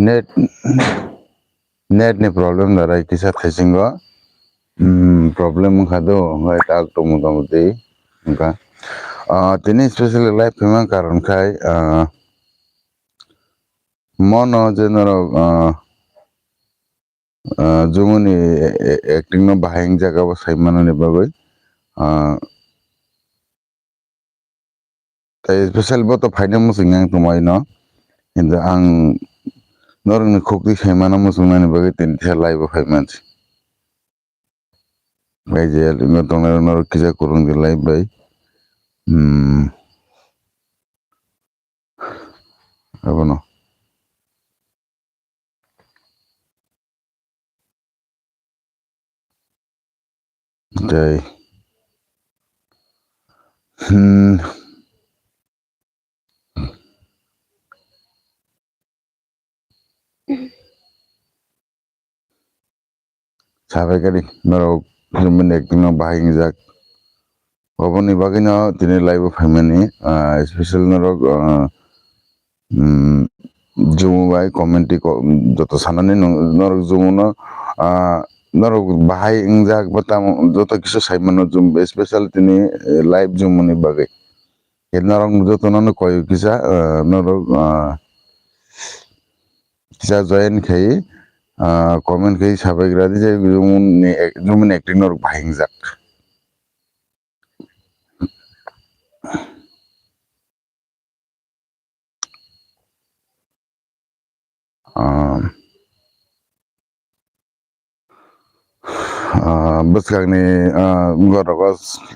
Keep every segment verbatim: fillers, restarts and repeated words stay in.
Net, net ni problem darai kisa thaisingo. Hmm, problem wngkha do, wngkha tak to motamoti wngkha. Ah, tini specially live phaima karon khai, ah, mono je norok, ah, ah, Jumuni, e-, e-, acting no bahai wngjaga bo sai manani bagwi. Ah, Tai special bo to phaina muchung yang tongmai no. Hintu ang norokni khukti sai mana muchungnani bagwi tini the live o phai mansi. Bai je tongnai norok kisa kwrwng di live bai. Hmm. Abono. Tei, hmm, sabai kari norok film ni acting no bahai wngjak. Oboni bagwi no tini live o phaimani, ah, special norok, ah, um, Jumu bai community ko-, joto sanani nung-, norok Jumu no, ah, norok bahai wngjak ba tamo joto kisa sai mano Jumu, special tini, eh, live Jumu ni bagwi. Khe norok joto no koi kisa, ah, norok, ah, kisa join khai, ah, comment khai sabai gra di je Jumu ni ac-, Jumu ni acting norok bahai wngjak. Ah, ah, bwskangni, ah, borok o,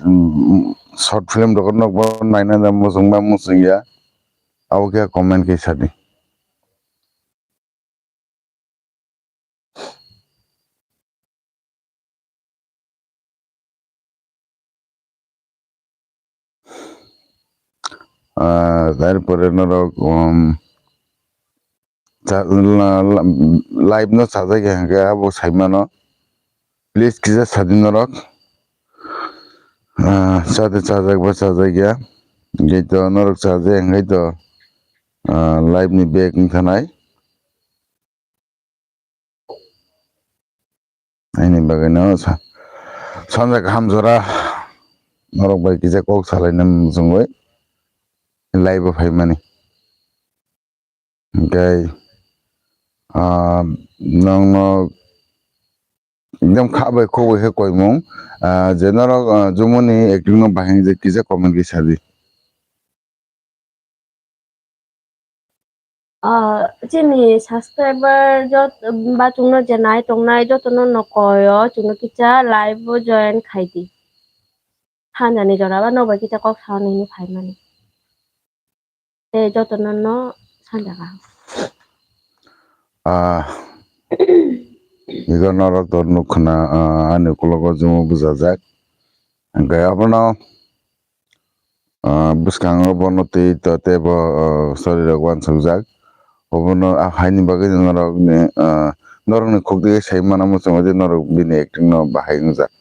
mm, short film rok nokbar naina da muchungma muchungya, abo khe comment khe sadi. Ah, tarpore norok, um, cha-, la-, la-, live no chajak ya hwnkhe abo sai mano. Please kisa sadi norok. Ah, chade chajak ba chajak ya. Hwnkhe to norok chajak hwnkhe to, ah, live ni back wng thanai. Aini bagwi no sa-, sanja kaham jora norok bai kisa kok salaina muchungwi live o phaimani. Hwnkhe, ah, nokno ekdam kha bai khok bai khe koimung, ah, je norok, ah, Jumuni acting no bahai je kisa comment khe sadi. Ah, chini subscriber jot-, ba chwngno je nai tongnai jotono no koi o chwngno kisa live o join khai di. Hanjani jora ba nobai kisa kok sa nini phaimani. Tei jotono no sanja kaham. Ah, ego norok to nukha na, ah, ani ukulogo Jumu bujajak. Hwnkhe abono, ah, bwskango bono twi to teibo, ah, sorry rok uansukjak. Obono, ah, haini bagwi norokni, ah, norokni khukti sai mana muchungo je norok bini acting no bahai wngjak.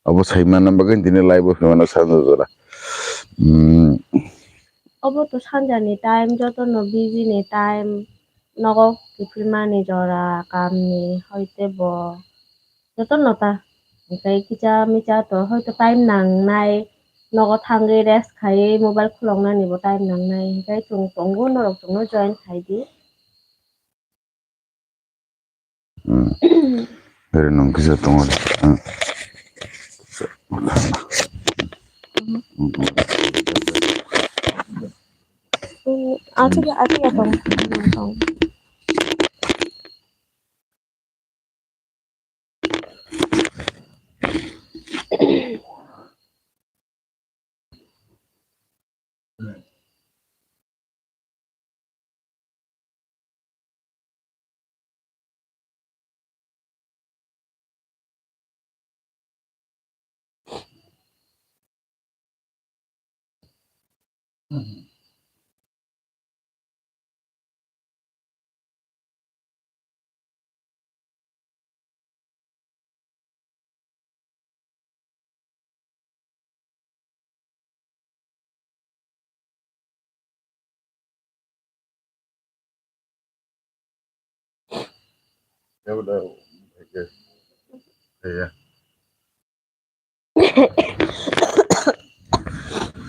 Abo sai mana bagwi tini live o phimano sanja jora. Hmm. Obo to sanjani time, jotono busy ni time, nogo kiphilmani jora, kamni, hoite bo jotono ta. Hwnkhe kisa misa to hoito time nangnai, nogo thangwi rest khaiwi mobile khuloknani bo time nangnai, hwnkhe chwng tongo, norok chwngno join khai di. Hmm. Ere nung kisa tongo. Hmm. Hmm, aswk, aswk ya tong. Kebo da, kebo.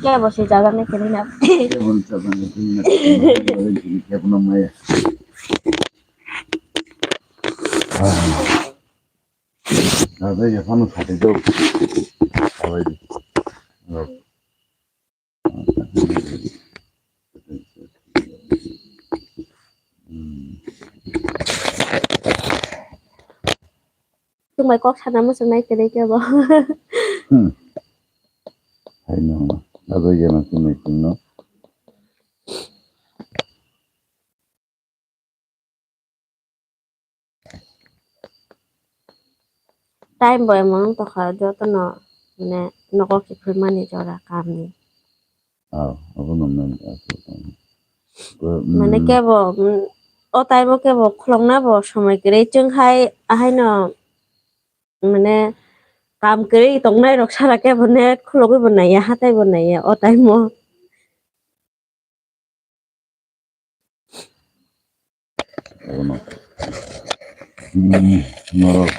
Kebo se jaga nai kiri na. Kebo se jaga nai kiri na. Kebo na maya. Ah. Ada ya, pano sate do. Awai di. Tumbai kok sana muchung nai kwrwi kebo. Hmm. Hai no. Abo ya na tumbai tum no. Time bo emon wng tongkha, jotono mane nogo kiphilmani jora kamni. Ah, abono main aswk tong. Mane kebo, mm, o time o kebo khulokna bo somoi kwrwi chwng hai, ahaino mane kam kwrwi tongnai rok sara kebo ne khulogwi bo naiya, hatai bo naiya o time o. Abono. Hmm, norok.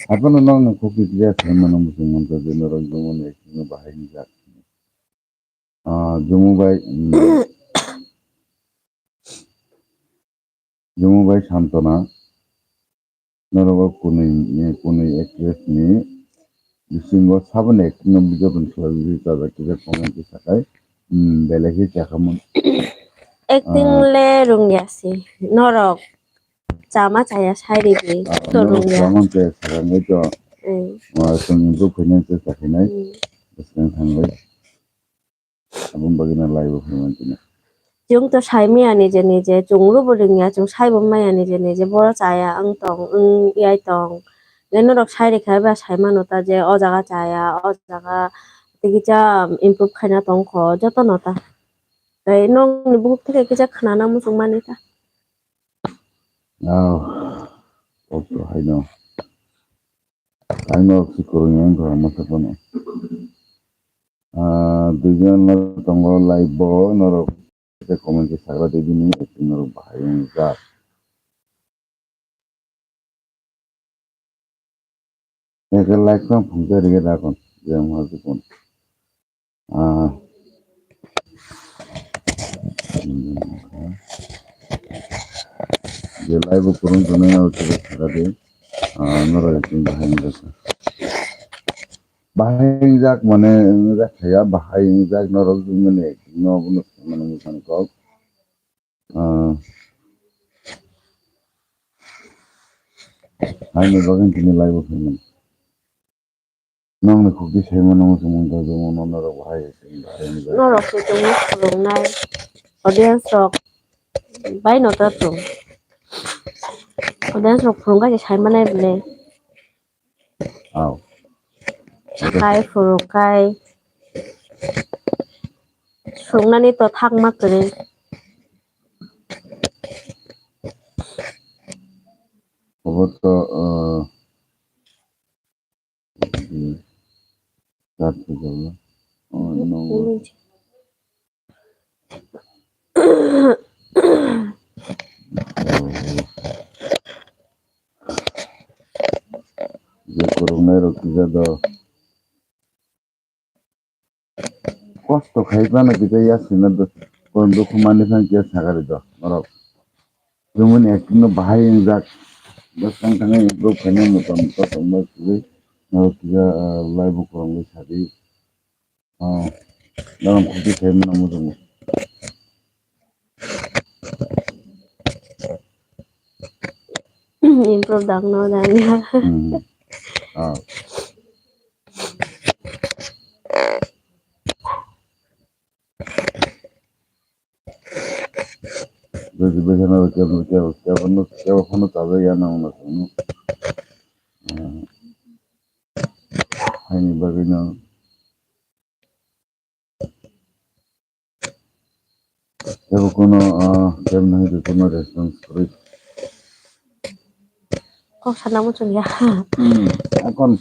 Abono nokni kok kisa saimano muchung mankha je norok jemon ekdino bahai wngjak. Ah, Jumu bai, hmm, Jumu bai Santona. Norok o kunui, kunui actress ni bisingo saboni acting no video rok swlaiwi chajak kisa comment kisa khai, um, belai khe chakhamung. Acting le rungya se norok chama chaya sai ridi to rungya. Chama chaya sakha wngwi to. Chwng duk khainai chesta khainai bwskang thangwi. Aboni bagwi no live o phai manthogo. Chwng to sai maya nije nije, chwng rwbo rwngya, chwng saibo maya nije nije, boro chaya wng tong, wng yai tong. Je norok sai rikha ba sai mano ta je o jaga chaya, o jaga tei kisa improve khaina tong kho, joto no ta. Tei nokni bukhuk theke kisa khnana muchung mani ta. Oh, kok to haino. Ang norok si kwrwng yang kha masa phano. Ah, duijon no tongo live bo, norok comment khe sakla di bini acting norok bahai wngjak. Eke like phang phung khe rege da kon, je wng ha jukon. Ah. Je live o kwrwng tongnai abo khe sakha di. Ah, norok acting bahai wngjak kha. Bahai wngjak mane wngjak khaya, bahai wngjak norok jumani acting no abono saimano muchang kok. Ah. Haini bagwi tini live o phaimani. Nokni khukti saimano muchung mankha, jemon norok bahai acting bahai wngjak. Norok se chwngno phwrwngnai audience rok bai no ta chwng. Audience rok phwrwngkha se saimanai bwle. Aw. Sakai phwrwngkhai. Swrwngnani to thakma kwrwi. Obo to, uh, je kwrwngnairok kisa do kosto khai phano kisa yasina do, kon dukhu mani phan kisa sakari do norok. Jemon acting no bahai wngjak, bwskang thangwi improve khaina motom kosom bai kwrwi, norok kisa, ah, live o kwrwngwi sadi. Ah, norok khukti khaimano muchungo. Improve dang no dang ya. Hmm. Ah. Jadi bwsano kebo, kebo, kebo no, kebo phano chajak ya nang no chwngno. Ah. Haini bagwi no. Kebo kuno, ah, kebo nahi kuno response kwrwi. Kok sana muchung ya. Hmm, akon.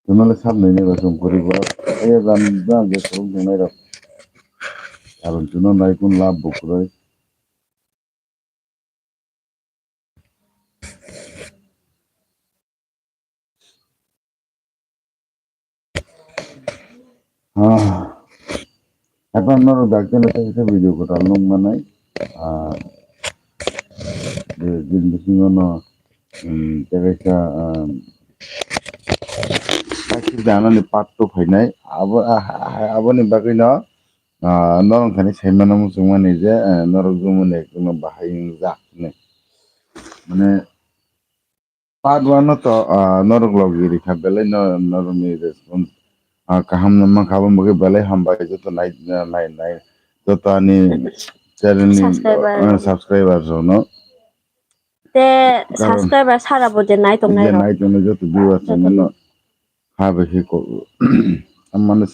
Tunole sabnai ni ba chwng kwrwi bo. Aya jam jam je kwrwng tongnai rok. Karon chuno nai kun lab bo kwrwi. Ah, haphang norok dakti no tei khe video kwtal nukmanai. Ah, je, je bisingo no, um, tei kaisa, um, kaisa janani part two phainai. Abo, ah, ah, aboni bagwi no, ah, norok thani saimano muchungmani je, eh, norok jumuni ekdom no bahai wngjak hinwi. Mane, Part one no to, ah, norok logi rikha belai no, norokni response, ah, kaham no mankha, aboni bagwi belai hambai joto nai, nai, nai, joto ani channel ni, Subscriber. Ah, subscribers rok no. Te Karon subscriber sara bo je nai tong nai je rok. Nai tong nai joto viewers rok no. Joto no. Ha bai khe ko, mane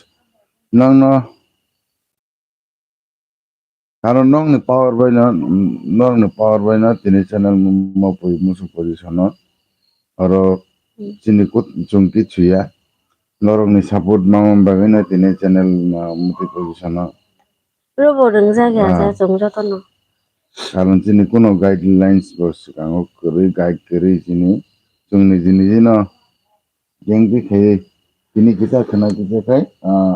nang no Karon nokni power bai no, nokni power bai no tini channel mo pui musu position o. Oro Hmm. chini kut chungki chuya. Norokni support mangma bagwi no tini channel ma muti position o. Robo rwngjak ya Ah. ja chwng jotono. Karon chini kuno guidelines bo swkango kwrwi guide kwrwi chini chwng niji niji no Jeng twi khaiwi tini kisa khwna kisa khai, ah,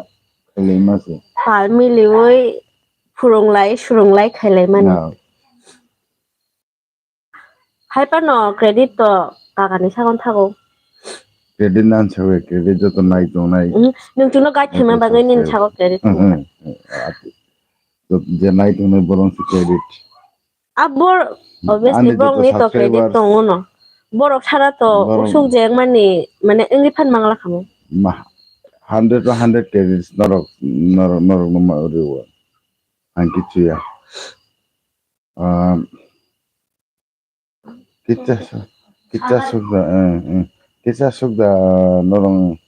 khailaima se. Pal miliwi phwrwnglai, swrwnglai khailaimani. Ah. Hai phano credit to kakani sakon thago. Credit nan sawi, credit joto nai tongnai. Mm, nwng chwngno guide khaima bagwi nini sago credit tongkha. Mhm. Je nai tongnai borok se credit. A bor-, obviously, ani borok joto ni to credit subscribers tongo no. Borok sara to borok usuk jeng mani, mane, wngwi phan mangla khamu. Ma, hundred to hundred credits norok, norok, norok no ma uriwo. Ang kichu ya. Um, kicha su-, kicha sukda, eh, eh. Kicha sukda norok.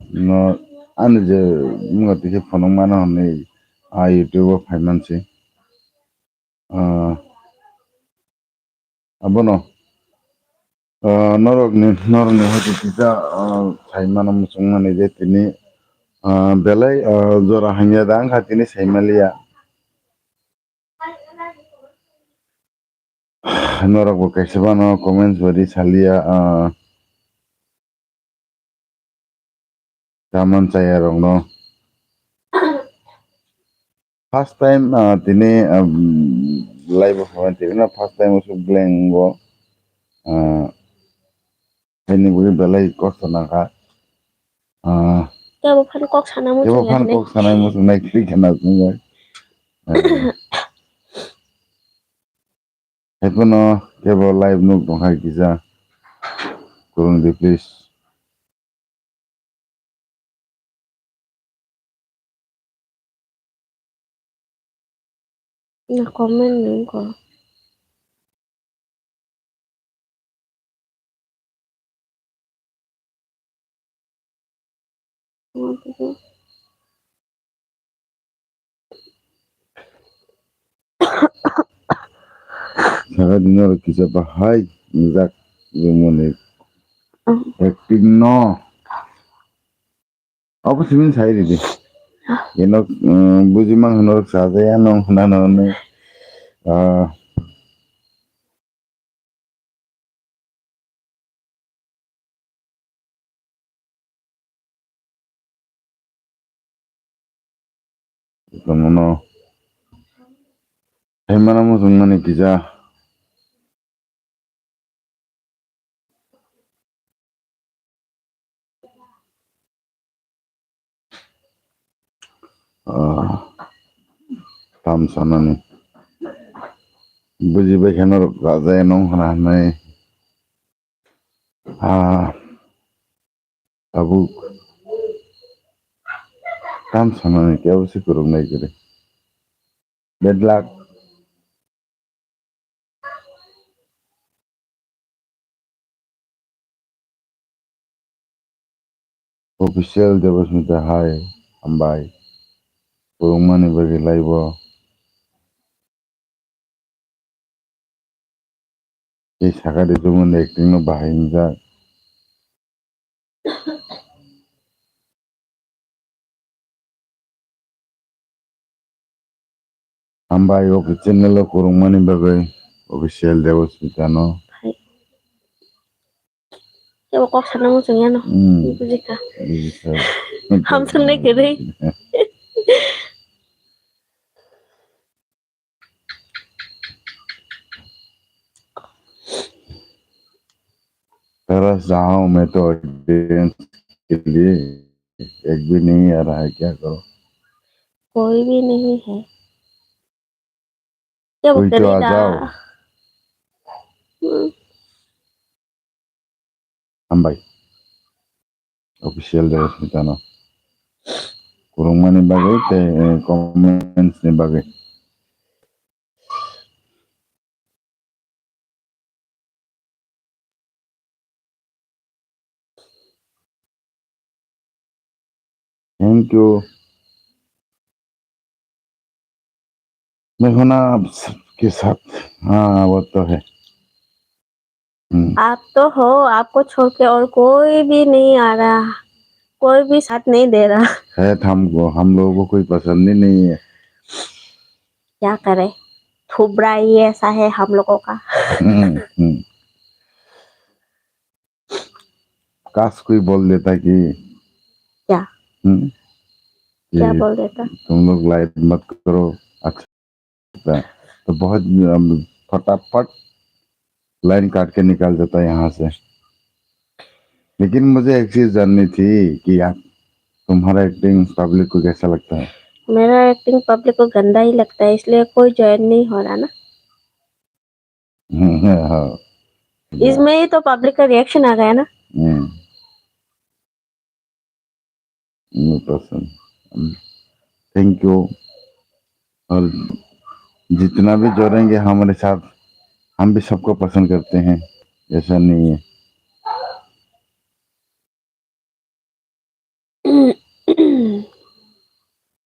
No, ani je wngkha tei khe phunuk mano hwnwi a YouTube o phai man se. Ah, abono, ah, norokni, norokni hoite kisa, ah, sai mano muchungmani je tini, ah, belai, ah, jora hamya da wngkha tini sai manliya. Norok bo kaisa bano comments bo ri saliya, ah, Taman chaya rok no. First time, ah, tini, ah, live o phai tini no first time o suk blank o, ah, Haini bagwi belai kosto nangkha. Ah, tebo phan kok sana tebo muchung phan yakni. Kok sanai muchung nai kri khana muchung bai. Ah. Haiphano tebo live nuk tongkha kisa. Kurung di, please. Na comment ni wngkha. Saka dino oro kisa bahai wngjak jumoni acting no. Obo simin sai ridi. Ino, um, buji mang hwnwi rok sajaya nong hwnano hwnwi. Ah. Tongmano. Hai mana muchung mani kisa. Ah, tam sanani. Buji bai kheno rajai nong hana hanai. Ah, tabuk. Tam sanani kebo se kuruk nai kiri. Bad luck. Official Debosmita hai, hambai. Kwrwngmani bagwi live o. Tei sakha de jumoni acting no bahai wngjak. Hambai o channel o kwrwngmani bagwi official Debosmita no. Hai. Kebo kok sana muchung yano. Hmm. Bujikha. Bujikha. Hamsung nai kwrwi. Tara jao main to audience ke liye ek bhi nahi aa raha hai kya karo? Koi bhi nahi hai. Koi to aa jao. Hmm. Hambai. Official dress ni tano. Kwrwngmani bagwi tei, eh, comments ni bagwi. Thank you. मैं हूं ना आपके साथ। हाँ, वो तो है। हम्म। आप तो हो, आपको छोड़ के और कोई भी नहीं आ रहा, कोई भी साथ नहीं दे रहा। है, हमको, हम लोगों को कोई पसंद ही नहीं है। क्या करे, थुबरा ही ऐसा है हम लोगों का। हम्म, हम्म। काश कोई बोल देता कि क्या? हम्म? क्या कि बोल देता? तुम लोग लाइव मत करो, अच्छा लगता है। तो बहुत, अम, फटाफट लाइन काट के निकल जाता है यहाँ से। लेकिन मुझे एक चीज जाननी थी कि यार, तुम्हारा एक्टिंग पब्लिक को कैसा लगता है? मेरा एक्टिंग पब्लिक को गंदा ही लगता है, इसलिए कोई ज्वाइन नहीं हो रहा ना। हाँ। इसमें ही तो पब्लिक का रिएक्शन आ गया ना। हम्म। No problem. Thank you. और जितना भी जुड़ेंगे हमारे साथ, हम भी सबको पसंद करते हैं, ऐसा नहीं है।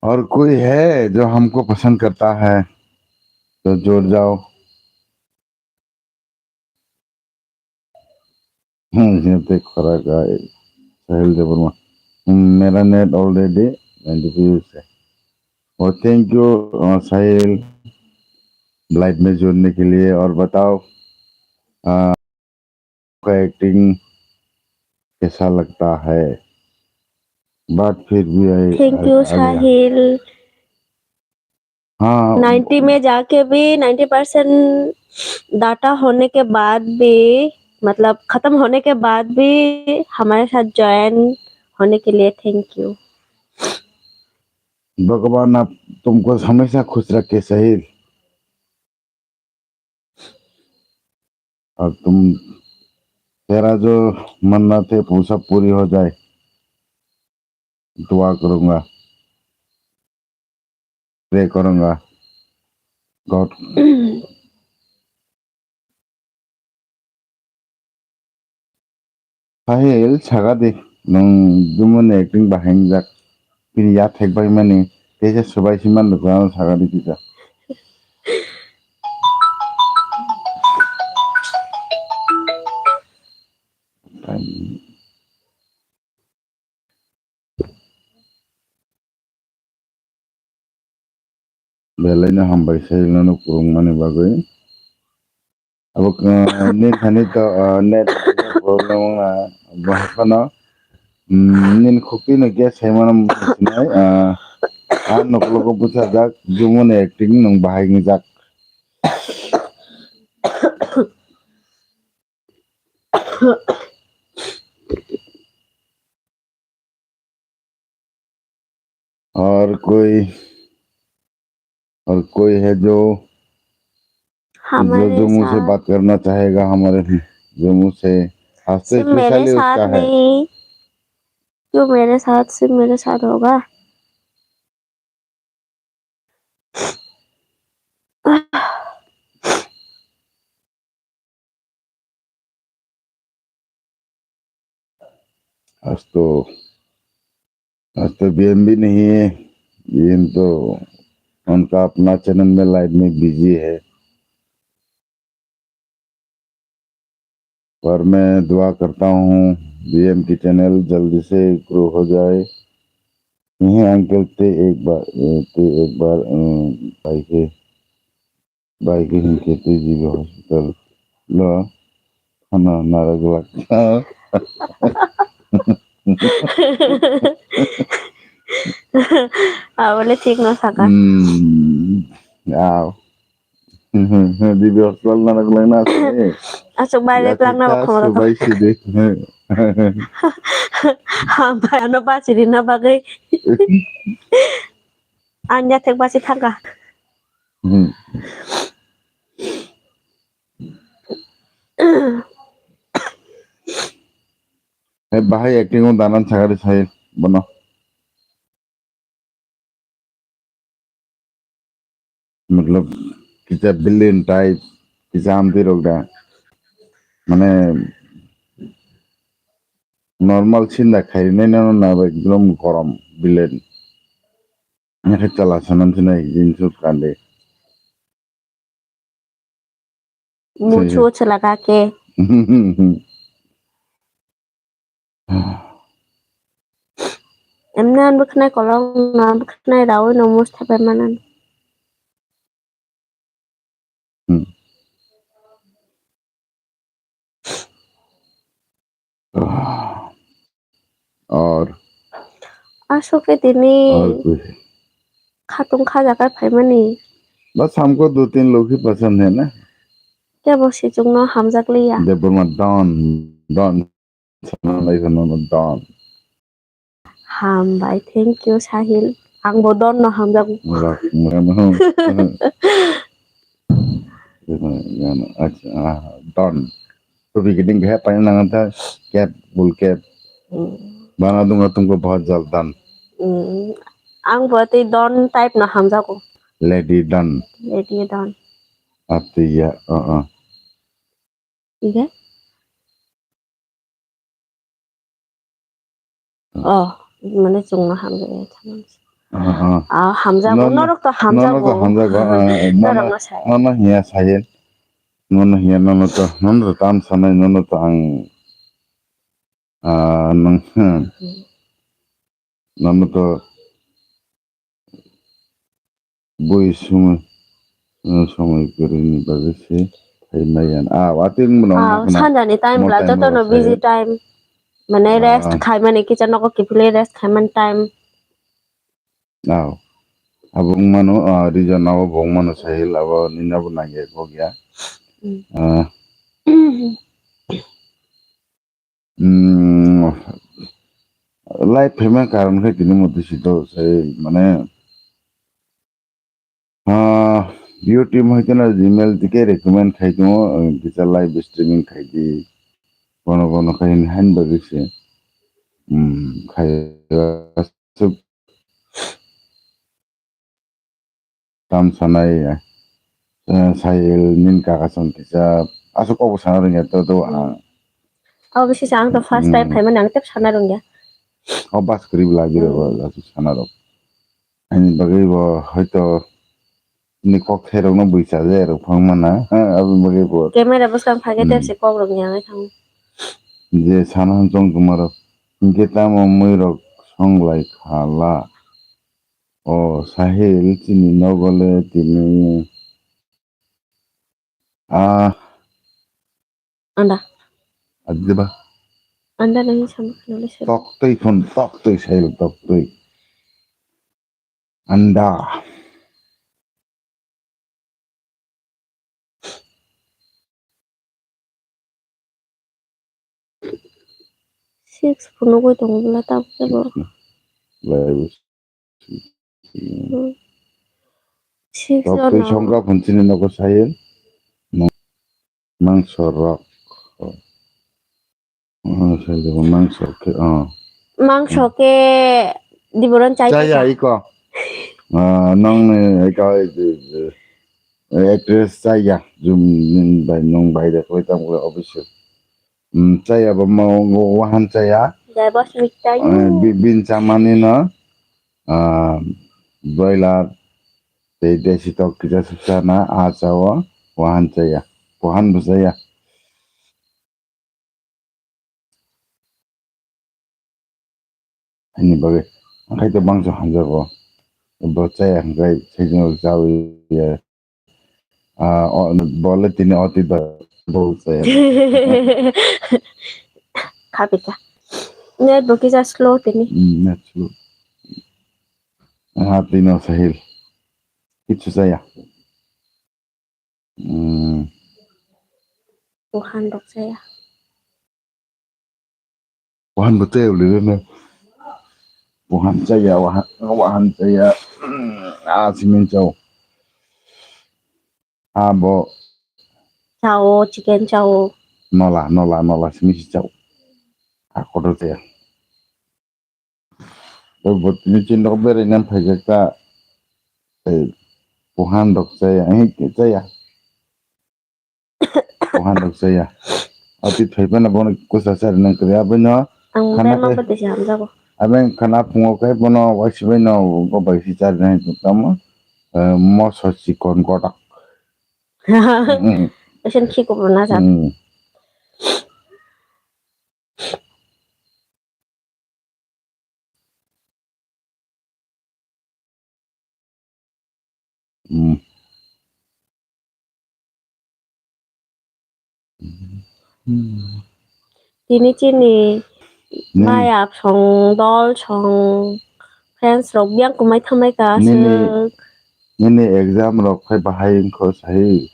और कोई है जो हमको पसंद करता है, तो जुड़ जाओ। हम्म, ये तो खरा का है, साहिल देवर्मा। हम्म, मेरा नेट already नाइंटी टू है। और थैंक यू, अ, साहिल, लाइव में जुड़ने के लिए। और बताओ, अ, का एक्टिंग कैसा लगता है? But फिर भी आई, थैंक आई, यू, आई, साहिल। हाँ। नाइंटी में जाके भी नाइंटी परसेंट डाटा होने के बाद भी, मतलब, खत्म होने के बाद भी हमारे साथ ज्वाइन होने के लिए थैंक यू। भगवान आप तुमको हमेशा खुश रखे, साहिल। और तुम, तेरा जो मन्नत है, वो सब पूरी हो जाए। दुआ करूंगा, प्रे करूंगा। God. Sahil, saga di, nwng Jumuni acting bahai wngjak, bini yathek bai mani, teisa swbai se man rwkha, ano saga di kisa. Belai no hambai sai nono kwrwngmani bagwi. Abo, ah, nini thani to, ah, net problem wngna, bo haphano, mm, nini khukti no gas sai mano sinai, ah, ang nokologo bwchajak, Jumuni acting nwng bahai wngjak. और कोई, और कोई है जो, जो, हमारे जो मुझसे साथ बात करना चाहेगा, हमारे जो मुझसे हंसते सिर्फ मेरे स्पेशली साथ उसका है। नहीं, क्यों मेरे साथ, सिर्फ मेरे साथ होगा? आज तो, आज तो बीएम भी नहीं है, बीएम तो उनका अपना चैनल में लाइव में बिजी है। पर मैं दुआ करता हूँ बीएम की चैनल जल्दी से ग्रो हो जाए। यही अंकल ते एक बार, ते एक बार, अ, भाई के, भाई के हिंके ते जीबी हॉस्पिटल लो खाना नारा गलत। Abole thik no saka. Hmm. Aw. Dibi hospital nana gulai na se. Asuk bai bai plak na bakho. Bai sidi. Ha bai ano ba sidi na bagai. Anya thek basi thangka. Hmm. Hai bahai acting o danan sagari sai bono. Matlab, kisa villain type, kisa amtwi rok da. Mane, normal scene da khainai no na ekdom gorom villain. Nokhe chala sanam sinai jin sut kandi. Muchu chwla kake. Emni ang bwkhnai kolok no, ang bwkhnai raui no musta pai manan. Hmm. Or. Aswk khe tini or khe. Khatung khajakai phaimani. Bas hamko do tin lokhi pasan hai na. Kebo sichukno hamjak liya. Debbarma don, don. Sanalai phano don. Hambai, thank you, Sahil. Angbo don no hamjago. Rak, mano. Acha, ah, don. Topi kiting khe paina nang ta cap, bul cap. Hmm. Bana dunga tumko bahut jal don. Hmm. Angbo tei don type no hamjago. Lady don. Lady don. Atiya, uh, uh. Iya. Oh, mane chwngno hamjak ya thaman. Ah, ah. Ah, hamjago, norok to hamjago. Norok to hamjago, ah, ah, norok no sai. Nono hiya sayen. Nono hiya, nono to, nono to tam sanai, nono to ang, ah, nang, hmm. Hmm. Nono to bui sumui, uh, somoi kwrwini bagwi se hai maya. Ah, watwi wngmano. Ah, wngkha na? Sanjani time bwla jotono busy time. Mane rest khaimani, kitchen nogo kiphilwi rest khaimani time. Ah, abo wngmano, ah, reason abo bo wngmano Sahil, abo nini abo nangya kok ya. Hmm. Ah. Hmm, live phaima karon khe tini motwi sito sai mane, ah, YouTube hai kheno Gmail tike recommend khai tongo, eh, kisa live streaming khai di, bono bono khai ni hain bagwi se, hmm, khai aswk. Tam sanai, eh, Sahil, nini kaka song kisa, aswk kok bo sana rwngya to, to, ah. Abo bisi sa ang to first time phaimani ang tep sana rwngya. O bas kwrwi bwla bira bo aswk sana rok. Ani bagwi bo hoito ni kok therok no bui chaja rok phang mana, ha, abo bagwi bo. Camera bwskang phage tep se kok rok yang ai thang. Je sana hwn chong tuma rok, hinkhe tamo mui rok song lai khala. O Sahil, chini nogo le tini. Ah. Anda. Adiba. Anda nang sama kana le sir. Tok twi phun, tok twi Sahil, tok twi. Anda. Six phunugwi tongo bwla tabuk khe bo. Lai bo. Hmm. Six. Tok twi no. Songkha phun chini nogo sayen. Mangso rok. Oh, sai jago mangso khe, oh. Mangso khe diboran chai. Chaya kha iko. Ah, nang ni iko, eh, eh, actress chaya. Jum, nung bai, nung bai de koi tam koi office. Hmm, chaya ba mo, mo, wahan chaya. Jai bos mik chai. Eh, bi-, bin chamani no, ah, broiler, tei desi tok kisa suksa na, ah, chao, wahan chaya. Wahan bo chaya. Ani bagwi, ang khai to bangsa hamjago. Bo chaya hwnkhe, sejno chawi ya. Ah, o, bo le tini oti ba, bo chaya. Kha bika. Net bo kisa slow tini. Hmm, net slow. Ah, tino Sahil. Kichu chaya. Hmm. Buhan rok chaya. Buhan bo chaya uli reno. Buhan chaya, wahan, wahan chaya. Hmm, ah, simin chao. Abo. Chao, chicken chao. Nola, nola, nola, simi si chao. A kotor chaya. Bo tini chin rok berai nan phaijak ta. Eh, buhan rok chaya, eh, chaya. Buhan rok chaya. Ati thaipa na bono kusa sari nang kri. Abino ang khana bai ma kai-, pati si hamjago. Abeng khana phungo kai bono waisi bai no go bai si sari nang tamo. Eh, moso chikon kotak. Esen khi kubur na sa. Hmm. Hmm. Hmm. Tini chini nini maya song, dol song, friends rok biyang kumai thamai ka nini, aswk. Nini exam rok khai bahai wngkho sahi.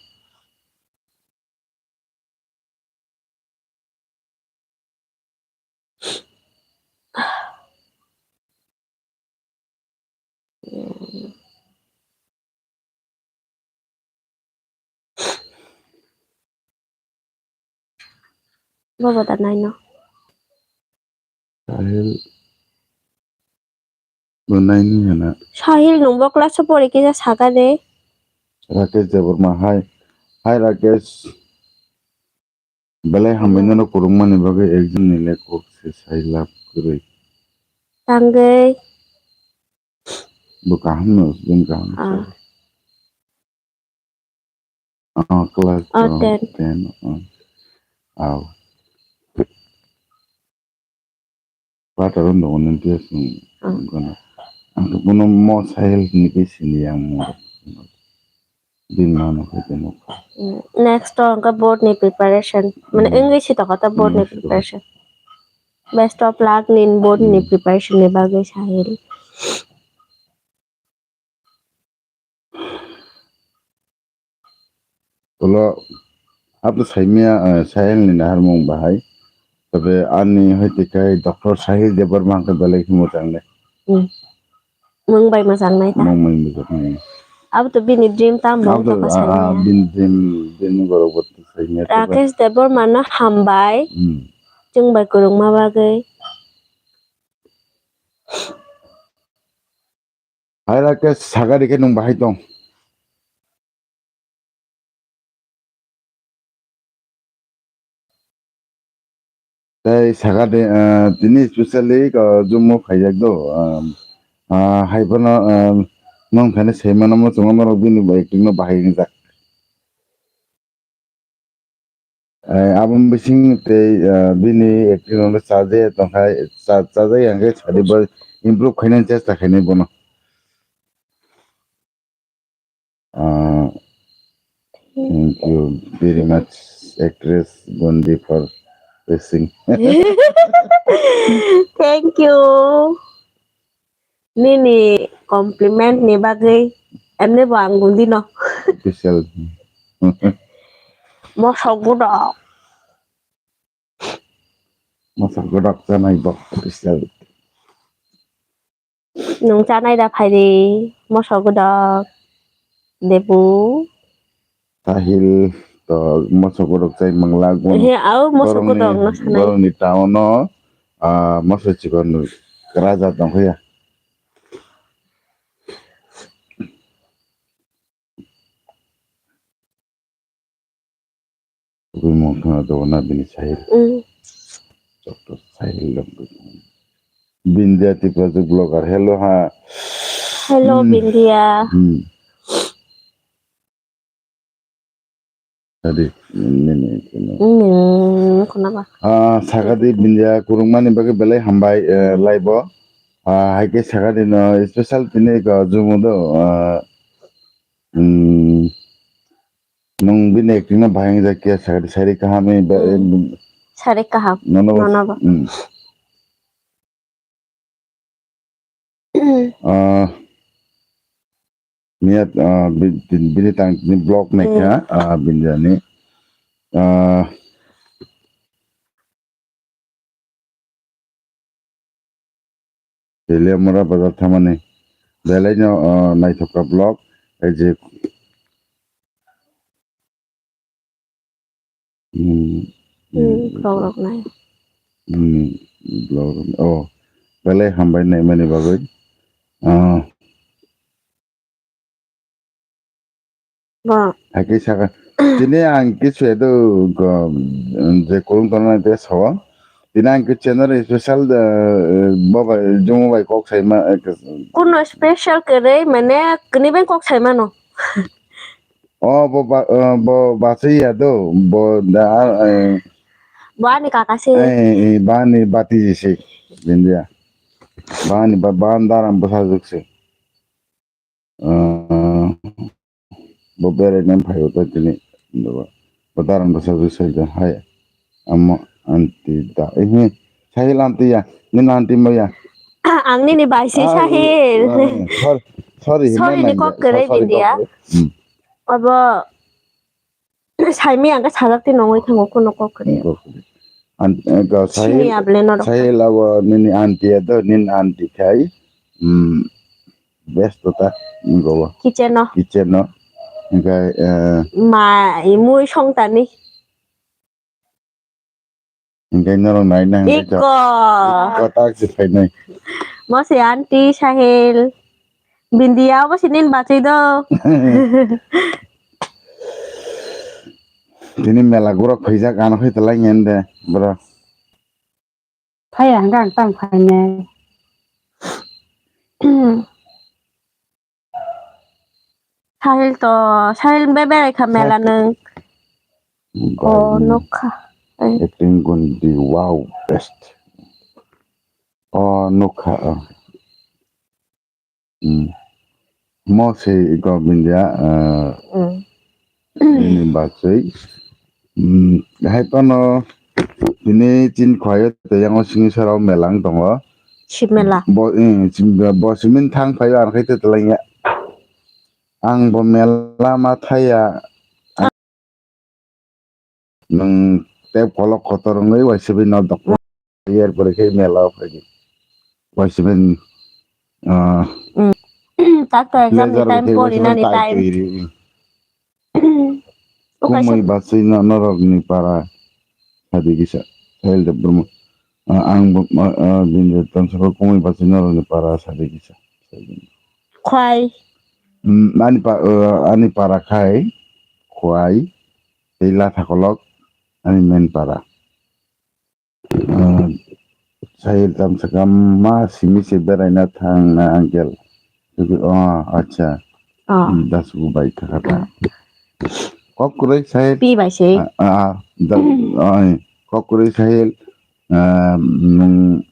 Bobo da naino. Sahil bo naini hana. Sahil nung bo class o pori kisa saka de. Rakesh Debbarma, hai. Hai Rakesh. Belai hambai nono kwrwngmani bagwi exam ni le kok se sai lab kwrwi. Tangwi. Bo kaham no, bini kaham se. Ah. Ah, class, oh, oh, ten. Ten, oh. Aw. Pataro tongo nini P S ni. Ah. Gana. Ang to bono mo Sahil ni ke sini yang mo. Bini mano khe temo. Mm, next to ang ka board ni preparation. Mane, mm, wngwi si toko ta board ni, mm, preparation. Best of luck nin board ni, mm, preparation ni bagwi Sahil. Ulo, abo saimaya, eh, Sahil ni naharmung bahai. Tabe ani hoite kai Doctor Sahil Debbarma hwnkhe belai khe mwchang le. Hmm. Mung bai mwchang nai ta? Mung bai mwchang nai. Abo to bini dream tamo. Abo to, ah, saimaya. Bini dream, bini borok bo saimaya. Rakesh Debbarma no hambai. Hmm. Chwng bai kwrwngma bagwi. Hai Rakesh, sagari khe nwng bahai tong? Tei sagari, ah, tini specially, ah, Jummo khaijak do, ah, ah, hai phano, ah, nwng thani sai mano mo chwngno norok bini acting no bahai wngjak. Eh, abo bising tei, eh, bini acting rok chajakya tongkha, cha-, chajakya hwnkhe sadi bo improve khainani chesta khainai bono. Ah, thank you very much, actress Gondi, for listening. Thank you. Nini compliment ni bagwi emni bo ang gundi no. Official. Mosok gudok. Mosok gudok chanai bo official. Nwng chanai da phaidi mosok gudok. Debu. Sahil to mosok gudok chai mangla. He, au mosok gudok no sanai. Borokni town o, ah, mosok chikon raja tongkha ya. Tubui mung khna do na bini Sahil. Mm. Doctor Sahil Longkui. Bindia Tiprajwk blogger. Hello ha. Hello, hmm. Bindia. Hmm. Tadi, nini, nini. Hmm, khna ba. Ah, sagadi Bindia kwrwngmani bagwi belai hambai, eh, laibo. Ah, hai khe sagadi no special tini ko jumu do, ah, hmm, nwng bini acting no bahai wngjak khe sagadi sari kaham ni ba, hmm, Sari kaham. Nono bo. Nono bo. Hmm. Ah, niya, ah, bi-, bi-, bini tang ni blog nai kha, ah, bini jani. Ah, Teliamura bazar thamani. Belai no, ah, naithok kha blog. Ei je Hmm, hmm, vlog rok nai. Hmm, vlog rok, oh, belai hambai naimani bagwi. Ah. Bo. Hakhe saka, tini ang kisu edo go, je kurung tona te sawa. Tini ang ke channel special, eh, bo bai, jumu bai kok saima, eh, kes- Kuno special kere, mane, kini ben kok saimano. Oh, bo ba, eh, bo bachai ya do, bo da, eh, Bo ani kaka se. Eh, eh, bani bati se, India. Bani ba, ban daram bwsajwk se. Eh, bo berai nem phaio ta tini, bo, bo daram bwsajwk se da hai. Amo anti da, eh, Sahil anti ya, nini anti mo ya. Ang nini bai se Sahil. Ah, sorry, sorry, sorry, ni kok kere India. Hmm. Abo Saimi ang khe sajak twi nongwi thango, kuno kok kwrwi. Kok kwrwi. An, eh, ko Sahil, Sini able norok. Sahil abo nini aunty ado, nini aunty khai, mm, best to ta, mm, gobo. Kitchen no. Kitchen no. Hingkai, eh, Ma, imui song tani. Hingke norok nai nang Iko. Iko tak si phainai. Mo se aunty Sahil. Bindia obo se nini bachai do. Tini mela gurok khaijak ano khai talai ngen de, bro. Phai ang gang tang phainai. Sahil to, Sahil be berai kha mela nwng. Oh, nukha. Acting gun di wow best. Oh, nukha. Oh. Hmm. Mo se iko bindia, eh, nini bachai. Hmm, hai tono tini chin khwayo te yango sini sarao melang tongo. Shib mela. Bo, eh, chim-, bo simin thang phaio ang khai te telengya. Ang bo mela ma thaya. Nwng tei kolok kotor wngwi waisibini no doktor. Yer pore khe mela o phaidi. Waisibini, ah, tak to exam ni time, pori nani time. Kumui bachai no norok ni para sadi kisa. Sahil Debbarma. Ah, ang bo, ah, ah, bini tong sabo kumui bachai norok ni para sadi kisa. Khwai. Hmm, ani pa, ah, ani para khai, Khwai. Tei latha kolok ani main para. Ah, sai tam sakam ma simi se beraina thang na uncle. Oh, acha. Oh. Das bu bai thakata. Kok kwrwi sai. Pi bai se. Ah, ah, da, ah, kok kwrwi sai. Ah, nung.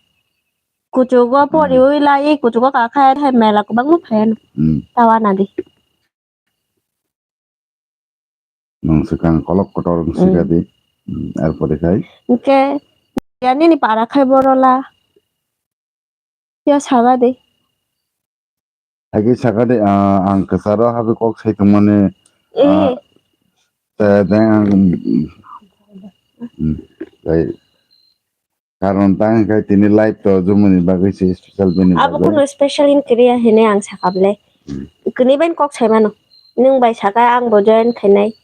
Kuchugo pori ui lai, kuchugo kakhai thai mela kubang mu phayan. Hmm. Tawa nadi. Nwng swkang kolok kotor wng swkadi. Mm. Mm, arpore khai. Hwnkhe, ya nini para khai borola. Ya saba de. Haikhe sakadi, ah, ang kwcharo habi kok sai tongmani, eh, ah, te, te ang, mm, mm, tai. Karon tang khe tini live to jumuni bagwi se special bini bagwi. Abo kuno special hin kiriya hine ang sakable. Hmm. Kini ben kok sai mano. Nwng bai saka ang bo join khainai.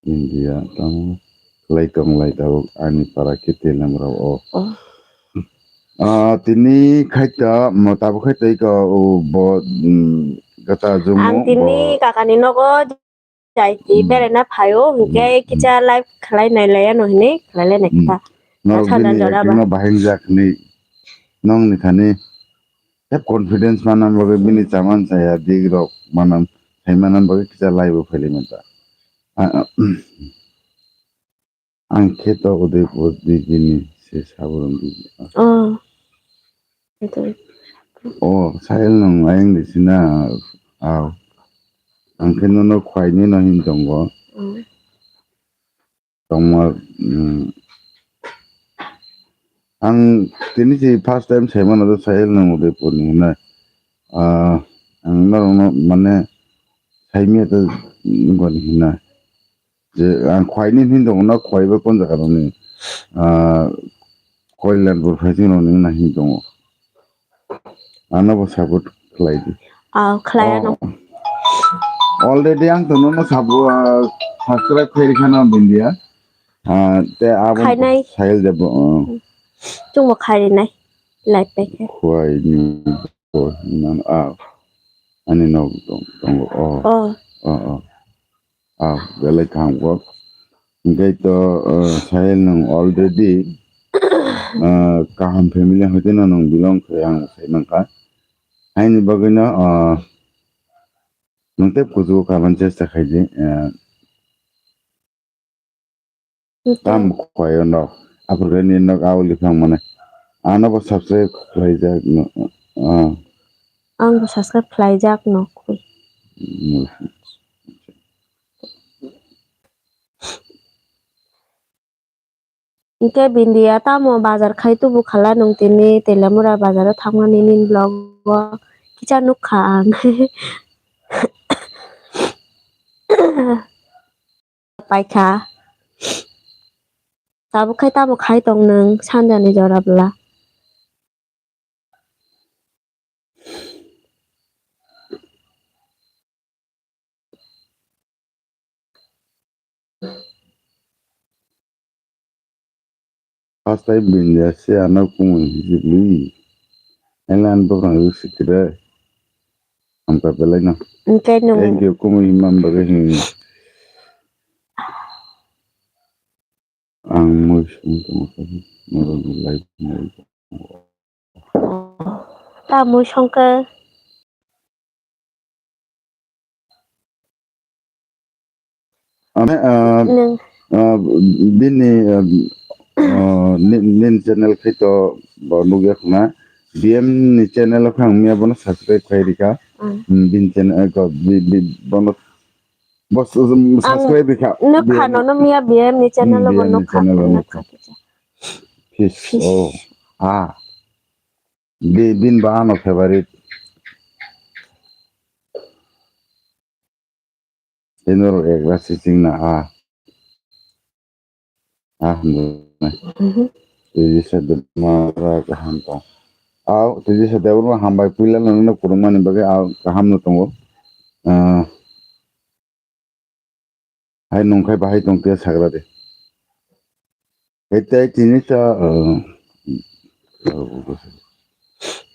India tamo khlai tong lai tabuk ani para kiti lamrao o. Oh. Ah, tini khaita mo tabuk khaita iko o bo, mm, kata jumu. Ang tini bo kakani nogo jaiti, hmm, beraina phaio, hwnkhe, hmm, kisa live khlai nai lai ano hini khlai lai nai, hmm, kha. Norok bini kisa acting no bahai jak ni nong ni thani. Tei confidence manna bagwi bini chaman chaya dig rok manam, hai manna bagwi kisa live o phailaimanta. A, a, ang khe to Udaipur digini se saborom digi. Oh. Itu. O, Sahil nwng ayang di sina, aw. Ang khe nono khwlaini no hin tongo. Mm. Tongma, mm. Ang tini si first time saimano do Sahil nwng Udaipurni hinai. Ah, ang norokno mane saimiya ta nungani hinai. Je ang khwlaini hin tongo na khwlaiba kon jaga rokni, ah, Kalyanpur phai sing rokni wngna hin tongo. Ano bo support khlai di. Ah, khlai ano. Oh. Already ang to nono sabo, ah, subscribe khlai rikha na Bindia. Ah, te abo Khainai. Sahil de bo, oh. Chungbo khai rinai. Live pai khe. Khwlaini bo nan, ah, ani nog tong, tongo. Oh. Oh. Oh, oh. Ah, belai kaham kok. Hingke to, eh, Sahil nwng already, eh, kaham family hoite no nwng belong khe ang sai mankha. Haini bagwi no, eh, nwng tei kuchugo kaban chesta khaidi, eh, tam khwlaio no. Aphuru khe ni nog auli phang mane. Ano bo subscribe khlaijak no, ah. Ang bo subscribe khlaijak no khui. Mm. Hingke Bindia tamo bazar khai tubu khala nwng tini Telamura bazar o thangmani nini vlog o kicha nukha ang. Paikha. Tabuk khai tamo khai tong nwng sanjani jora bwla. First time Bindia se ano kumui hijikli. Elan bokrang ruk sikire. Hamka belai no. Hingke nwng. Thank you, kumui himma bagwi hin. Ang mui sung tongkha, norok ni life nai. Ta mui songkhe. Ane, ah, Nwng. Ah, bini, ah, ah, ni-, nini channel khai to bo nugya khna. B M ni channel o phang miya bono subscribe khai rika. Mm. Mm, bini channel, eh, ko, bi-, bi-, bono Bos, um, Ang subscribe rikha. Nukha B M, nono miya B M ni channel hmm, o bo B M ni nukha. Channel o nukha. Nukha kisa. Fish. Fish. Oh. Ah. Bi-, bin ba ano favorite. Inor ekla sising na ah. Ah, hamjaknai. Mhm. Tejisa Debbarma kaham tong. Au, Tejisa Debbarma hambai puila no, no kurungmani bagwi au kaham no tongo. Ah, hai nungkhai bahai tong khe sagra de. Hete tini sa, ah,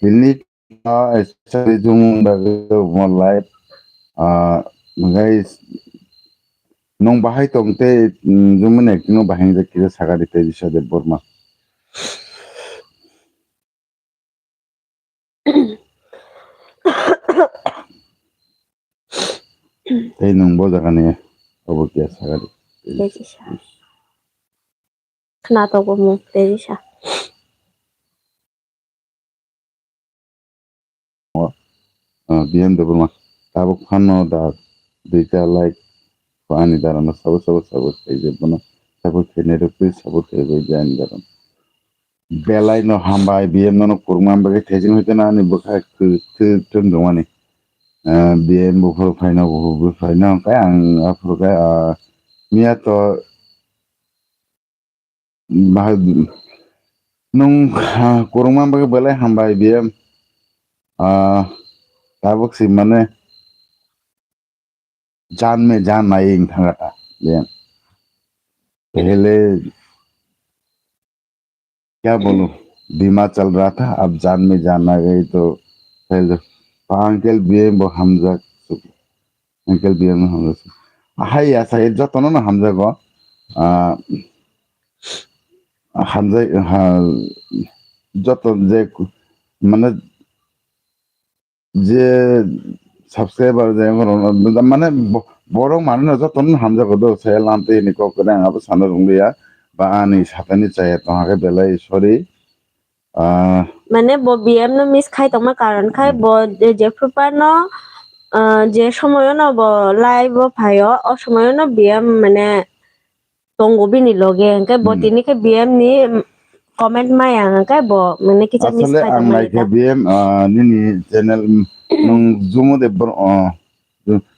tini Ah, actually, jumung bagwi mo life, ah, guys, nung bahai tong tei, mm, jumung acting no bahai wngjakha kisa sakha di tei Tejisa Debbarma. Tei nung bo jaga ni obo kisa sakha di. Tejisa. Khna tongo mung Tejisa. Ah, B M Debbarma, tabuk phano da duita like ani dara no sabo sabo sabo khaijak bono support khainai rok twi support khaibai je ani dara no. Belai no hambai B M no no kurungma bagwi thaising hoite no ani bwkha kwthwk thwng tongmani. Ah, B M buphuru phaino buphuru phaino hwnkhe ang aphuru khe, ah, miya to Bahai, nung, ah, kurungma bagwi belai hambai B M. Ah, tabuk si mane jaan mein jaan nahi wng thangkha ta B M. Pehle kya bolu, dima chal raha tha, ab jaan mein jaan aa gayi to pehle, pa uncle B M bo hamjak. Uncle B M no hamjak. Hai ya, sai jotono no hamjago. Ah, hamjai, ha, joto je, mane, je subscriber je, mane, bo-, borok mane no jotono no hamjago do, sai lamte ni kok kene ang abo sana rung liya. Ba ani satani chaya tong hake belai, sorry. Ah, Mane bo B M no miss khai tongma karon khai Hmm. bo je, jephru pano, ah, je somoyo no bo live o phaio, o somoyo no B M mane tongo bini loge, hwnkhe bo Hmm. tini khe B M ni comment maya, hwnkhe bo mane kisa miss Asole khai ang tongma naikha ita. B M, ah, nini channel, mm, nung Jumo de bro, ah,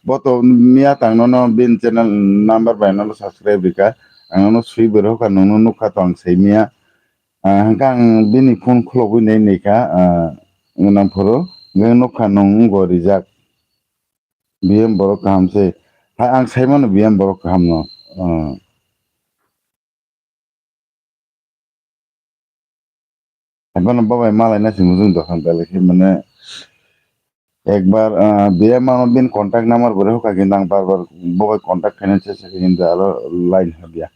bo to miya tang nono bini channel number bai nono subscribe rika, ang nono swi bwrwi hoka nungno nukha to ang sai miya. Ah, hwnkhe ang bini phone khulogwi nai naikha, ah, nang phuru, hwnkhe nukha nung wngkha rijak. B M borok kaham se. Hai ang sai mano B M borok kaham no. Ah. Hai bono babai malai na se mujung dokan belai khe mane ekbar, ah, B M ano bini contact number bwrwi hoka khe nang bar bar babai contact khaina chesa khe hinda aro line habya.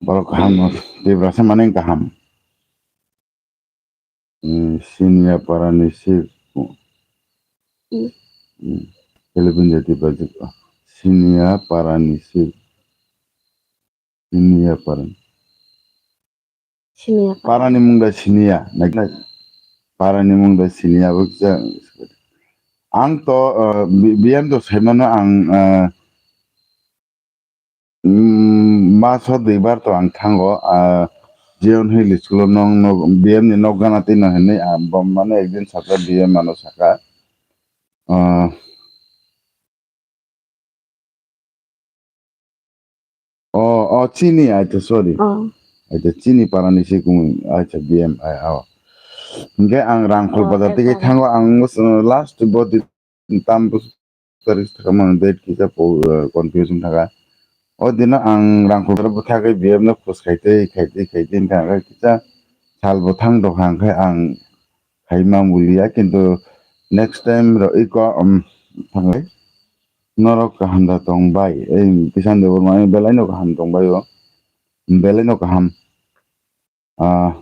Borok kaham no, Tiprasa mane kaham. Hmm, Sinia parani sir. Hmm. Hmm. Philippine jati bajik. Sinia parani sir. Sinia parani. Siniya. Parani mung da siniya, naikna parani mung da siniya, bo kisa. Ang to, uh, bi-, biyang to saimano ang, uh, mm, maso duibar to ang thango, uh, Zion Hill School o nong, nog, B M ni nok gana twi no hinwi, ah, bo mane ekdin saka B M ano saka. Uh, O, o, chini, acha, sorry. O. Acha, chini parani sikung, acha, B M I, o. Hingke ang Rangkhol O, bazar tike ekdom. Thango, ang, uh, last body tam bus tarik thaka mano date kisa po, uh, confusion thaka. O dino ang Rangkhol bazar bwthagwi B M no khus khaitwi, khaitwi, khaitwi hingkha kisa sal bwthang dokhang khe ang khaima mulia, kintu next time ro iko, um, thanglai. Norok kaham da tong bai, ei Kishan Debbarma, ani belai no kaham tong bai o, belai no kaham. Ah,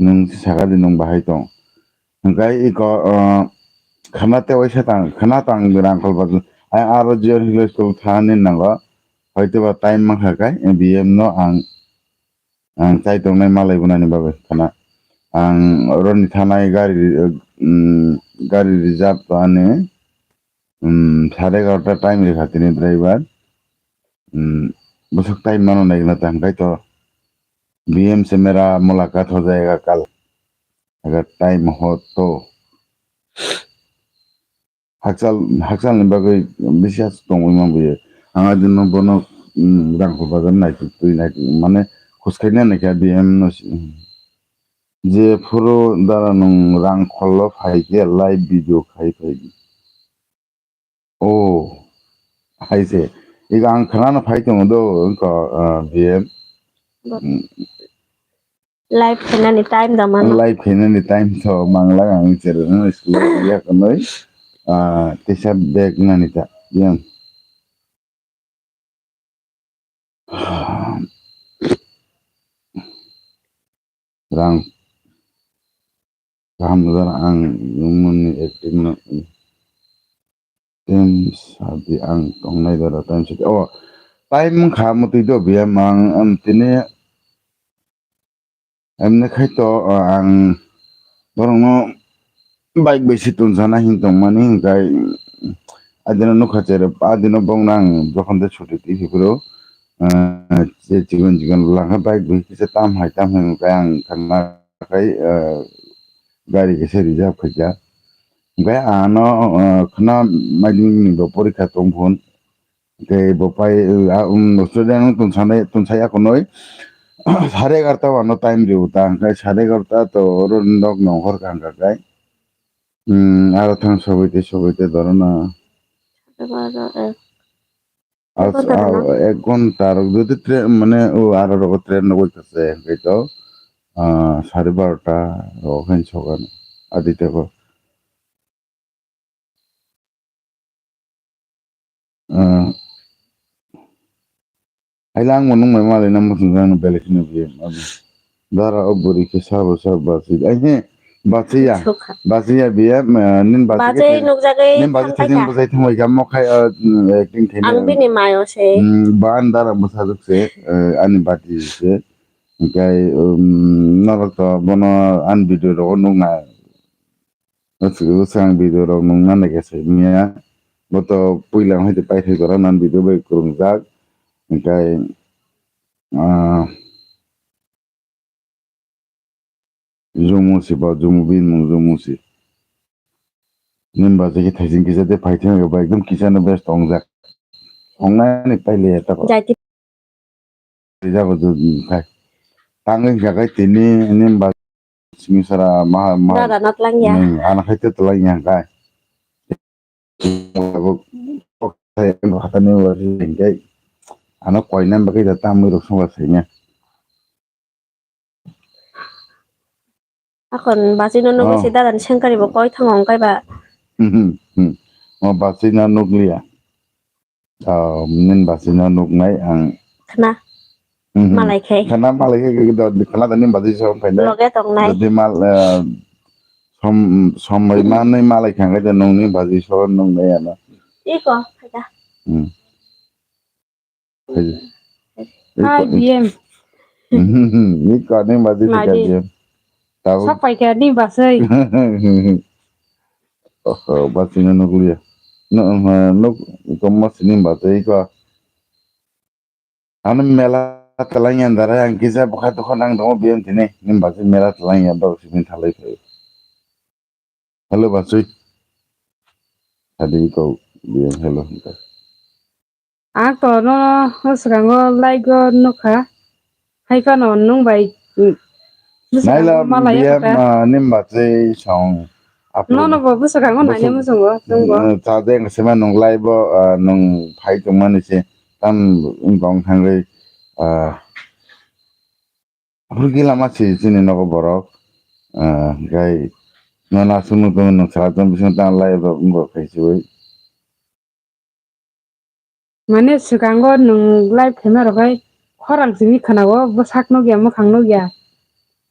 nwng saka di nwng bahai tong. Hingkai iko, ah, khana te waisa tang, khana tang Rangkhol bazar. Ai aro Zion Hill School thani nango. Hoitoba time mankha kai, B M no ang, ang chai tongnai malai bunani bagwi khana. Ang oroni thanai gari, um, gari reserve to ani. Hmm, sare egarota time rikha tini driver. Hmm, bwswk time mano naikna ta hwnkhe to B M se mera mulakat ho jayega kal. Agar time ho to. Hakchal, hakchal ni bagwi biswas tongwi manbuye. Ang adino bono, hmm, Rangkhol bazar naituk twi naituk mane khuskai na naikha B M no si-, je phuru dara nwng Rangkhol o phaikhe live video khai phai. Oh, hai se. Ega ang khwnano phai tongo do, wngkha, ah, B M. But Mm. Live khainani time da mano. Live khainani time to mangla ang cherno school ya kanoi. Ah, tisa bag nani ta, B M. Rang kaham nujak ang nungmani acting no tem sadi ang tongnai dara time sadi. Oh, time wngkha mwtwi do B M ang, um, tini emne khai to, uh, ang borokno bike bai se tonsana hin tongmani hinkai adino nukha chere adino bongno ang jokhon de chuti twi phuru, uh, je chikon chikon langkha bike bai kisa tam hai tam hai hinkai ang thangna khai, uh, gari kaisa reserve khaikha. Hingke ano, ah, khna madhyamik ni bo porikha tong phun. Hingke bo pai, ah, um, student wng tong sanai, tong saya khonoi. Sare egarota o ano time rio ta, hingke sare egarota to oro nok nong hor kha hingka kai. Hmm, aro thang sobai te, sobai te doro na. Aro, eh, Ek ghonta rwna? Ek ghonta rok jodi train mane o aro rogo train rogoi kha se hwnkhe to, ah, sare barota rok hinwi sogan adi tebo. Ah, haila ang bo nung bai malai na muchung jang belai kheno biye. Dara o bwrwi khe sabo sabo basi. Ai he, Bachiya. Sukha. Bachiya biya, eh, nin bachi Bachai ke nukjagwi nin bachi thangkha thajin kha. Bachai thangbai kha, mokhai, eh, mm, acting thai Ang nai. Bini mayo se. Mm, ba an dara bwsajwk se, eh, ani bati se. Hwnkhe, um, norok to bono an video rogo nukna. Bwswk, bwswk ang video rok nukna naikha se mia. Bo to puila hai paithai jora nan video bai kwrwngjak. Hwnkhe, ah, Jumu si ba, Jumu bini mung Jumu si. Nin ba je khe thaising kisa de phai thang ba ekdom kisa no best tongjak. Songnani paile ya ta ko. Jai ti- Jago ju khai. Tangwi jagai tini nin ba simi sara ma ma. Dada na tlang ya. Hmm, ana khai te tlang ya khai. Abo kok sai hatani wari hingkai. Ano koina bagwi da tamwi rok songla saimya. Akon bachino nugwi Oh. Si dadani sengkari bo koi thango hwnkhe ba. Hmm, hmm. O bachino nukliya. Ah, nini bachino nuknai ang. Khna. Mhm. Malai khai. Khna malai khai, khai, do, khna do nini baji so phai nai. Loge tong nai. Jodi mal, eh, som, somoi manwi malai khai, khai do nungni baji so nung nai ano. Iko, khaja. Hmm. Hai. Hai, Iko, B M. Mhm, iko nini baji Magi. Khaja B M. Tau. Sok pai kha nini basai. Oho, bachino nukliya. No, eh, nuk, iko masini baji iko. Ano mela talang yan dara ang kisa bokha tokha nang tongo biyang tini. Nim basi mela talang yan dok sini thalai phai. Hello basui. Tadi ko biyang hello hingka. Ang to no, no swkango live o nukha. Hai phano nwng bai, mm, bwswkango Naila malaya biyang kha. Ma nim basi song. Nono bo bwswkango naina muchungo, chwngbo. Chajeng sema nung live o, ah, nung phai tongmani se tam wng tong thangwi, ah, aphuru gila ma se chini nogo borok, ah, gai nono aswk nung tongo nung sara tong bising tang live rok wng bo khai se ui. Mane swkango nwng live khaima rok hai khorang simi khwnago, bwsak nukya, mwkhang nukya.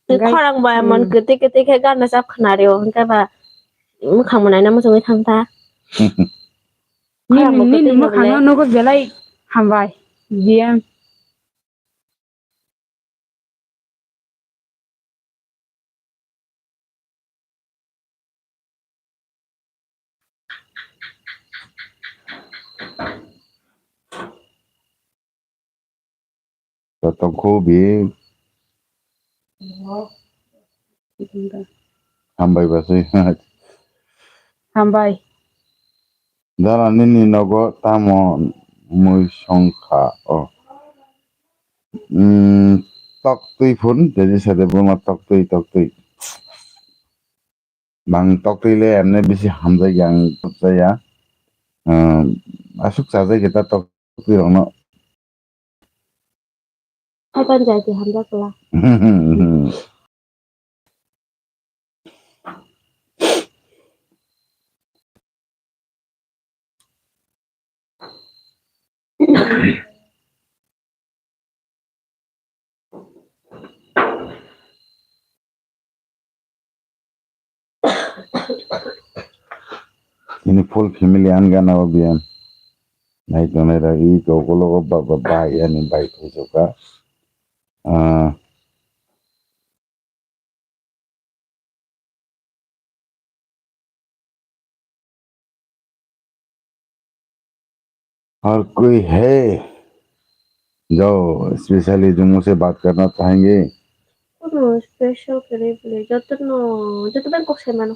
Tei hwnkhe khorang bo emon hmm. Kwtwi kwtwi khe gana chap khwna rw, hwnkhe ba mwkhang bo naina muchungwi thang ta. Khorang bo nini, nini kwtwi mwkhang nukle. No nugo belai hambai, B M. Tongkhu bi. Hambai basui. Hambai. Dara nini nogo tamo mui songkha o? Mm, toktwi phun, jadi sade buma toktwi, toktwi. Bang toktwi le emne bisi hamjai yang jaya. Mm, asuk chajai kita toktwi rokno. Hai panjai ti hamjak la. Ini full family an gana o biyan. Nai tongnai ragi kau kologo ba, ba, bai ani bai phaisoka. Ah, हर कोई है जो स्पेशली जुम्मू से बात करना चाहेंगे। Kono special kene bole joto no, joto bang kok sai mano.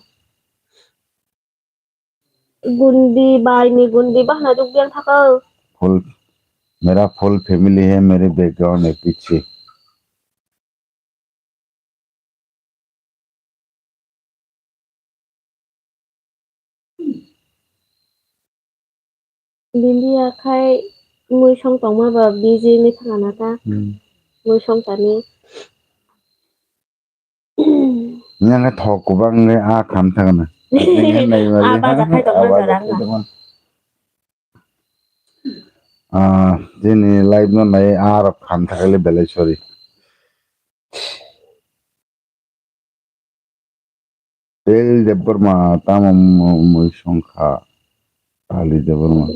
Gundi bai ni gundi bahna duk biang thaka. Full, मेरा full family है मेरे बैकग्राउंड में पीछे। Bini akhai mui song tongma ba busy ni thangana ta. Hmm. Mui song tani. Yang thok kubang nge a kham thangana. Yang nai mari. A baja khai tongma jora nga. Ah, jini live no nai a rok kham thakale belai sorry. Tali Debbarma tamo mui songkha. Tali Debbarma.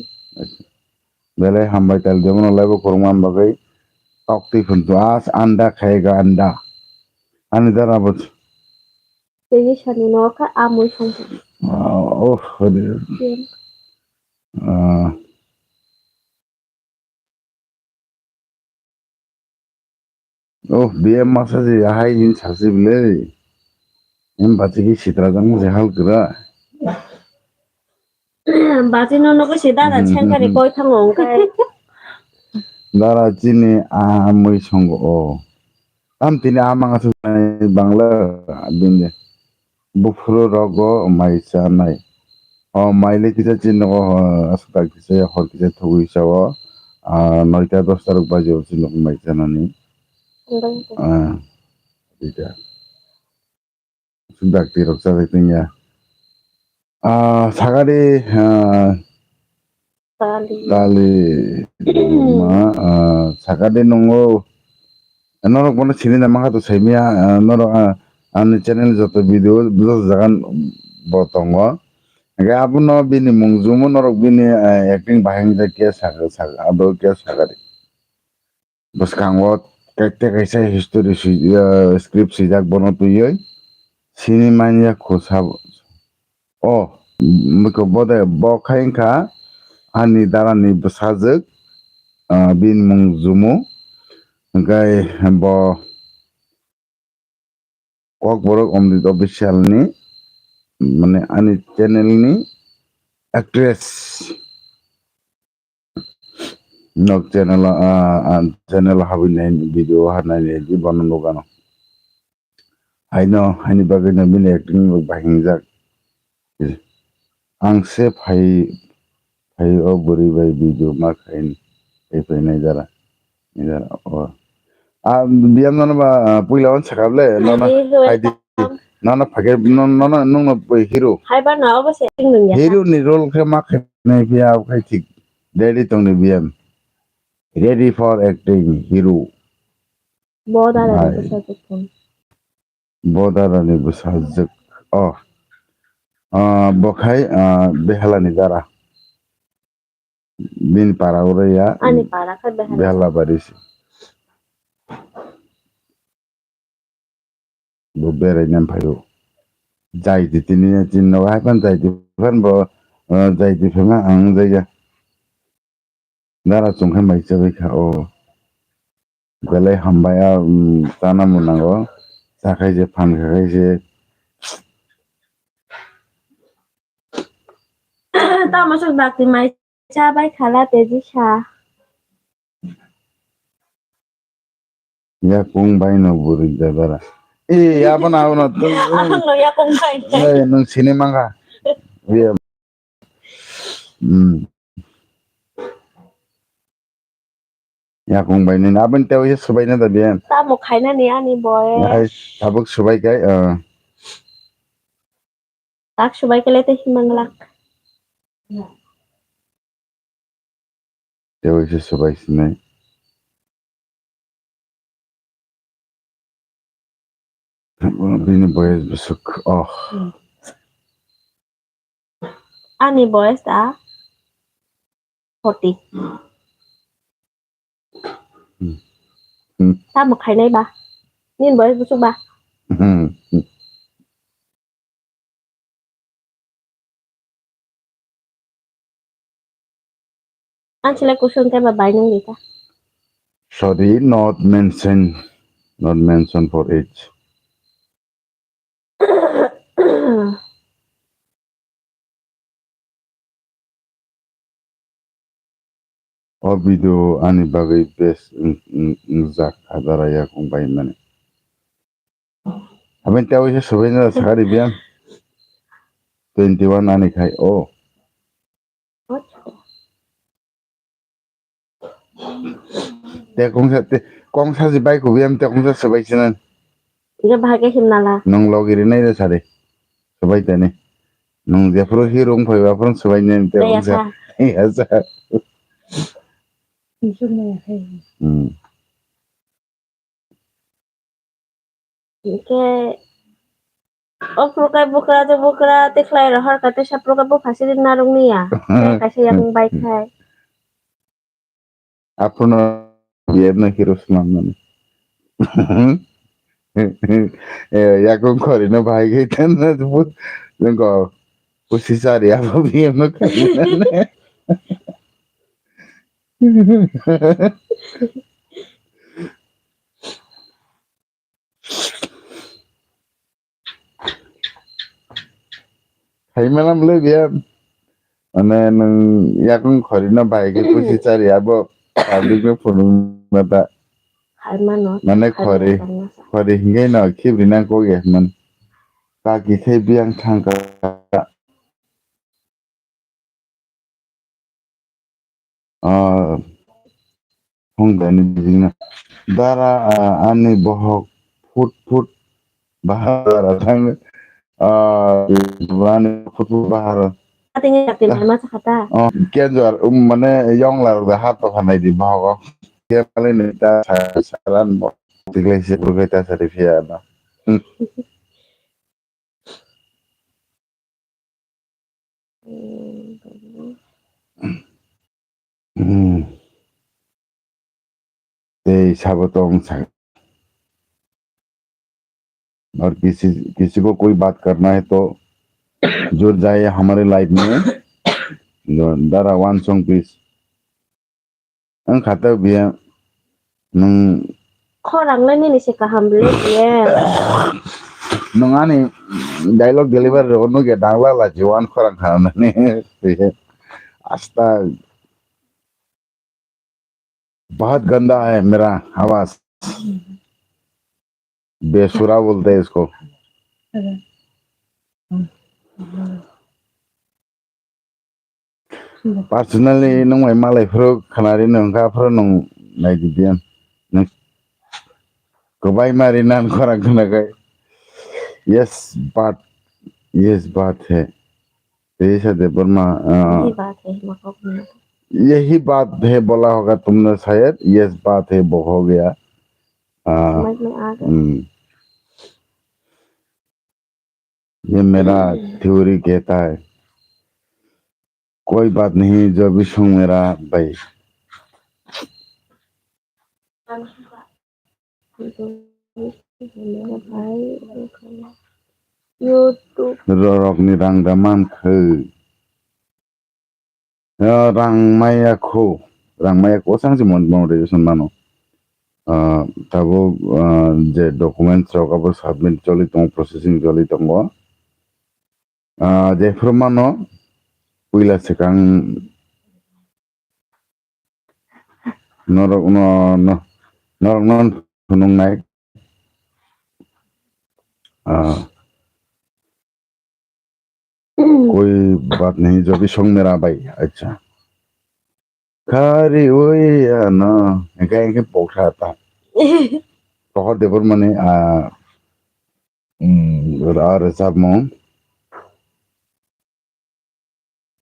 Belai hambai Tali Debbarma laibo khorokma bagwi tok twi phuntu as anda khayega anda. Ani dara bo. Tei sani no kha a mui songkha. Oh, oh, ah. Oh, B M masa je ahai hin sasi bile. Em bachi ki sitra jang je hal kira. Bachi no no ko se dada chengkari koi thango ongkai. Dara chini a mui songo o. Am tini a manga su bangla binde. Buphuru rogo mai chanai. O mai le kisa chini nogo, aswk dak kisa ya hor kisa thugui sao. Ah, noita dosta rok baji o chini nogo mai chanani. Ah, dita. Aswk dak twi rok chajak tongya. Ah, sagari, ah, Tali. Tali, ma, ah, sakade nungo, norok bono sini na mangkha to saimia, ah, norok, ah, ani channel joto video, joto jaga bo tongo. Hingke abono bini mung jumo norok bini, ah, acting bahai wngkha khe saka, saka, abo khe sakadi. Bwskango kaisa kaisa history swi-, ah, script swijak bono twiwi sini manya kho sabo. O, bwkha bo de, bo khai wngkha ani dara ni bwsajwk, ah, bini mung Jumu, hwnkhe bo Kokborok Omrit Official ni, mane ani channel ni actress. Nok channel, ah, ah, channel habwi nai video ha nai nai di bono nugano. Haino, haini bagwi no bini acting rok bahai wngjak. Ang se phai, phai o bwrwi bai video ma khaini, phai phai nai jara, nai jara o. A biyam nono ba, ah, puila on sakable, nono Hero hai di, nono phage, nono, nono, nungno hero. Hai ba no, obo se acting nung ya. Hero ni role khe ma khainai phiya, obo khai thik. Ready tongni biyam. Ready for acting, hero. Bo dada ni bwsajwk tong. Bo dada ni bwsajwk. Oh. Ah, bo khai, ah, Behala ni dara. Bini para oro ya. Ani para khe Behala. Behala bari se. Bo berai nang phaio. Jaiti tini, tini nogo hai phan jaiti phan bo, ah, jaiti phema ang jaiya. Dara chwng khe mai chabai kha o. Belai hambai a, um, chana mwnango. Chakhai se phan khakhai se. Tamo sok dakti mai chabai khala teji sa. Yakung bai no bwrwi da dara. Eh, abono, abono. Ang no yakung bai. Eh, nwng sini mangkha. Iya. Hmm. Yakung bai nini aboni tei waisa swbaina da biyan. Tamo khainani ani boy. Ai, tabuk swbai kai, ah. Tak swbai kele te himanglak. Tei waisa swbai sinai. Bini boyes bwswk, oh. Hmm. Ani boyes da forty. Hmm. Hmm. Tamo khainai ba? Nini boyes bwswk ba? Hmm. Ang selai kusun tei ba bai nung di ta. Sorry, not mention, not mention for age. O video ani bagwi best wng-, wng-, wngjak, hadara yakung bai mani. Aboni tei waisa swbaina sakari biyan. Twenty one ani khai o. Te kongsa, te kongsa si bai kubi am te kongsa swbai sinan. Ike bahai ke himnala. Nung logi rinai de sari. Swbai tani. Nung jephuru hirung phai ba phuru swbai nai te kongsa. Iya sa. Hmm. Hingke O phurukai bukra to bukra, tikhlai rohor ka tesa phurukai bupha siri narwk niya. Tei kaisa yakung bai khai. Aphuru no biyar no hero swnam mani. Eh, yakung khori no bahai khai tan na bu, nungko pusi sari abo biyar no khai na. Hai malam le biya. Mane nwng yakung khori no bahai khe pusi chari abo public no phunuk na ta. Hai mano. Mane khori, khori hingai no khibri nang kok ya man. Kaki khai biyang thang ka. Ah, hung dani bijingna. Dara, ah, ani bohok phut phut bahar thang, ah, ani phut phut bahar. Ating yakti mama sakata. Oh, kenjor, um, mane yong larok da hat to khanai di bohok. Ke pale ni ta sa-, saran bo. Tiglai se burgai ta sari phiya na. Hmm. Hmm. Tei sabo tong sa-, और किसी, किसी को कोई बात करना है तो जुड़ जाइए हमारे लाइव में। Dara one song please. Ang kha ta biya nwng khorang le nini se kaham le biya. Nwng ani dialogue delivery rok nugya dangla la jiwan khorang kha nani. Asta bahut ganda hai mera awaaz. बेसुरा बोलते हैं इसको। Personally, nung bai malai phuru khanari nung kha phuru nung nai di biyan. Nung kwbai mari nan khorang khna kai. Yes, but, yes, but hai. Teisa Debbarma, ah, यही बात है, मको घूमना। यही बात है बोला होगा तुमने शायद, यस बात है वो हो गया। Ah, समझ में आ गया। Hmm. ये मेरा थ्योरी कहता है, कोई बात नहीं, जो भी सुन मेरा भाई। YouTube. Rorokni rang da man khe. Ah, rang maya kho, rang maya kho sang si mon-, monetization mano. Ah, tabuk, ah, je documents rok abo submit choli tongo, processing choli tongo. Ah, jephru mano puila swkang norok no, no, norok no phunuknai. Ah, कोई बात नहीं, जो भी सुन मेरा भाई। अच्छा। Khari ui ano, engke engke pokra ta. Tohor Debbarmani, ah, mm, ra rajabmung.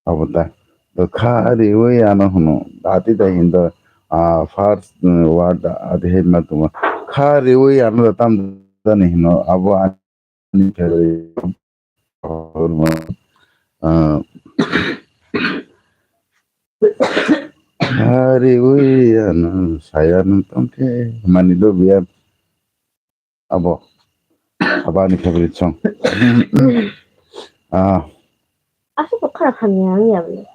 Abo ta. To khari ui ano hwno. Ati ta hindo, ah, first, mm, word ati hai ma tuma. Khari ui ano tam jani hino. Abo ani favorite. Ah, khari ui ano saya nung tongke mani do biya. Abo. Abo ani favorite song. Ah. Aswk bo khara hamya wngya bole.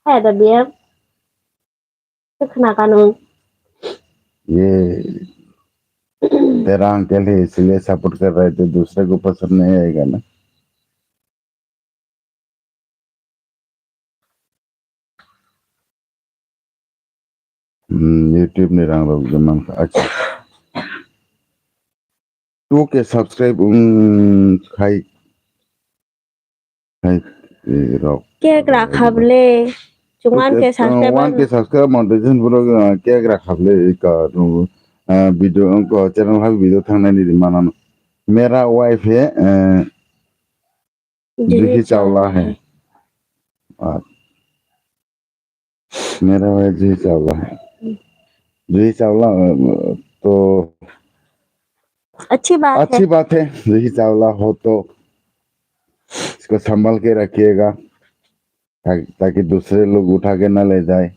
Haya da biya. Khna kanu. ये तेरा अंकल है, इसलिए सपोर्ट कर रहे थे, दूसरे को पसंद नहीं आएगा ना। Hmm, YouTube ni rang rok je mankha. Acha. Two K subscribe wng khai, khai, eh, rok. Cake rakha ble. Chungan ke subscribe. One K subscribe monetization borok, eh, cake rakha ble, ika, eh, video, wngkha channel hai video thangnani di manano. Mera wife hai, eh, Juhi Chawla hai. Ah. मेरा भाई जूही चावला है। जूही चावला, अ, तो अच्छी बात है। अच्छी बात है, यही चावला हो तो इसको संभाल के रखिएगा, ता-, ताकि दूसरे लोग उठा के ना ले जाए।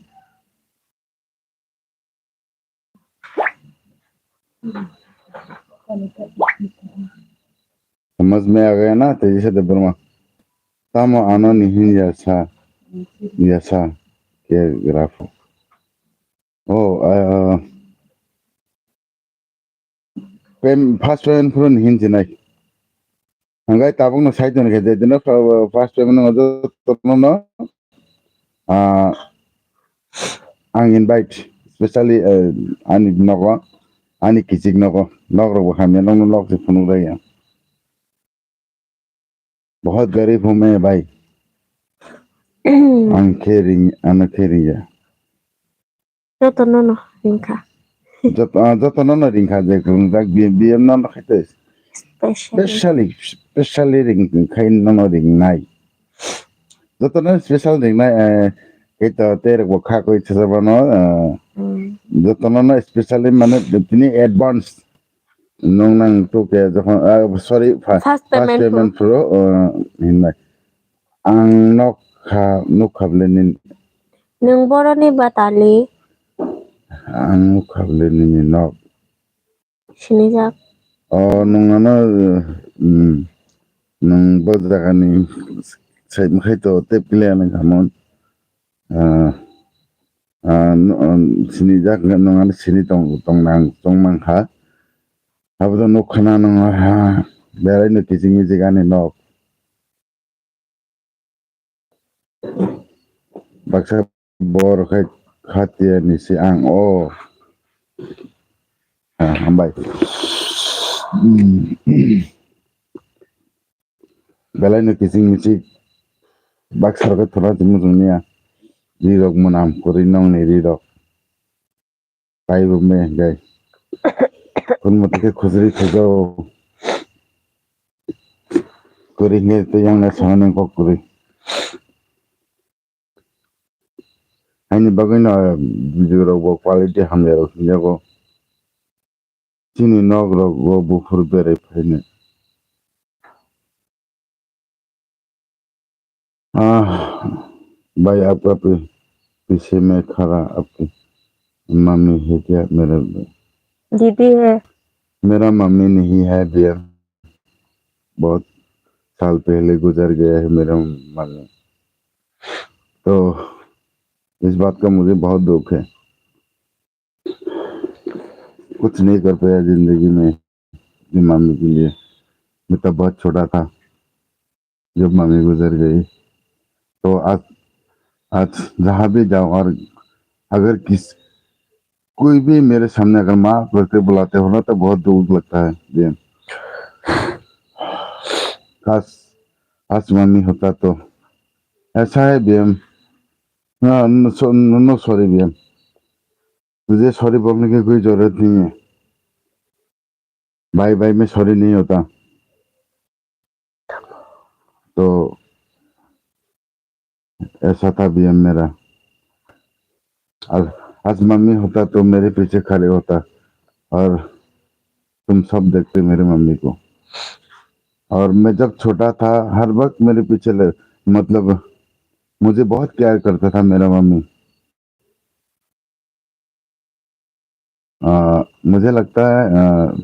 समझ में आ गया ना, तेजी से दे Brahma. Tamo ano nihin yasa, yasa ke grafo. Oh, uh, pem-, first payment phuru nihin jinai. Hanggai tabuk no sai toni khe, je dino fa-, first payment no jotono no, ah, ang invite, specially, eh, ani nogo, ani kichik nogo, nok rok bo hamya, nokno nok se phunuk raya. Bahut garib hu main bhai. Ang khe ring, ano khe ringya. Joto no no ringkha. Joto, ah, joto no no ringkha je kwrwngjak B M, B M no no khaito. Specially. Specially, specially ring khai no no ringnai. Joto no special ringnai, eh, khaito tei rok bo kha koi sajabano, eh, Hmm. Joto no no specially mane tini advance. Nung nang tu ke jokhon, ah, sorry, fa-, First first payment payment pro. Pro, uh, hinai. Ang nok kha, nuk kha bele nin. Nung boroni batali. Ang nuk kha bele nini nok. Sinijak. Oh, nung ano, mm, nung bo jagani side mkhai to tep kile ani khamon. Ah, ah, no, ah, sini jak nang ani sini tong, tong nang, tong mang kha. Abo to nuk khana nang ha, berai no kiching mijik ani nok. Baksa bor khai khatia ni si ang o. Ah, hambai. Hmm. Belai no kiching michik baksa rok thora tongmo chwng niya. Ri rok mwnam kwrwi nokni ri rok. Taibo me gai. Kun mote khe khujri thajao. Kwrwi hwnkhe tei yang na sanani kok kwrwi. Haini bagwi no video rok bo quality hamya rok hwnjago. Chini nok rok o buphur berai phainai. Ah, bhai, aap ka pi-, piche mein khara aapki mummy hai kya? Mera didi hai. Mera mummy nahi hai bhaiya. Bahut saal pehle guzar gaya hai mera mummy. To is baat ka mujhe bahut dukh hai. कुछ नहीं कर पाया जिंदगी में अपनी मम्मी के लिए। मैं तब बहुत छोटा था जब मम्मी गुजर गई। तो आज, आज जहाँ भी जाऊँ और अगर किस, कोई भी मेरे सामने अगर माँ करके बुलाते हो ना, तो बहुत दुख लगता है। ये काश, आज मम्मी होता तो। ऐसा है BM. No, no, so-, no, no, sorry BM. तुझे सॉरी बोलने की कोई जरूरत नहीं है। भाई भाई में सॉरी नहीं होता। तो ऐसा था बीएम मेरा। आज, आज मम्मी होता तो मेरे पीछे खड़े होता और तुम सब देखते मेरे मम्मी को। और मैं जब छोटा था, हर वक्त मेरे पीछे ले-, मतलब, मुझे बहुत केयर करता था मेरा मम्मी। अ, मुझे लगता है, अ,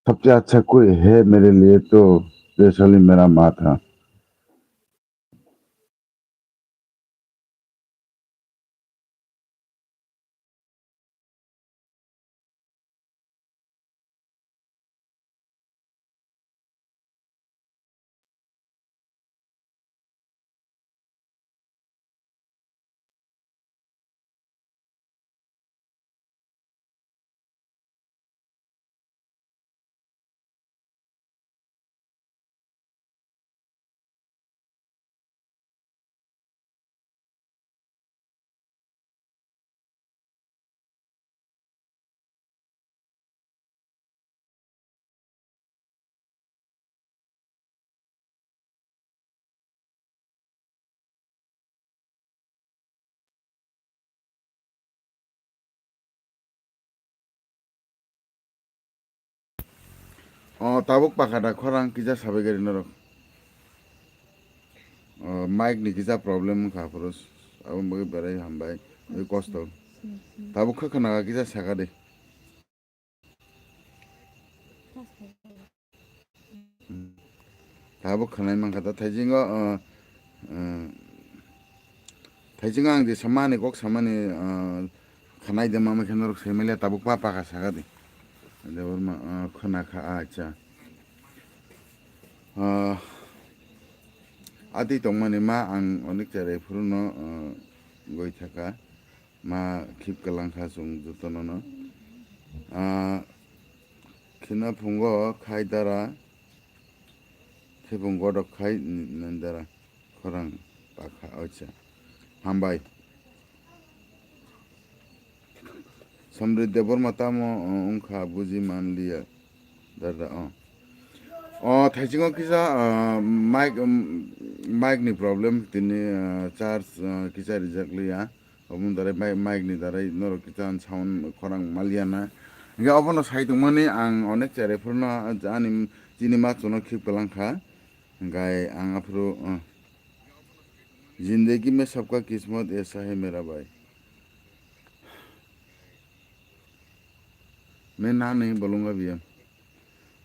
सबसे अच्छा कोई है मेरे लिए तो स्पेशली मेरा माँ था। O, tabuk pakha da khorang kisa sabai gari norok. O, mic ni kisa problem wngkha phuru, aboni bagwi berai hambai, oi kosto. Tabuk kha khna kisa saka de. Tabuk khwnai mankha ta thaisingo, o, o, thaisingo ang je samani kok samani, o, khwnai de mama khe norok sai manya tabuk pa pakha saka de. Debor ma, o, khwna kha, acha. O, ati tongmani ma ang onek cherai phuru no, o, goi thaka. Ma khip kwlang kha chwng jotono no. Ah, khina phungo khai dara, khibung godok khai n-, nani dara khorang pakha ocha. Hambai. Samrit Debbarma tamo, uh, wngkha buji manliya. Dada, oh. Oh, thaisingo kisa, ah, mic, um, mic ni problem tini, ah, charge, ah, kisa rijak liya. Oboni darai mic, mic ni darai norok kisa sound khorang maliya na. Hingke obono sai tongmani ang onek cherai phuru no ani chini ma chuno khip kwlang kha. Hingke ang aphuru, ah, zindagi mein sabka kismat aisa hai mera bhai. Main naam nahi bolunga bhi hum.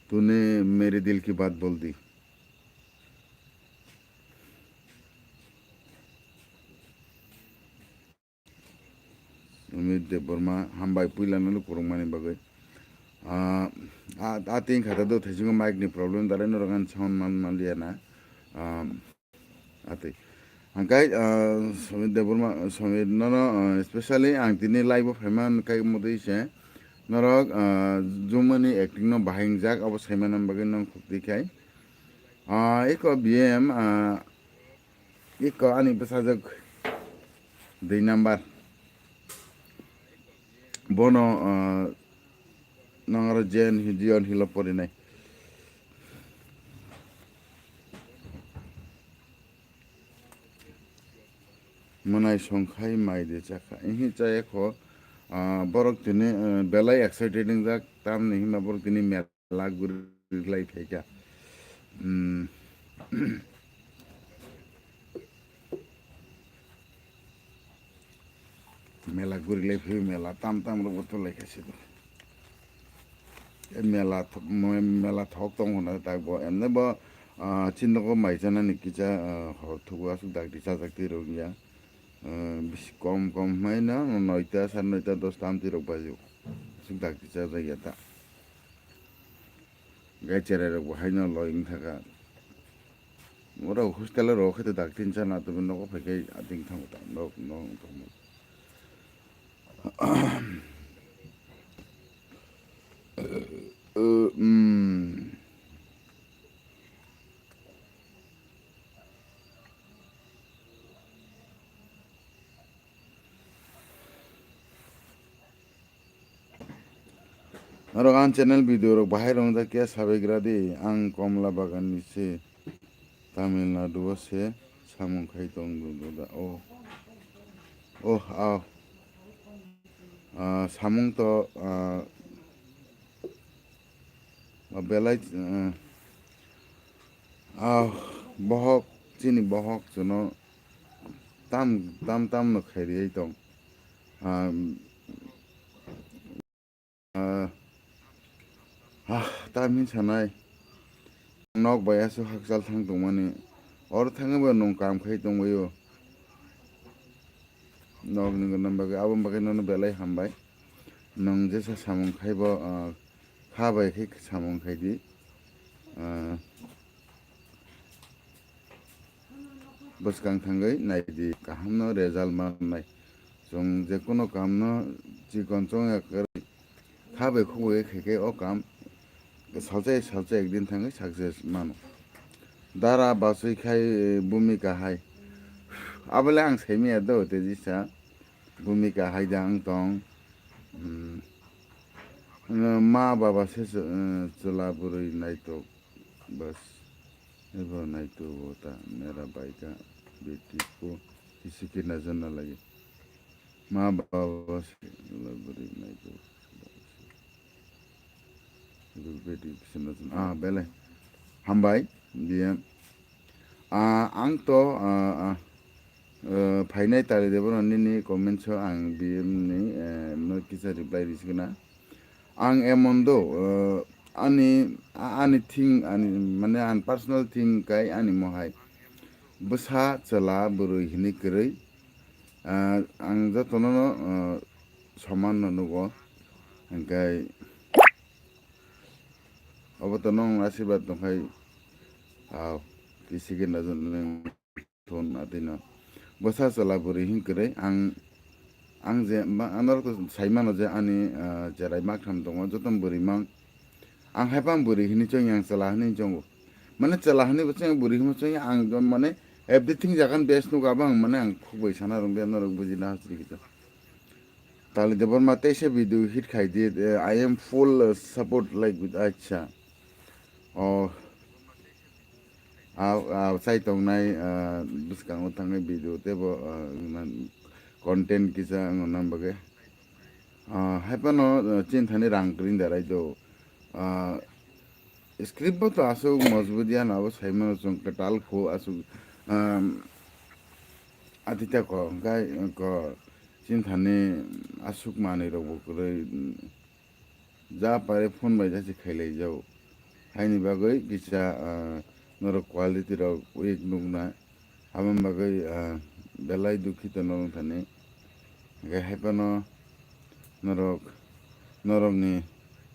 Tune mere dil ki baat bol di. Amit Debbarma, hambai puila no kwrwngmani bagwi. Ah, a, a tin khata do thaisingo mic ni problem dalai norok ani sound man manliya na. Ah, Atwi. Hangkai, ah, Samir Debbarma, Samir nono, ah, specially ang tini live o phaima kai motwi se norok, ah, Jumani acting no bahai wngjak abo saimana bagwi nang khukti khai. Ah, eko B M, ah, eko ani bwsajwk dui number. Bono, ah, nang aro Jen hi Jion hilo porinai. Mwnai songkhai mai de chakha. Ihi chaya kho, ah, borok tini, ah, belai excited wngjak, tamni hima borok tini mela guri lai phaikha. Hmm. Mela guri lai phai mela tam tam rok bo tolai kha se do. E mela th-, mo-, mela thok tong hwnna tak bo emne bo, ah, chini nogo mai chanani kisa, ah, hor thugo aswk dakti chajak twi rok ya. Ah, bisi kom kom hwnmai no noita, sare noita, dosta amtwi rok bajo. Aswk dakti chajak ya ta. Gai cherai rok bo haino loi wng thaka. Oro hostel o rok khe to dakti chana to nogo phai khe ating thango ta nok nok tongmo. Uh, um. Norok ang channel video rok bahai rok jak ya sabai gra di, ang Komla Bagan ni se, Tamil Nadu o se samung khai tong du du da. Oh, oh, ah, ah, samung to, ah, belai, ah, ah, bohok, chini bohok chuno tam, tam, tam no khai ri tong. Ah, Ah, ah, tam hin sanai. Nok bai aswk hakchal thang tongmani. Oro thangwi bo nwng kam khai tongbaio. Nok ni gwnam bagwi, aboni bagwi nono belai hambai. Nwng jesa samung khai bo, ah, kha bai khe samung khai di. Ah, Bwskang thangwi nai di, kahamno result mannai. Chwng je kono kamno chikon chwng ya kwrwi kha bai khuk bai khe khe o kam salsa salsa ekdin thangwi success mano. Dara bachwi khai bumika hai. Abole ang saimaya do tejisa bumika hai da ang tong. Hmm. Ma baba se chwla bwrwi naitok. Bas, ebo naitu hota, mera bhai ka beti ko kisi ki nazar na lage. Ma baba se, bwrwi naitu. Ah, bele. Hambai, biye. Ah, ang to, ah, ah, eh, phainai tari de bono nini comments o ang biye ni, eh, no kisa reply risigna. Ang emon do, eh, ani, a-, ani thing, ani, mane, ani personal thing kai ani mohai. Bwsa, chwla, bwrwi hinwi kwrwi. Ah, ang jotono no, ah, soman no nugo. Hingkai obo to nong asirwad tongkhai, ah, kisi gena thon atino. Bwsa chwla bwrwi hin kwrwi ang, ang je ma-, ang norok to sai mano je ani, ah, cherai maktham tongo, joto bwrwi mang. Ang hai phano bwrwi hinwi chong yang chwla hinwi chongo. Mane chwla hinwi bo chong bwrwi hinwi chong ang do mane everything jagan best nugo abang mane ang khuk bai sana rong de norok bujina hasri kita. Tali Debbarma teisa video hit khai di, eh, I am full, eh, support like with acha. Oh, ah, ah, sai tongnai, ah, bwskango thangnai video tebo, ah, man content kisa ang nang bagwi. Ah, hai phano, ah, chinthani rang kwrwi da raijao. Ah, script bo to aswk mojbut ya no, abo sai mano chwng kwtal kho aswk, ah, atita ko, hwnkhe ko chinthani aswk manwi rok bo kwrwi, mm, ja pare phone bai jasi khailai jao. Haini bagwi kisa, ah, norok quality rok weak nukna. Aboni bagwi, ah, belai dukhi tono wng thani. Hwnkhe hai phano norok, norokni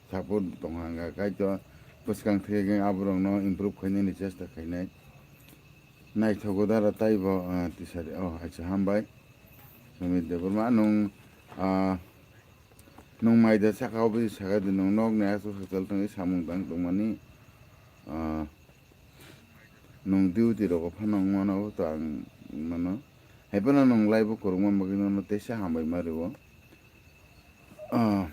support tongkha hwnkha, kaitor bwskang theke aborokno improve khainani chesta khainai. Naithogo dara taibo, ah, tisari, oh, acha hambai. Sumit Debbarma, nwng, ah, nwng mai da saka o bwswi saka di, nwng nokni aswk hakchal tongwi samung tang tongmani, ah, nwng duty rogo phano wng mano, to ang mano. Hai phano nwng live o kwrwngma bagwi nono teisa hambai ma rwo. Ah,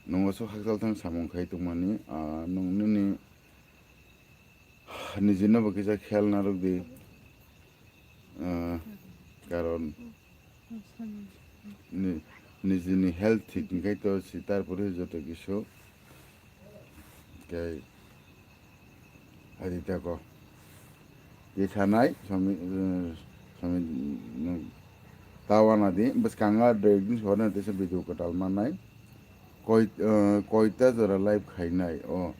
nwng aswk hakchal tang samung khai tongmani, ah, nwng nini nijino bo kisa khel narwk di, ah, karon ni-, nijini health thik wngkhai to si, tarpore joto kisu. Tei adi tako. Ye sanai, sami, eh, sami, mm, tawana di, bwskango dui din sona tesa video kwtal mannai. Koi, eh, koita jora live khainai, o.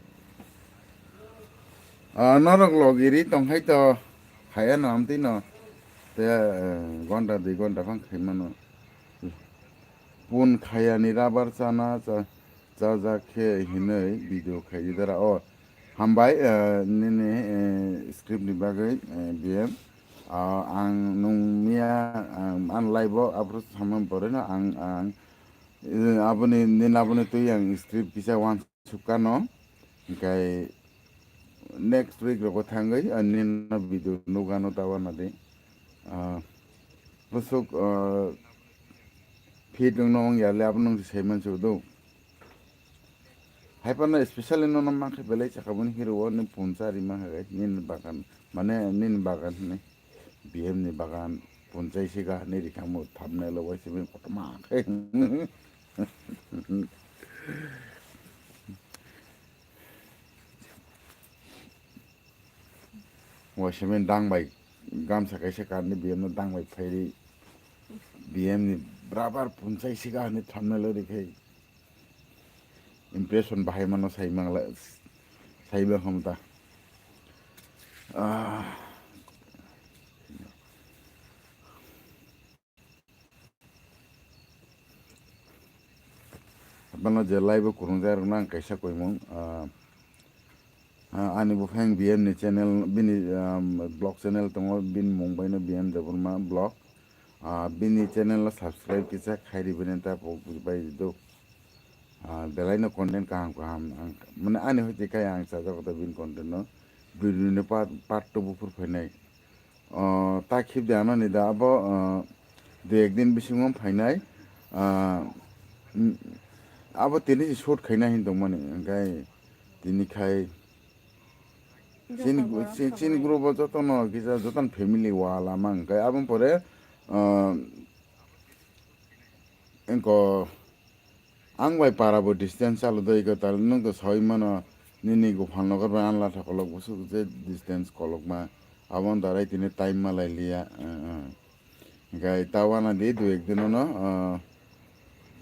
Ah, norok logiri tongkhai to, khaya no amtwi no. Te, eh, gonta dui gonta phang khaimano. Pun khayani rabar chana cha-, chajak khe hinwi video khaidi dara. O, hambai, eh, nini, eh, script ni bagwi, eh, B M. Ah, ang nung miya, ang, ang live o aphuru samani pore no ang, ang, eh, aboni, nini aboni twi ang script kisa wan sukano. Hingkai next week rogo thangwi, ah, nini no video nugano tawana di. Ah, bwswk, ah, fit wngno wng ya le abono nwng se saiman se do. Hai phano specially nono mankhe belai chakaboni hero o ni puncha ri mankha guys, nini bagan, mane nini bagan hwnwi, B M ni bagan punchai se ga hwnwi rikhamu thumbnail o waise bini kotorma khe. Waiseme dang bai gamsa kaisa karni B M no dang bai phairi B M ni brabar punchai siga hwnwi thumbnail o rikhai impression bahai mano sai mangla sai ba hamta. Ah. Abano je live o kwrwngjak rwkno ang kaisa koimung, ah, ah, ani buphang B M ni channel, bini, ah, vlog channel tongo, bini mung baino B M Debbarma vlog. Ah, bini channel o subscribe kisa khairi bini ta pok bai do. Ah, belai no content kaham kaham ang, mane ani hoite kai ang chajak ta bini content no. Video ni part, part two buphur phainai. O, ta khibdi ano ni da abo, o, dui ek din bisingo phainai, ah, mm, abo tini se shoot khaina hin tongmani, hingkai tini khai chini, chini, chini group o jotono kisa jotono family wala mang, hingkai aboni pore, ah, engko Ang bai para bo distance chalo doi ko tal, nwng to sawi mano, nini gopal nokar bai anla thokolok busuk je distance kolokma, aboni darai tini time malai liya. Hwnkhe ta wana di dui ek din no, ah,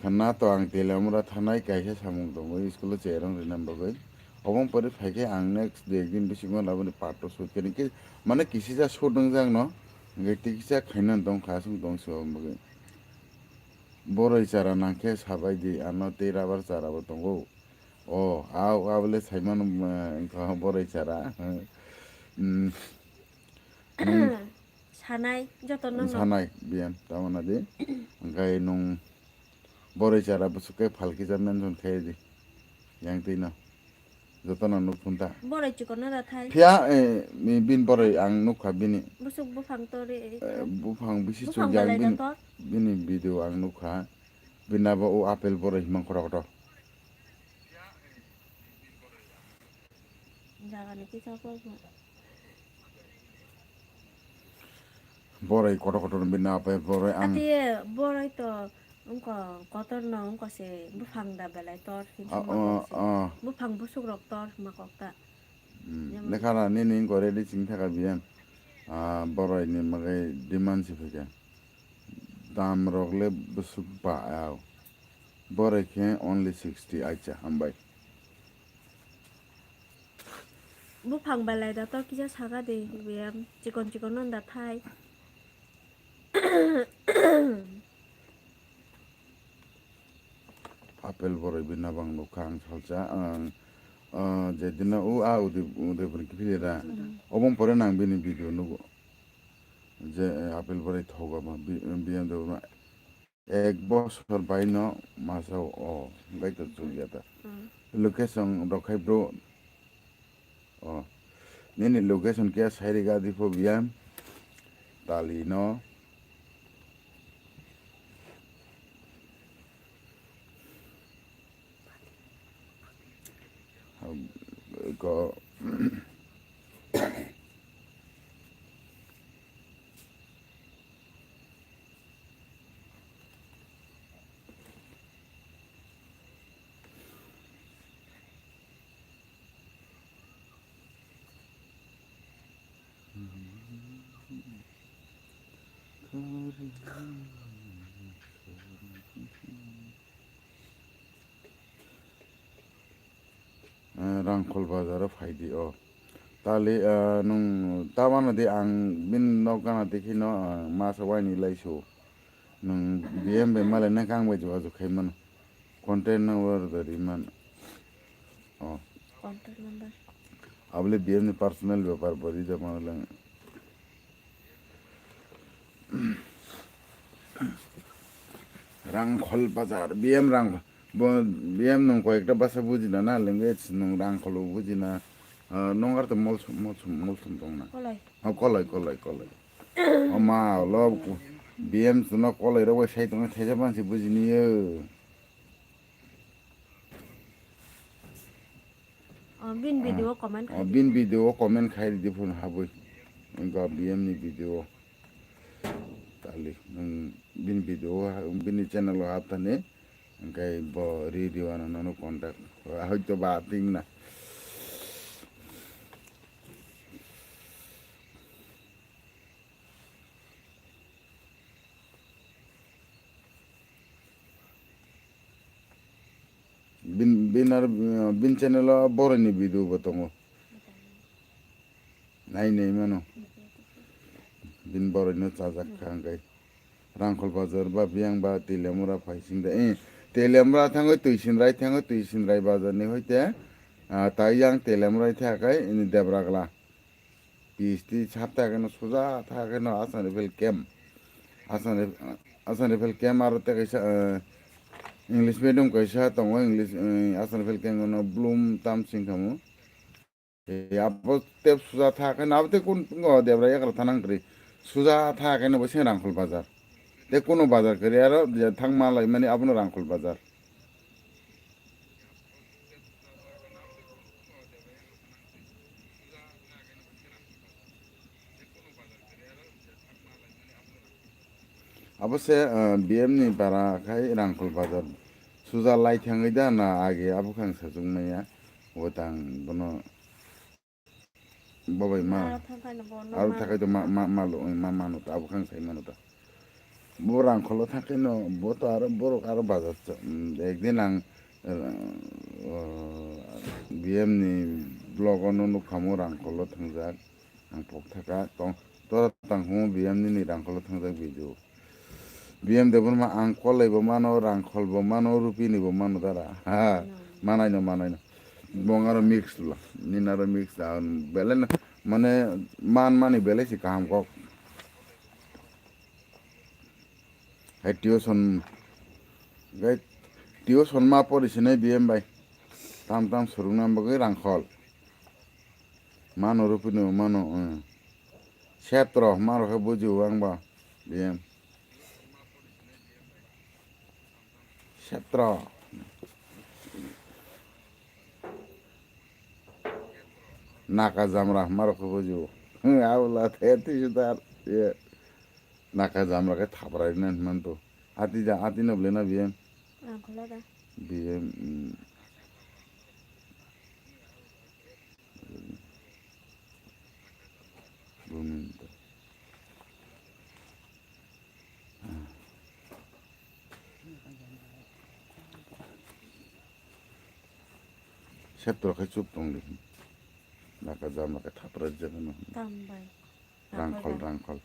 khana to ang Teliamura thanai kaisa samung tongo, school o cherong rinani bagwi. Oboni pore phaikhe ang next dui ek din bisingo labani part two shoot khe, mane kisisa shoot wngjak no, hwnkhe tikisa khaina tongkha, aswk tong se oboni bagwi. Boroi chara nangkhe sabai di, ano tei rubber chara bo tongo. O, a, abole saimano, eh, wngkha boroi chara. Hmm. Sanai, jotono no. Sanai, biyam, tamana di. Hwnkhe nwng boroi chara bwswk khe phalkisa mention khe di. Yang twi no. Jotono nuk phunta. Boroi chikon no da thai. Phiya, eh, mi-, bin boroi ang nukha bini. Bwswk buphang tori, eh, eh, buphang bisi buphang chukjak belai da bini, tor. Bini video ang nukha. Bini abo o apple boroi himang kotor kotor. Jaga ni kisa ko. Boroi kotor kotor bini apai boroi ang. Ati boroi to wngko kotor no wngko se buphang da belai tor himsima kok se. Buphang busuk rok tor hima kok ta. Lekha ra nini wngko ready ching thaka biyan. Ah, boroi ni magai demand si phika. Dam rok le busuk ba au. Boroi khe only sixty, acha hambai. Buphang belai da to kisa saka de, biyam chikon chikon no da thai. Apple boroi bini nabang nukha ang salsa, ang, ah, jedino o a Uday-, Udaipur kiphilira. Oboni pore nang bini video nugo. Je, eh, apple boroi thogo ma, bi-, B M W ma. Ek bosor bai no masa o, bai to chukya ta. Location rok khai bro. O, nini location khe sairi gadi pho biyam. Tali no. Ko. Eh, Rangkhol bazar o phai di o. Tali, eh, nwng ta mano di ang bini nok gana tikhi no, eh, masa waini lai su. Nwng B M bai malai na kang bai jogajog khai mano. Contact number da ri man. O. Contact number. Abole B M ni personal bepar bo ri da mano lang. Rangkhol bazar, B M Rang-, bo, B M nwng koi ekta basa bujina na, language nwng Rangkhol bo bujina, ah, nongar to Molsom, Molsom, Molsom tong na. Koloi. Oh, Koloi, Koloi, Koloi. Oh, ma, lo, B M chwngno Koloi rok bai sai tongna thaisa mansi bujini yo. Oh, bin video comment khai di. Bin video comment khai di phone habwi. Wngkha B M ni video. Tali, nwng bin video, bini channel o haptani. Hwnkhe bo ri di wano nono contact. Hoito ba ting na. Bin, bin ar, bin channel o boroni video bo tongo. Nai nai mano. Bin boroi no chajak kha hwnkhe. Rangkhol bazar ba biyang ba Teliamura phai sing da. Eh, Teliamura thango twi sinrai thango twi sinrai bazar ni hoite. Ah, tai yang Teliamura tha kai ini Debragla. P H D sap tha keno suja tha keno Assam Rifle camp. Assam Rif-, Assam Rifle camp aro te kaisa, eh, English medium kaisa tongo, English, eh, Assam Rifle camp no Bloom tam sing khamu. Eh, abo te suja tha keno abo te kun ngo Debra yakra thanang tri. Suja tha keno bo se Rangkhol bazar. Te kuno bazar kari aro je thang ma lai mani abono Rangkhol bazar. Abo se, ah, B M ni bara khai Rangkhol bazar. Suja lai thangwi da na age abo khe ang sajwk maya. Bo tang bono bo bai ma. Aro thang khai no bo no aro ma thakai to ma, ma, ma lo, ma, ma no ta abo khe ang sai mano ta. Bo rang kholo thang khai no bo to aro borok aro bazar cha-, um, ekdin ang, uh, B M ni vlog o no nuk kha mo rang kholo thangjak. Ang pok thaka tong to tang hwngo B M nini rangkholo thangjak video. B M Debbarma ang kolai bo mano, rangkhol bo mano, rupini bo mano dara. Ha, manai no, manai no. Bong aro mix la, nin aro mix da, belai no, mane man mani belai si kaham kok. Hai tuition, hai tuition ma pori sinai B M bai. Tam tam surungna bagwi rangkhol. Mano rupini bo mano, eh. Setro, maro khe buji o ang ba, B M. Setro. Naka jamra, maro khe buji o. Abla the tisi dar, ye. Naka jamra khe thaprai nan manto. Ati ja, ati no ble na B M. Ang khola da. B M, mm. Buminta. Septro khe chup tong di. Naka jam naka thapra jagano. Tambai. Rangkhol, rangkhol.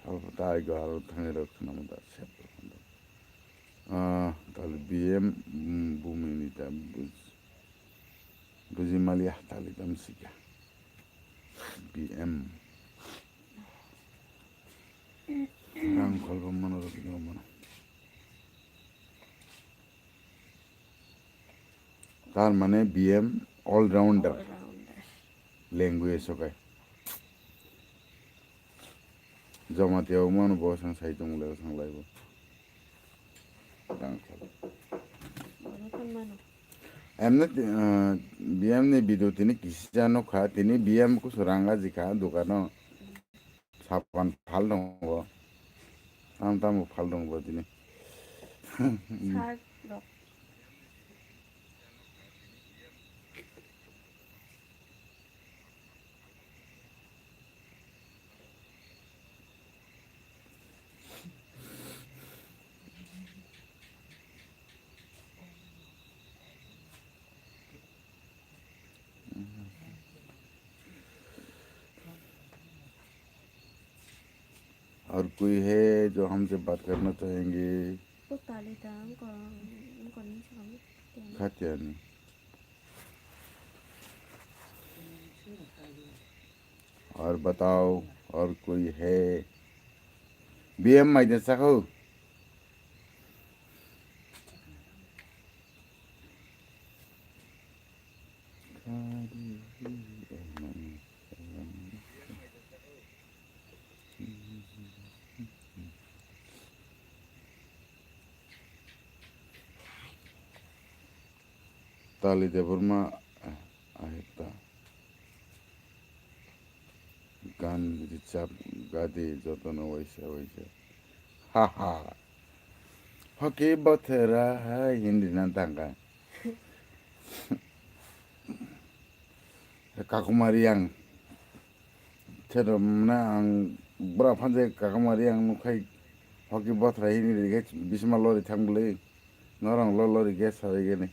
Alpha ta aigo aro thangwi rok khwnama da sep rok. Ah, tali B M, mm, bumini ta buj-, buji maliya tali tam sika. B M. Rangkhol bo mano rok no mano. Tar mane B M all rounder. All rounder. Language o kai. Jamatia o mano bo sang sai tong le sang lai bo. Tang kha. Bono tong mano. Emne, eh, B M ni video tini kisa no kha, tini B M kusu ranga jikha dukano. Sapan phal dong bo. Tam tam bo phal dong bo tini. Sak rok. और कोई है जो हमसे बात करना चाहेंगे? Ko tali ta, ko, ko ni sa kami. Khatiani. और बताओ, और कोई है? B M mai de sakho. Tali Debbarma, ah, ahekta. Gan richap gadi jotono waisa waisa. Ha ha. Hoki bothera hai Hindi nan tangka. Kakumari yang. Thero mane ang bra phanje kakamari ang nukhai hoki bothra hini rige bisma lori thang bwlwi norong lo lori ge sabai gani.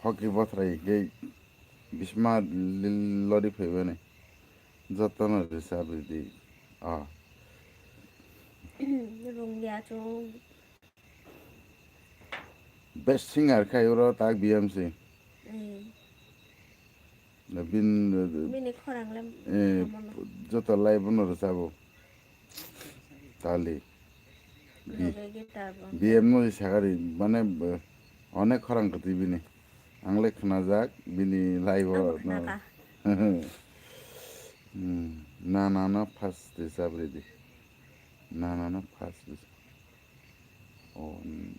Hoki bothra hige bisma lori phai bani jotono risa bidi ah. Rungya chung. Best singer khai oro tak B M C. Mm. Na bin, bini khorang le eh, joto live no rwchabo. Tali. Bi-, loge guitar bo. B M no sakari mane, eh, onek khorang kwtwi bini. Ang le khnajak bini live o. Ang no. Khna kha. Hmm. Na na na first rwchab ridi. Na na na first rwchab. Oh, hmm.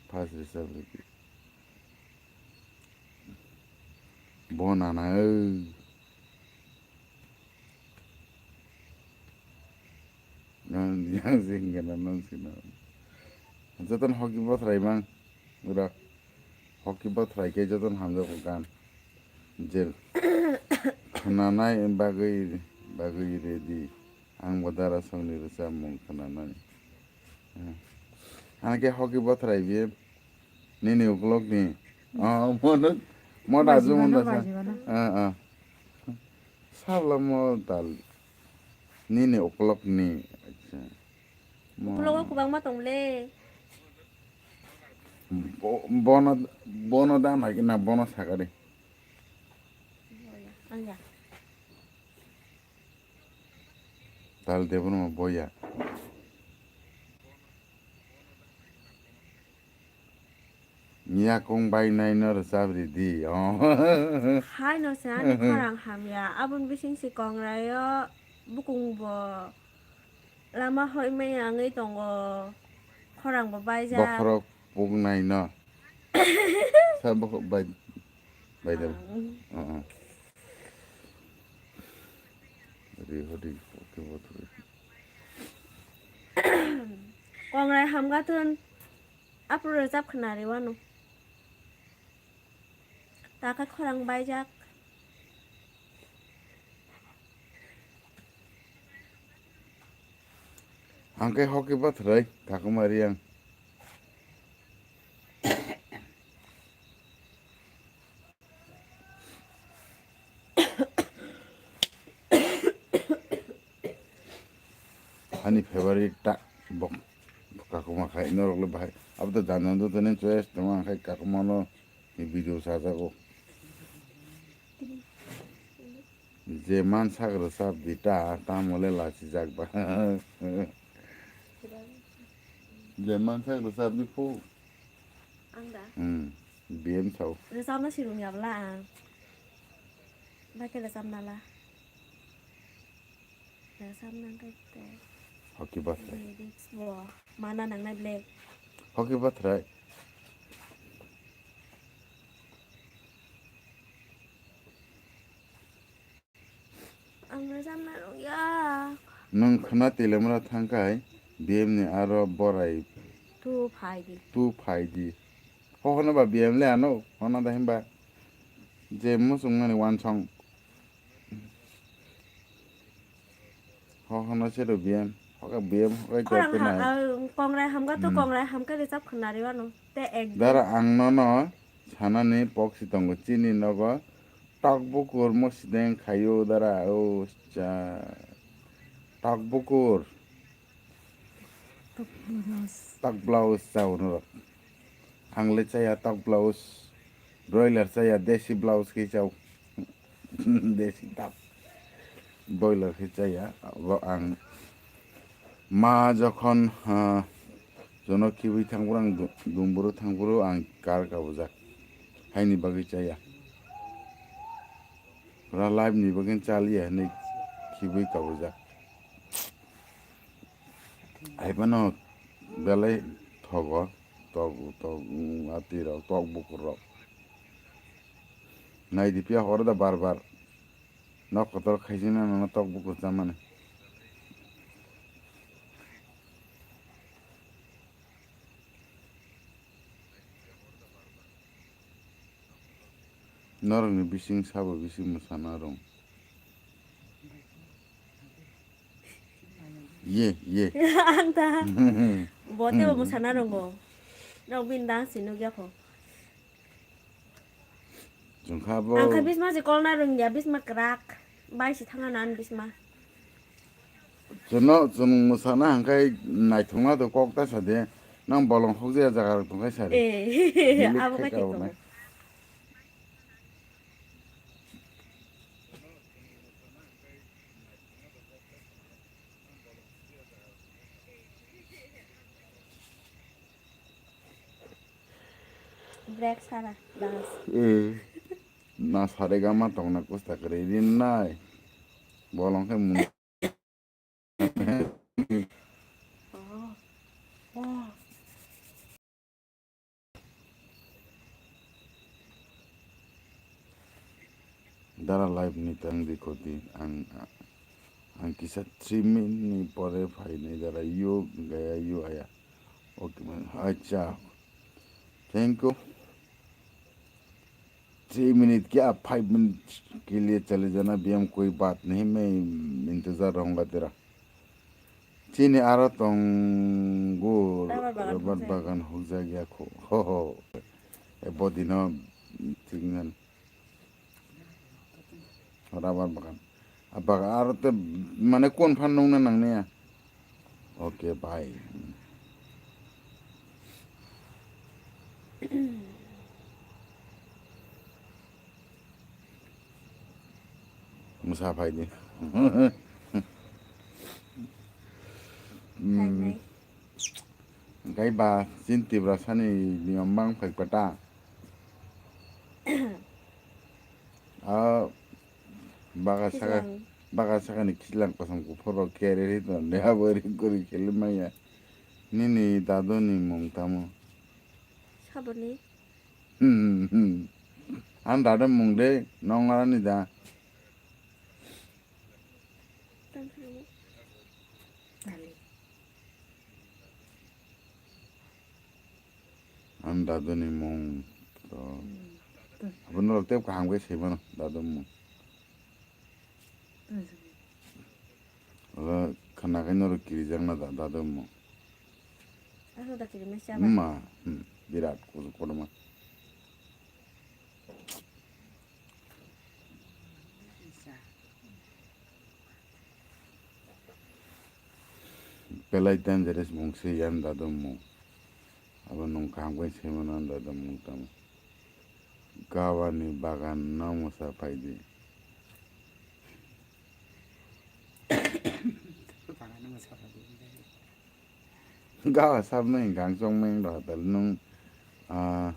First rwchab ridi. Bo nana, eh. Yang, yang sing kena nang sina. Joton hoki bothrai mang. Ura. Hoki bothrai ke joton hamjak gan. Jel. Khwnanai bagwi, bagwi ready. Ang bo dara songni rwchapmung khwnanani. Hmm. Ano khe hoki bothrai bi nini ukulok ni. Oh, mono, mono Baji aju mano, mono sa. Baji mano. Ah, ah. Sabla mo dal. Nini ukulok ni. Acha. Mo- Ukulok o kwbangma tong le. Bo-, bono, bono dan hai na bono sakari. Ang ya. Tal Debbarma boya. Yakung bai nai no rwchap ridi. Oh. Hai no se ani khorang hamya. Aboni bising si Kongrai o bukung bo lama hoi maya wngwi tongo. Khorang bo baijak. Bokhorok puknai no. Sa bokhorok bai, bai da. Ang. Oh, oh. Ri hori, oke, bothori. Kongrai hamga thun. Aphuru rwchap khna rwi wano. Taka khorang baijak. Ang khe hoki bothrai, kakuma riyang. Ani favorite ta bok kakuma khai norok le bahai abo to dan dan to tene choice tongma khai kakuma no ni video sajago. Je mansak rwchap di ta tamo le lachijak ba. Je mansak rwchap di phu. Ang da? Hmm. B M sao. Rwchapna sirung ya bla ang. Ba khe rwchapna la. Rwchapna khe te. Hoki bathrai. Lyrics bo mana nangnai ble. Hoki bathrai. Ang rwchapna rwngya. Nwng khwna Telemra thangkhai B M ni aro borai. Tu phai di. Tu phai di. Ho hono ba B M le ano hona da himba. Je muchung mani wansong. Ho hono se do B M. Hoka B M hoka Khorang jok ha, nai. Ah, Kongrai hamga to Hmm. Kongrai hamga rwchap khwna rwi wano. Te ek Dara ang nono sanani poksi tongo chini nogo. Tok bukur mo sideng khayo dara o cha. Tok bukur. Tok blouse. Tok blouse chao norok. Ang le chaya tok blouse. Broiler chaya desi blouse khe chao. Desi tok. Broiler khe chaya. Abo ang Ma jokhon, ah, jono khibwi thangphuru ang du-, dumburu thangphuru ang kar kabujak. Haini bagwi chaya. Pura life ni bagwi chaliya hinwi khibwi kabujak. Hai phano belai thogo, tok, tok, mm, ati rok, tok bukur rok. Nai di phiya horo da bar bar. Nok kotor khaisina nono tok bukur chamani. Norokni bising sabo bising mwsana rwng. Ye, ye. Ang ta. Bo teibo mwsana rwngo. Nok bini dance si nukya kho. Chwngkha bo. Ang kha bisma se kolna rwngya, bisma kwrak. Bai se thangna nan bisma. Chwngno, chwng mwsana hangkhai naithokna to kok ta sa de. Nang bolong hokjaya jaga rok tongkhai sa de. Eh, abo khe tongo. Break sara dance. Eh, na sare gama tongna kusta kwrwi rin nai. Bolong khe mun. Oh. Oh. Dara live ni tang di khoti ang, ang kisa three minute ni pore phai nai dara yo gaya yo aya. Okay man, acha. Thank you. Three minute kya five minute ke liye chale jana bhi hum koi baat nahi, main intezar rahunga tera. Chini aro tongo rubber bagan hukjak ya kho. Ho ho. E bodino thik nan. Rubber bagan. Abaga aro te mane kon phan nungna nangnaya. Okay, bye. Mwsa phaidi. Phainai. Kaiba chin Tiprasani niyom bang phai pata. Ah, baga saka, baga sakani khichlang kosom kuphur rok kere ri ton de abo ri kori kheli maya. Nini dadu ni mung tamo? Saboni. Hmm, hmm. An dadu mung de nong arani da. Ang daduni mung to. Abono rok tep kaham khe sai mano dadu mung. Oro khana khe norok kirijak na da dadu mung. Ano da kirimai chaba. Ma, hmm, birat kuchuk kotorma. Belai dangerous mung se yan dadu mung. Abo nung kaham khe se mano dadu mung tamo. Gawani bagan no mwsa phaidi. Gawa sabno hinkha ang chongmai wng rokha tali nung, ah,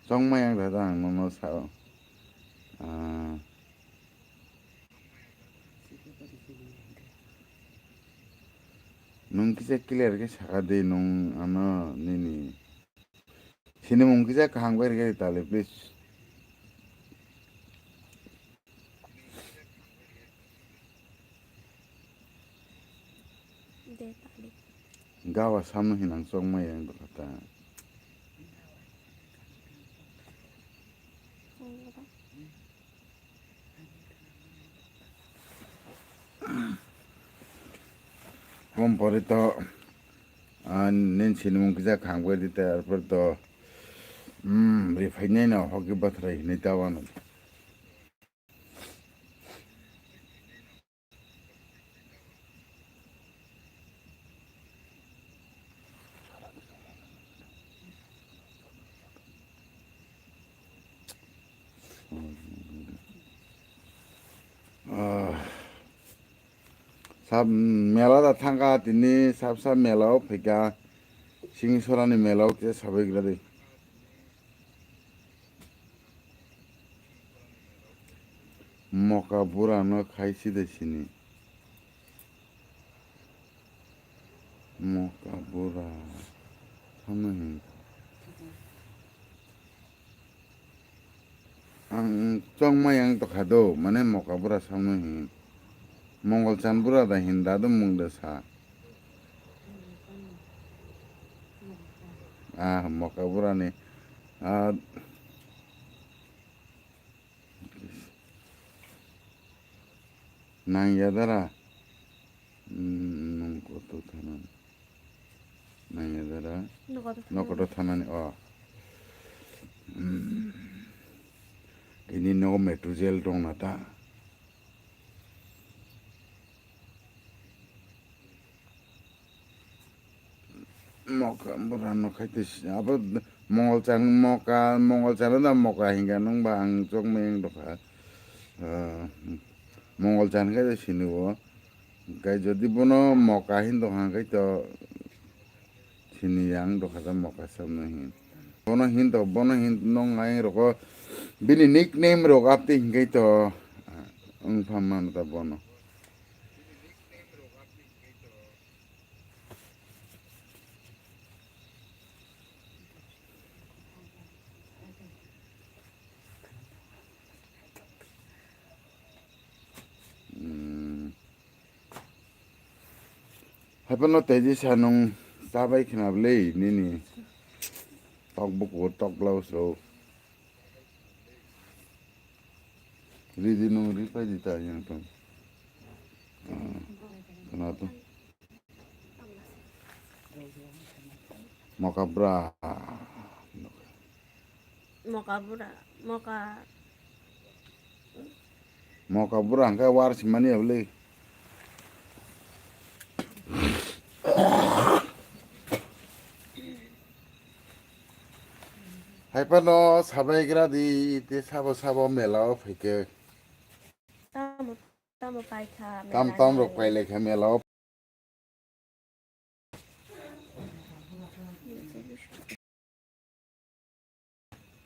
chongmai wng rokha ang nono sao. Ah, nung kisa clear khe saka de nung ano nini. Sini mung kisa kaham khe rikha tali, please. De tali. Gawa samno hinang chokmai yang dokha ta. Kom pore to, ah, nin sinimung kisa khang bai di ta, arpor to, hmm, ri phainai no hoki bathrai hinui ta wano. Ah, sab mela da thangkha tini, sab sab mela o phaikha, sini sorani mela o kisa sabai gra de. Moka bura no khai si de sini. Moka bura. Thangma hin. Ang chongmai ang tokha do, mane moka bura samno hin. Mongol chan bura da hin dadu mung da sa. Ah, moka bura ni. Ah, nang ya dara. Hmm, nung koto thanani. Nang ya dara. Nokoto thanani. Nokoto thanani, oh. Hmm. Ini nogo metro jail dong na ta. Moka bura no khai te si-, abo mongol chan moka, mongol chan da moka hinga nung ba ang chok meng dokha. Ah, mongol chan khai te sini bo. Kai jodi bono moka hin dokha khai to sini yang dokha ta moka samno hin. Bono hin to, bono hin nong ai roko bini nickname rok apte hin khai to, ah, wng pha man ta bono. Haiphano teji sanung chabai khna bwlwi nini tok buku tok blouse rok. Ridi nung ri pai di ta yang tong. Ah, khna to. Moka bra. Moka bura, moka. Moka bura hwnkhe war simani ya bwlwi. Haiphano sabai gra di, te sabo sabo mela o phaikhe. Tamo, tamo paikha, tam mela tam rok ni. Pailaikha mela o.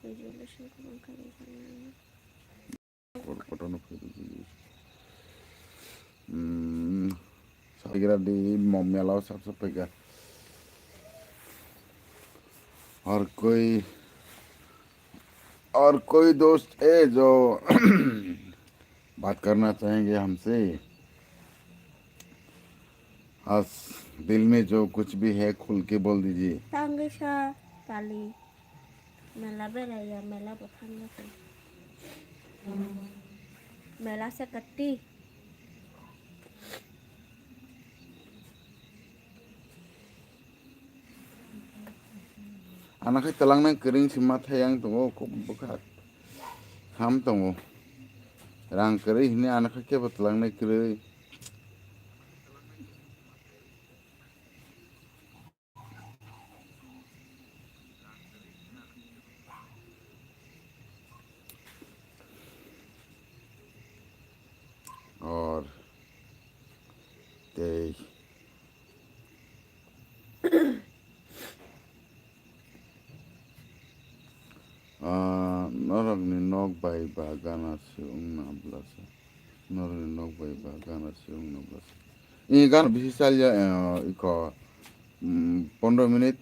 Resolution ko bangkha bangkha. Kotor kotor no photo di. Hmm, sabai gra di mo mela o sab sab phaikha. Har koi, har koi dost hai jo बात करना चाहेंगे हमसे? आज दिल में जो कुछ भी है, खुल के बोल दीजिए। Tangwi sa, Kali. Mela beraiya, mela bo thangna se. Mela se kati. Ano khe twlangnai kwrwi se ma thai ang tongo, kok bwkha ham tongo, rang kwrwi hwnwi ano khe kebo twlangnai kwrwi. Or tei ah, norokni nok bai ba gana se wngna bwlasa. Norokni nok bai ba gana se wngna bwlasa. Ini gana bisi chalya, eh, iko, mm, pondro minute,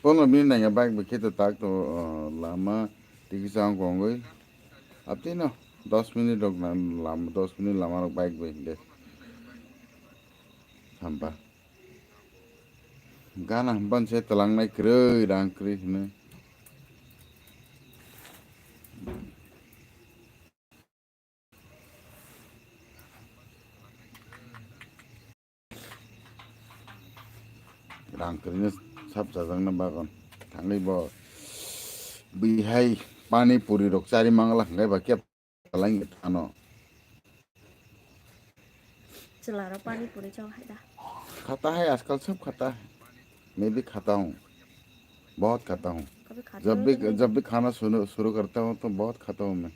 pondro minute nangya bike bai khe to tak to, eh, lama tiki chang kongwi. Aptino dos minute rok na lama, dos minute lama rok bike bai de. Hamba. Gana hamba se twlangnai kwrwi, rang kwrwi hwnwi. Rang kwrwino sap chajakna bagon. Thangwi bo bihai pani puri rok chari mangla hwnkhe ba khe palangya ano. Chwla rok pani puri chao hai da. खाता है आजकल, सब खाता है। मैं भी खाता हूँ, बहुत खाता हूँ। कभी खाते जब भी, होंगे तो नहीं? जब भी खाना शुरू, शुरू करता हूँ तो बहुत खाता हूँ मैं।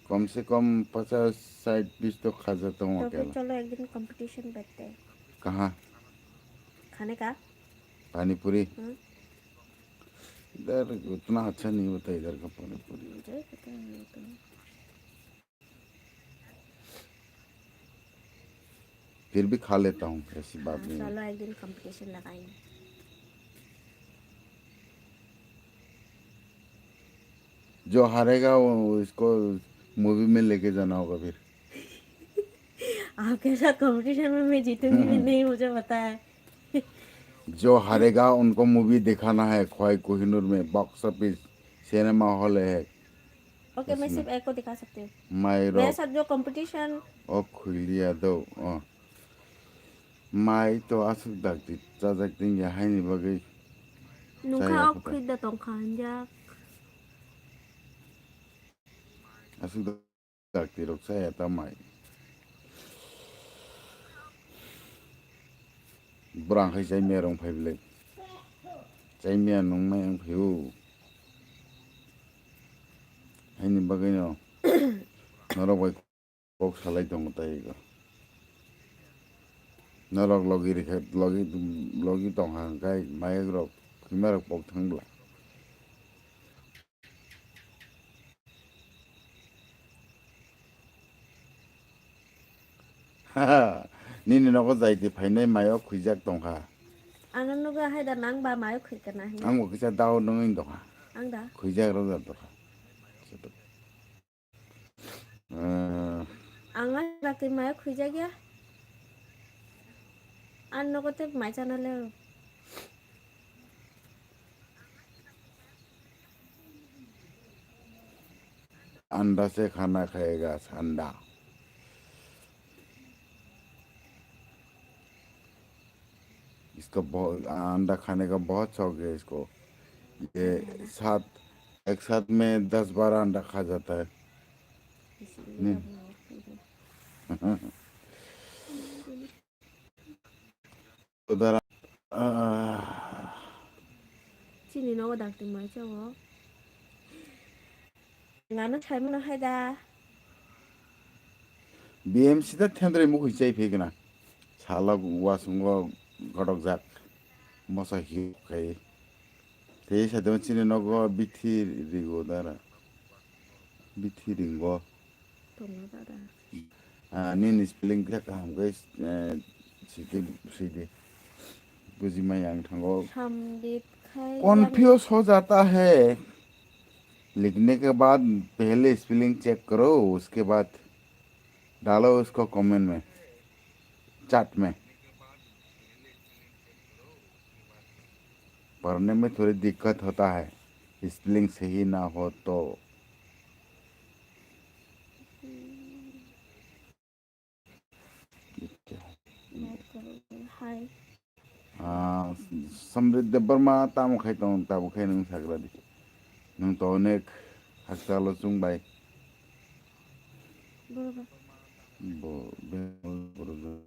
कम से कम पचास, साठ पीस तो खा जाता हूँ तो फिर अकेला। चलो एक दिन कंपटीशन बैठते हैं। कहाँ? खाने का। पानी पूरी? हम्म। इधर उतना अच्छा नहीं होता इधर का पानी पूरी। मुझे पता है वो तो। फिर भी खा लेता हूँ, ऐसी बात हाँ, नहीं है। चलो एक दिन कंपटीशन लगाएंगे। जो हारेगा वो, उसको मूवी में लेके जाना होगा फिर। आपके साथ कंपटीशन में मैं जीतूंगी कि नहीं, मुझे पता है। जो हारेगा उनको मूवी दिखाना है खोवाई कोहिनूर में, बॉक्स ऑफिस सिनेमा हॉल है। ओके, मैं इसमें सिर्फ एक को दिखा सकती हूँ। माइरक। मेरे साथ जो competition. O khwiliya do, o. Mai to aswk dakti chajak tongya haini bagwi. Nungkha chaya ok khe ta. Khwida tongkha hinjak. Aswk dakti rok chaya ta mai. Bwrang hai chai miyarok phai bwlai. Chai miya nung mai wng phai o. Haini bagwi no norok bai kok salai tongo tei go. Norok logi rikha, logi, logi tongkha hwnkhe mayok rok, khwima rok pok thang bwla. Nini nogo jaiti phainai mayo khwijak tongkha. Ano nugo hai da nang ba mayo khwi kana hin. Ang bo kisa dao nungwi tongkha. Ang da. Khwijak rok da tongkha. Ah. Ang ai ba twi mayo khwijak ya. Ar nogo te mai chana le. अंडा से खाना खाएगा, अंडा। इसको बहुत, अंडा खाने का बहुत शौक है इसको। ये साथ, एक साथ में दस बारह अंडा खा जाता है। नहीं। Udara, ah, Chini nogo dakti mai chao. Ngano saimano hai da. B M C da thendrai mukhui chai phai gana. Sala wasungo godok jak. Mosa hi khai. Tei sadon chini nogo bithi rigo dara. Bithi ringo. Tongo dada. Ah, nini spelling khe kaham khe, eh, sidi, sidi. Buji maya ang thango. Samdip khai Confuse ho jata hai. लिखने के बाद पहले spelling check करो, उसके बाद डालो उसको कमेंट में, चैट में। पढ़ने में थोड़ी दिक्कत होता है, स्पेलिंग सही ना हो तो। Hi. Ah, Samrit Debbarma tamo khai tong, tamo khai nung sagra di. Nung to onek hakchalo chung bai. Boroba. Bo, be, boroba.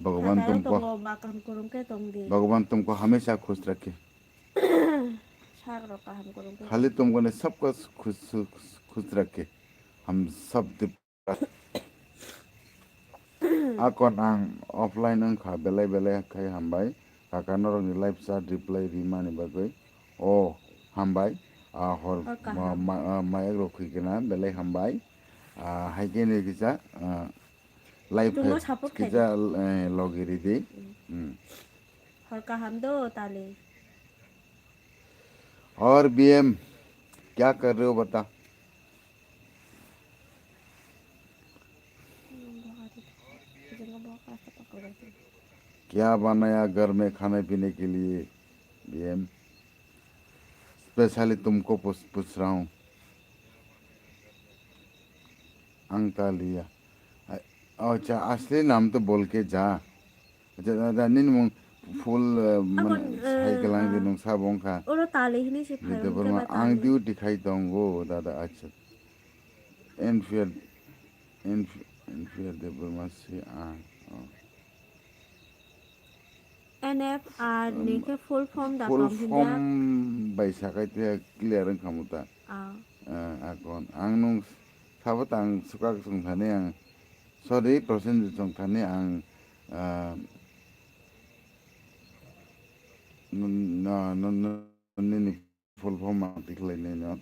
भगवान तुमको, भगवान तुमको हमेशा खुश रखे। Sak rok kaham kwrwng khe. खाली तुमको नहीं, सबको खुश, खुश रखे। हम सब दि-, akon ang offline wngkha, belai belai khai hambai. Kaka norokni live chat reply rimani bagwi. O, hambai. Ah, hor, hor kaham. Ma, ma, ah, mayak rok khuikena, belai hambai. Ah, hai khe ni kisa, ah, live Chwngno hai support kisa, khaidi. Eh, logi ridi. Mm. Mm. Hor kaham do, tali. और B M, क्या कर रहे हो बता? क्या बनाया घर में खाने पीने के लिए, B M? Specially तुमको पूछ, पूछ रहा हूँ। अंग का लिया। अ-, अच्छा, असली नाम तो बोल के जा। Acha, da, da, nini mung full, eh, mane, Abon, eh, sai kalang di ah. Nung sabo wngkha. Oro tali hini se phai Debbarma, wngkha ba ang tali. Duty khai tongo, dada, acha. Enfield, Enf-, Enfield Debbarma se, ah, oh. N F R ni khe full form da Full kam hinjak. Form bai sakai te clear wngkha muta. Ah. Eh, akon. Ang nung sabo tang sukak song thani ang. Sorry, Prosenjit song thani ang, ah, n-, no, no, no, nini full form ang tikhlai nai no.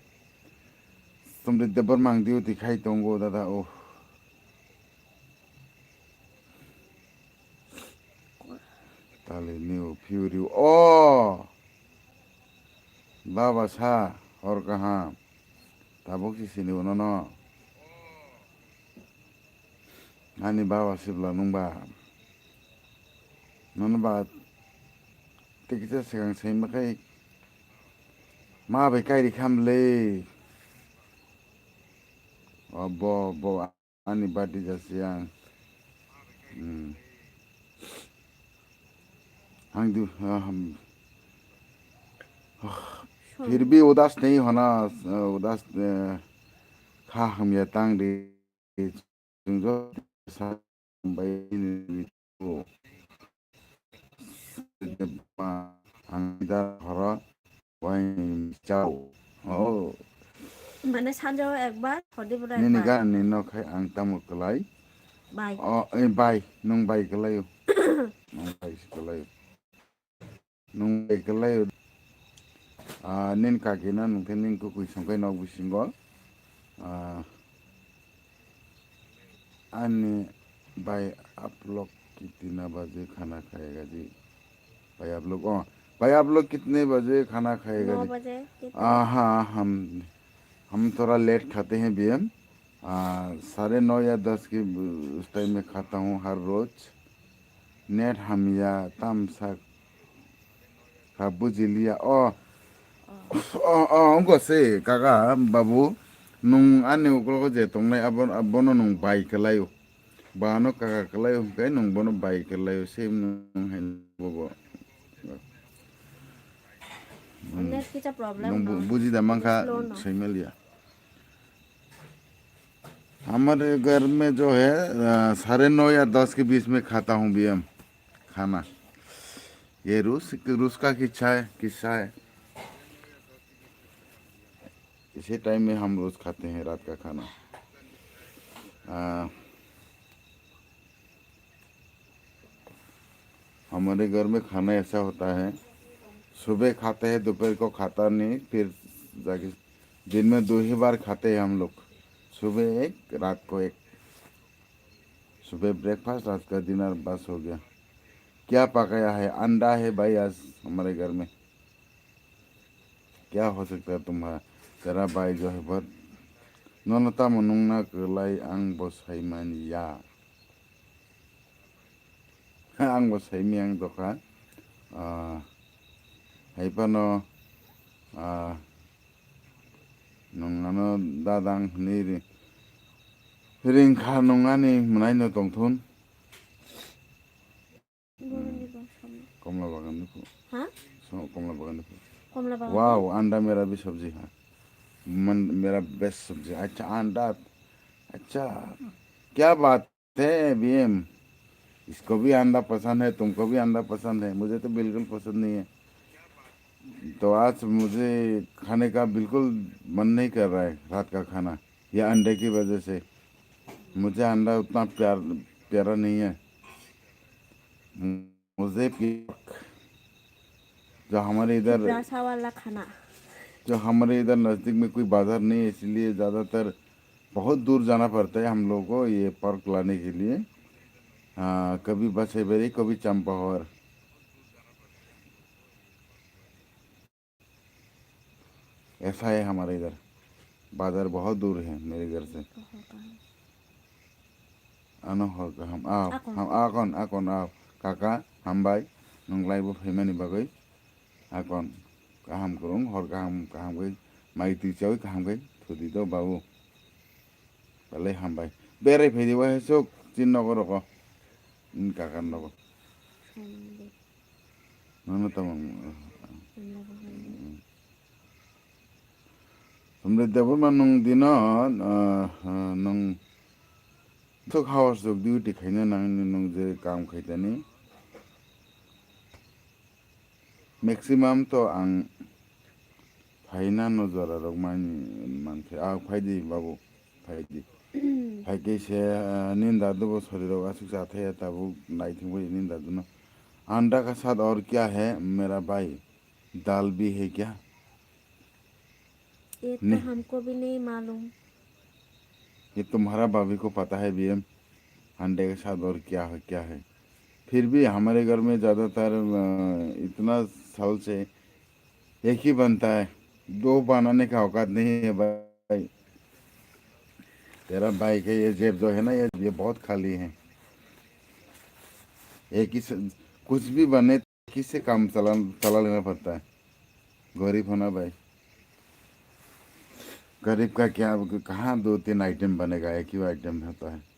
Somrit Debbarma ang duty khai tongo dada, oh. Tali new fury. Oh! Baba sa, hor kaham. Tabuk si sini uno no. Ani baba sibla nung ba. Nono ba tikisa segang sai makai. Ma bai kairi kham le. O bo, bo. Ani birthday jasi ang. Hmm. Ang du, ah, hmm. फिर भी उदास नहीं होना, उदास, eh, kha hamya tang di. Chwng joto sambai ni. Ang da horo wai chao. Oh. Mane sanjao ekbar, hodi bura Nini ekbar. Gani no khai ang tamo kwlai. Bai. Oh, eh, bai, nung bai kwlai. Nung bai si kwlai. Nung bai kwlai. Ah, nin kaki no nung khe nin kwkwi songkai nok bisingo. Ah, Ani bhai, aap log kitna baje khana khayega ji? Bhai, aap log, oh, bhai, aap log kitne baje khana khayega ji? नौ बजे। कितने? Ah, हाँ, हम, हम थोड़ा लेट खाते हैं B M। आ, साढ़े नौ या दस के उस टाइम में खाता हूँ हर रोज। नेट हम या तम सा का बुझ लिया। ओ, ओ, ओ, उनको से काका बाबू, नुंग आने उकलो को जे तुमने अब, अब बोनो नुंग बाई के लायो। बानो काका के लायो, कहीं नुंग बोनो बाई के लायो, सेम नुंग है वो वो। नेट की क्या प्रॉब्लम नंग बु-, ना? बुझी दा मंखा Slow ना। सही मिल गया। हमारे घर में जो है, अ, साढ़े नौ या दस के बीच में खाता हूँ बीएम खाना। ये रूस, रूस का किस्सा है, किस्सा है। इसी टाइम में हम रोज खाते हैं रात का खाना। अ, हमारे घर में खाना ऐसा होता है, सुबह खाते हैं, दोपहर को खाता नहीं, फिर जाके दिन में दो ही बार खाते हैं हम लोग, सुबह एक, रात को एक। सुबह ब्रेकफास्ट, रात का डिनर, बस हो गया। क्या पकाया है? अंडा है भाई आज हमारे घर में। क्या हो सकता है तुम्हारा, तेरा भाई जो है बहुत, nono tamo nungna kwlai ang bo saimanya. Ang bo saimanya ang dokha. Ah, hai phano, ah, nung ano dadang hwnwi ri-, ringkha nung ani mwnaino tongthun. Boroni bangsamno. Komla bagan ni phu. Ha? So, komla bagan ni phu. Komla bagan. Wow, anda mera bhi sabji hai. Man, mera best sabji. Acha, anda. Acha. Kya baat है, बीएम? इसको भी अंडा पसंद है, तुमको भी अंडा पसंद है, मुझे तो बिल्कुल पसंद नहीं है। तो आज मुझे खाने का बिल्कुल मन नहीं कर रहा है रात का खाना, ये अंडे की वजह से। मुझे अंडा उतना प्यार, प्यारा नहीं है। मुझे पि-, जो हमारे इधर, पिपरासा वाला खाना। जो हमारे इधर नज़दीक में कोई बाजार नहीं है, इसलिए ज़्यादातर बहुत दूर जाना पड़ता है हम लोगों को ये पर्क लाने के लिए। हाँ, कभी बसेबेरी, कभी चंपाहर। ऐसा है हमारे इधर, बाजार बहुत दूर है मेरे घर से। Ano hor kaham, aw, akon. Ham, akon, akon, aw. Kaka, hambai, nung laibo phaimani bagwi. Akon, kaham kwrwng, hor kaham, kaham khe, mai twi chawi kaham khe thudi do babu. Belai hambai. Berai phaidi waisuk, chin nogo rogo. Nini kaka nogo. Nono tamo. Hambai. Somdep Debbarma nwng dino, ah, ah, nwng thok hours rok duty khaina nangni nwng je kam khaitani. Maximum to ang phaina no jora rok mani mankhe. Ah, phaidi babu, phaidi. Phaikhe se, ah, nini dadu bo sori rok aswk chathaya tabuk naithok bai nini dadu no. Anda ka sath aur kya hai mera bhai? दाल भी है क्या? ये तो नहीं। हमको भी नहीं मालूम। ये तुम्हारा भाभी को पता है बीएम, अंडे के साथ और क्या है, क्या है? फिर भी हमारे घर में ज़्यादातर, अ, इतना साल से एक ही बनता है, दो बनाने का औकात नहीं है भाई। तेरा भाई का ये जेब जो है ना, ये, ये बहुत खाली है। एक ही स-, कुछ भी बने, किससे काम चला, चला लेना पड़ता है? गरीब हो ना भाई, गरीब का क्या, कहाँ दो तीन आइटम बनेगा, एक ही आइटम होता है।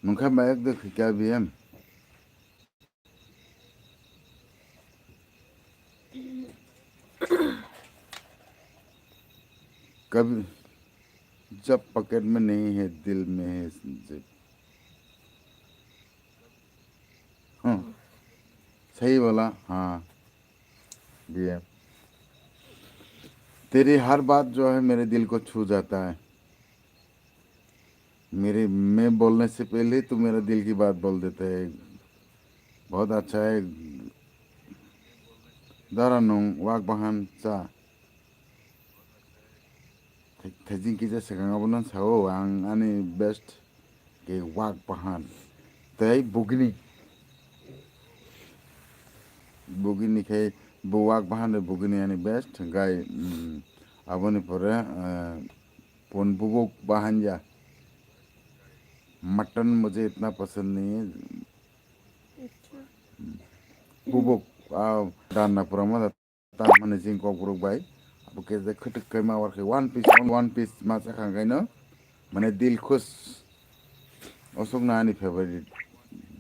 Nungkha mayok de khikya biyem. कभी जब पॉकेट में नहीं है, दिल में है जेब। हाँ, सही बोला, हाँ। ये तेरी हर बात जो है मेरे दिल को छू जाता है। मेरे, मैं बोलने से पहले ही तू मेरा दिल की बात बोल देता है। बहुत अच्छा है। Dara nung wak bahan cha. Thaijing kisa swkang abono sao ang ani best Ke wak bahan. Tei bugini. Bugini khe bo wak bahan de bugini ani best. Gai, mm, aboni pore, eh, pon bubuk bahan ya. Mutton mujhe itna pasand nahi hai. Acha. Bubuk, ah, danna pura ma. Tamani jing kokborok bai abo khe je khwtwk khe ma war khe one piece, one piece ma cha khang kaino mane dil khush osok na ani favorite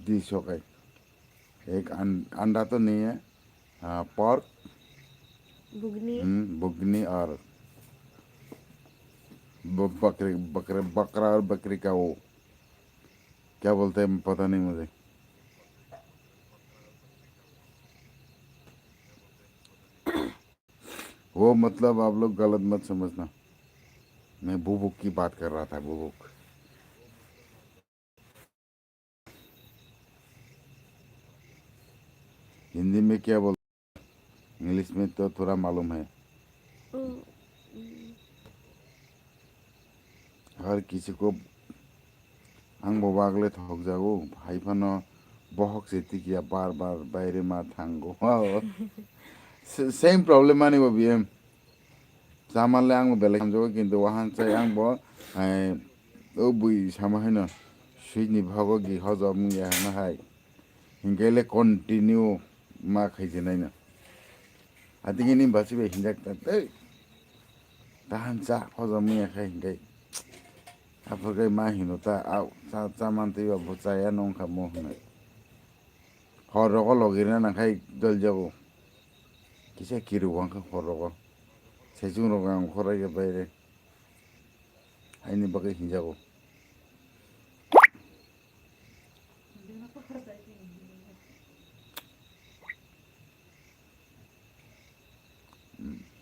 dish ho kai ek an-, anda to nahi hai, ah, pork, Bugni. Hmm, bugni aur bo-, bakri, bakri, bakra aur bakri ka wo kya bolte hain pata nahi mujhe. वो मतलब आप लोग गलत मत समझना, मैं बुबुक की बात कर रहा था, बुबुक। हिंदी में क्या बोल, इंग्लिश में तो थोड़ा मालूम है। हर किसी को ang bo bagle thokjago, hai phano bohok se tikiya bar bar baire ma thango. Se-, same problem ani bo biyem. Chamanle ang bo belai hamjago, kintu wahan chai ang bo, eh, o bui sama haino switch ni bhago gi hojo mung ya hana hai. Hinkhe le continue ma khaijanaino. Atingini basi bai hinjak ta tei. Tahan cha hoja muya khai hinkai. Aphurkai ma hino ta au cha, cha mantwi ba bo chaya nong kha mo hinai. Hor rogo logirina nangkhai dol jago. Kisa kiru wangkha hor rogo. Sejung rogo ang khorai ya baire. Haini bagwi hinjago.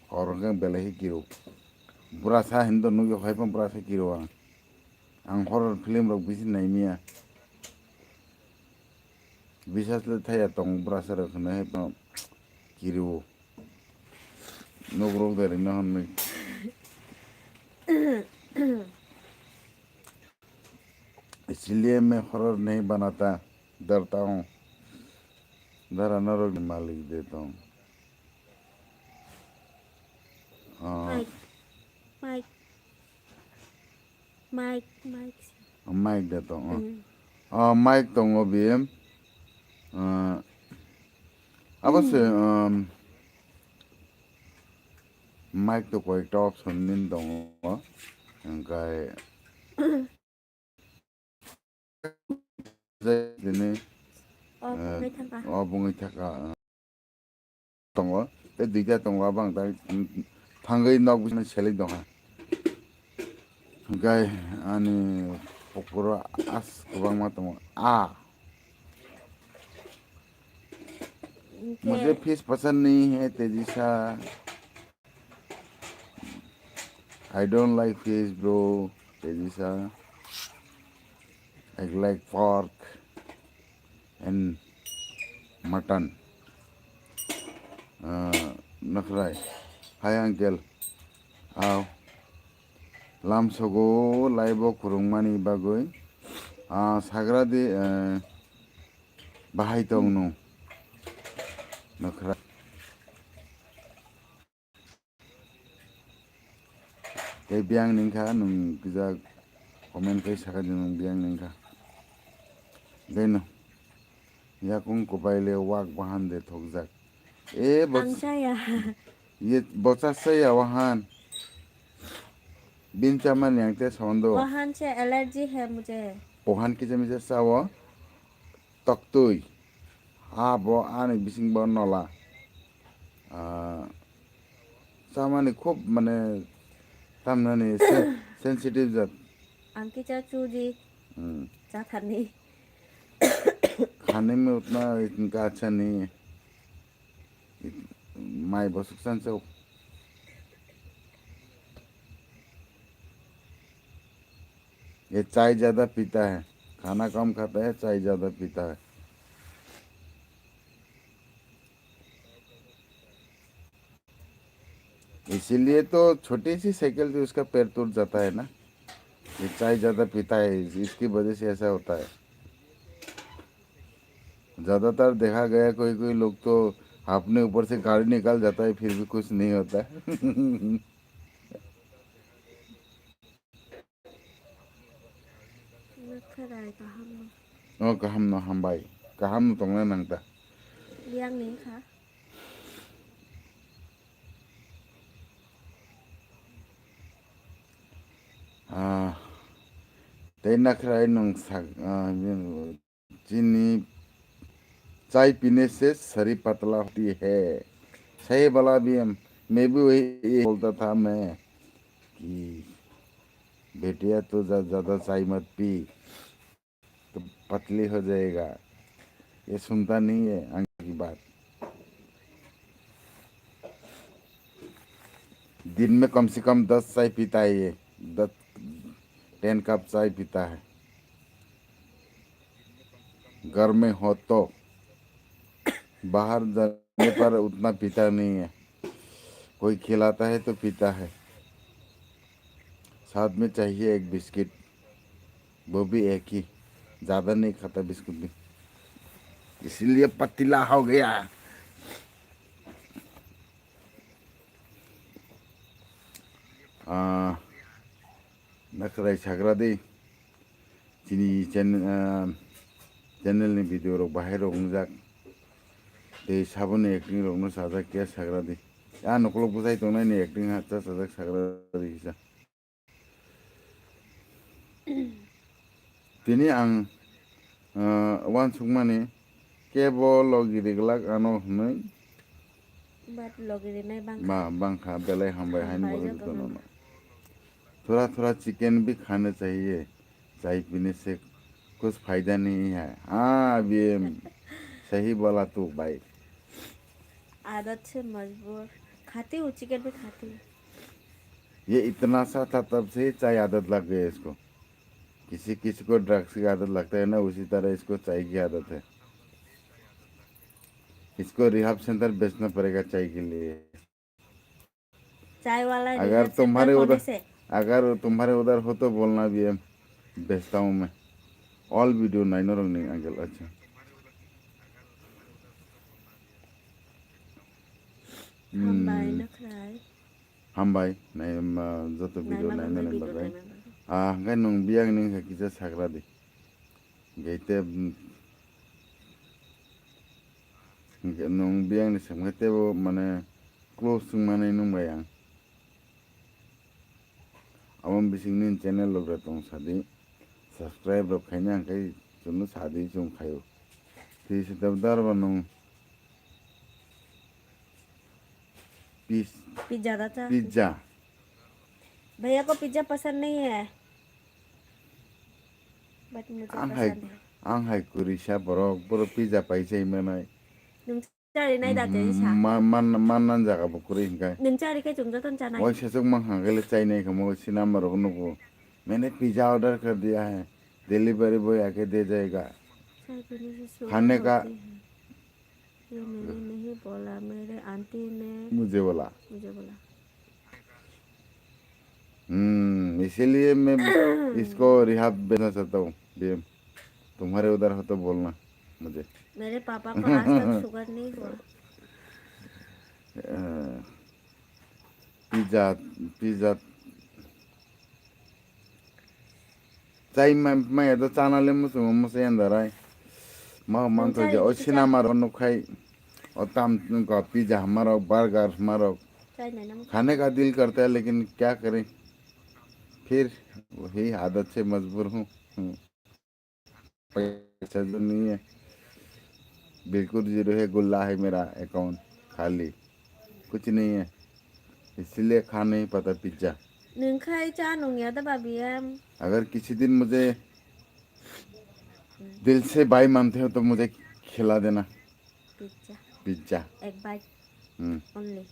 Hor hwnkhe belai khe kiro. Bwrasa hinwi nukjakgo, hai phano bwrasa kiro ang. Ang horror film rok bisi naimaya. Bisas le thaya tongo bwrasa rok hinwi hai phano kiro. Nukrok de rwino hinwi. इसलिए मैं horror नहीं बनाता, डरता हूँ। Dara norok ni malik de tong. Ah, Mike. Mike. Mike, Mike. Mike de tong. Oh. Mm. Ah, Mike tongo bi. Ah, abo se, um, Mike to koyekta option din tongo. Hingkai Tini, oh, eh, bungwi thangkha. Oh, bungwi thangkha, eh. Tongo, tei duita tongo, abang tai, mm, thangwi nok bising seleng tongkha. Gai ani pokoro as kwbangma tongo. Ah. Hingke mujhe fish pasand nahi hai, Tejisa. I don't like fish, bro. Tejisa. I like pork and mutton. Ah, nakhrai. Hi, uncle. Aw. Lamsogo laibo khurungmani bagwi. Ah, sagradi, eh, bahai tongno. Nakhrai. Tei biyang ningkha, nwng kisa comment khe sakha di, nwng biyang ningkha. Deno, yakung kwbai le wak bahan de thokjak. E, bo-, ang chaya. Ye, bocha chaya wahan. Bin chamani ang te sondo. Wahan se allergy hai mujhe. Wahan kisa misa sao. Toktwi. Ha bo ani bisingbo nola. Ah, chamani khub mane tamnani sen-, sensitive jat. Ang kisa chuji. Hmm. Chathani. Khani mutna itin kachani. Mai bosuk sanchok. ये चाय ज्यादा पीता है, खाना कम खाता है, चाय ज्यादा पीता है। इसीलिए तो छोटी सी साइकिल से उसका पैर टूट जाता है ना। चाय ज्यादा पीता है, इसकी वजह से ऐसा होता है। ज्यादातर देखा गया, कोई कोई लोग तो अपने ऊपर से गाड़ी निकाल जाता है, फिर भी कुछ नहीं होता है। Nakharai kaham no. Oh, kaham no hambai. Kaham no tongna nang ta. Liang ni kha. Ah, tei nakharai nung sak, ah, chini chai pine se sari patla hoti hai. Sahi bala bhi hum, main bhi wahi bolta tha main ki betiya to jya-, jyada chai mat pi, to patli ho jayega. Ye sunta nahi hai unki baat. दिन में कम से कम दस चाय पीता है ये, दस, ten cup चाय पीता है। घर में हो तो, बाहर जाने पर उतना पीता नहीं है, कोई खिलाता है तो पीता है। साथ में चाहिए एक बिस्किट, वो भी एक ही, ज़्यादा नहीं खाता बिस्कुट भी, इसीलिए पतला हो गया। Ah, nakharai sagra di. Chini channel, ah, channel ni video rok bahai rok wngjak. Tei saboni acting rok no sajak ya sagra di. Ya nokolok bwsai tongnai ni acting ha cha sajak sagra di kisa. Tini ang, ah, uansukmani kebo logi riglak ano hwnwi. But logi rinai bangkha. Ba, bangkha, belai hambai haino. Hambai logi joto tono. Thora thora chicken bhi khane chahiye, chai pine se kuch fayda nahi hai. Haan, abhi sahi bola tu bhai. आदत से मजबूर, खाती हूँ, चिकन भी खाती हूँ। ये इतना सा था, तब से ही चाय आदत लग गई इसको। किसी किसी को ड्रग्स की आदत लगता है ना, उसी तरह इसको चाय की आदत है। इसको रिहाब सेंटर बेचना पड़ेगा चाय के लिए। चाय वाला अगर रिहाब सेंटर तुम्हारे खोलने उधर, से। अगर तुम्हारे उधर हो तो बोलना भी, हम बेचता हूँ मैं। All video nine rong ni uncle, अच्छा। Hambai, hmm, nakharai. Hambai, nai, ma, joto video naimani bagwi. Ah, hwnkhe nwng biyang ni wngkha kisa sagra di. Hwnkhe te, mm, hwnkhe nwng biyang ni swngkhe teibo mane close wngmani nwng bai ang. Abo bising nini channel rok tong sadi, subscribe rok khaina hwnkhe chwngno sadi chwng khaio. Tei se tabuk darbo nwng pis-, pizza da cha. Pizza. भैया को पिज्जा पसंद नहीं है। But मुझे ang hai, पसंद है। Ang hai kurisa borok, borok pizza pai chai manai. Nung chari nai da, Tejisa? Ma-, man, man nan jaga bo kwrwi hwnkhe. Nung chari khe chwng jotono chanai. Oi sesuk mang hang khe le chainai khe mo sinama rok nugo. मैंने pizza order कर दिया है, delivery boy आके दे जाएगा। Chai pini se sura खाने का होती है। ये मैंने नहीं बोला, मेरे आंटी ने मुझे बोला। मुझे बोला। हम्म, इसीलिए मैं इसको रिहाब भेजना चाहता हूँ, डीएम। तुम्हारे उधर हो तो बोलना मुझे। मेरे पापा को आज तक शुगर नहीं हुआ। अ, pizza, pizza. Chai ma-, maya do chana le muchungo muchai andarai. Ma man to je o sinama ro nukhai. O tam ko pizza hamaro, burger hamaro. Chai nai na muchungo. खाने का दिल करता है, लेकिन क्या करें? फिर वही आदत से मजबूर हूँ। हम्म। पैसा तो नहीं है, बिल्कुल जीरो है, गुल्ला है मेरा अकाउंट खाली, कुछ नहीं है, इसीलिए खा नहीं पाता pizza. Nung khai cha nung ya da babi em. अगर किसी दिन मुझे दिल से भाई मानते हो तो मुझे खिला देना। Pizza. Pizza. Ek bite. Hmm. Only.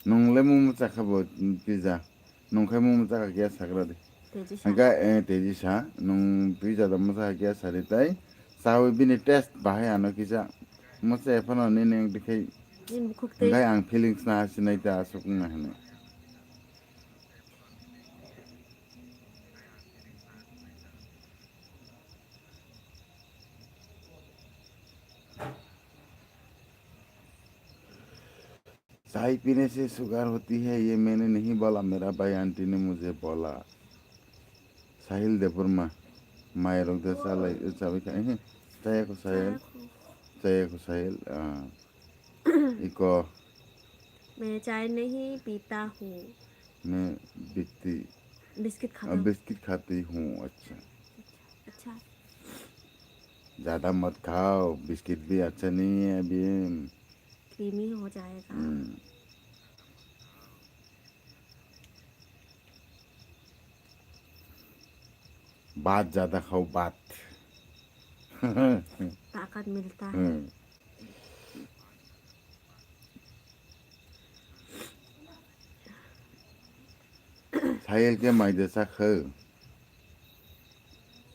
Nung le mumu chakha bo, mm, pizza. Nung khai mumu chakha kya sagra de. Tejisa. Hingka, eh, Tejisa, nung pizza da musa kya sari tai. Chawi bini test bahai ano kisa. Masa ephano nini ang dikhai. Nini bukhuk twi. Hingkai ang feelings na sinai ta asuk na hino. चाय पीने से शुगर होती है, ये मैंने नहीं बोला, मेरा भाई आंटी ने मुझे बोला। साहिल देबर्मा, मायरक दे चालाय, चाबाय खा, एहे, चायाखो साहिल, चायाखो साहिल, आ, इको। मैं चाय नहीं पीता हूँ। मैं बिकती, बिस्किट खाता आ, हूँ। बिस्किट खाती हूँ, अच्छा। अच्छा। ज्यादा मत खाओ, बिस्किट भी अच्छा नहीं है अभी। क्रीमी हो जाएगा। हम्म। भात ज्यादा खाओ, भात। ताकत मिलता है। हम्म। साहिल के माइदे सा खो।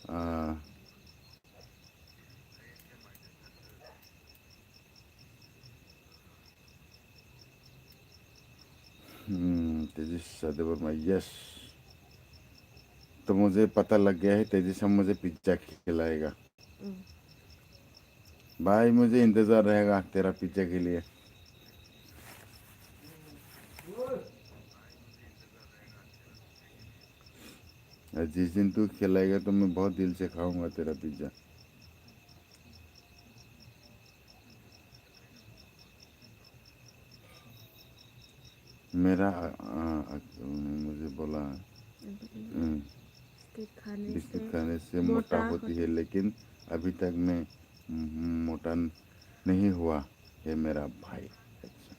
आ, हम्म, तेजस देवर्मा, यस। तो मुझे पता लग गया है, तेजस हम मुझे पिज्जा खिलाएगा। हम्म। भाई, मुझे इंतजार रहेगा तेरा पिज्जा के लिए। और जिस दिन तू खिलाएगा, तो मैं बहुत दिल से खाऊंगा तेरा पिज्जा। मेरा, आ, आ, आ, मुझे बोला, हम्म, बिस्किट खाने बिस्किट से खाने से मोटा मोटा होती होती है, लेकिन अभी तक मैं, हम्म, मोटा नहीं हुआ है मेरा भाई। अच्छा,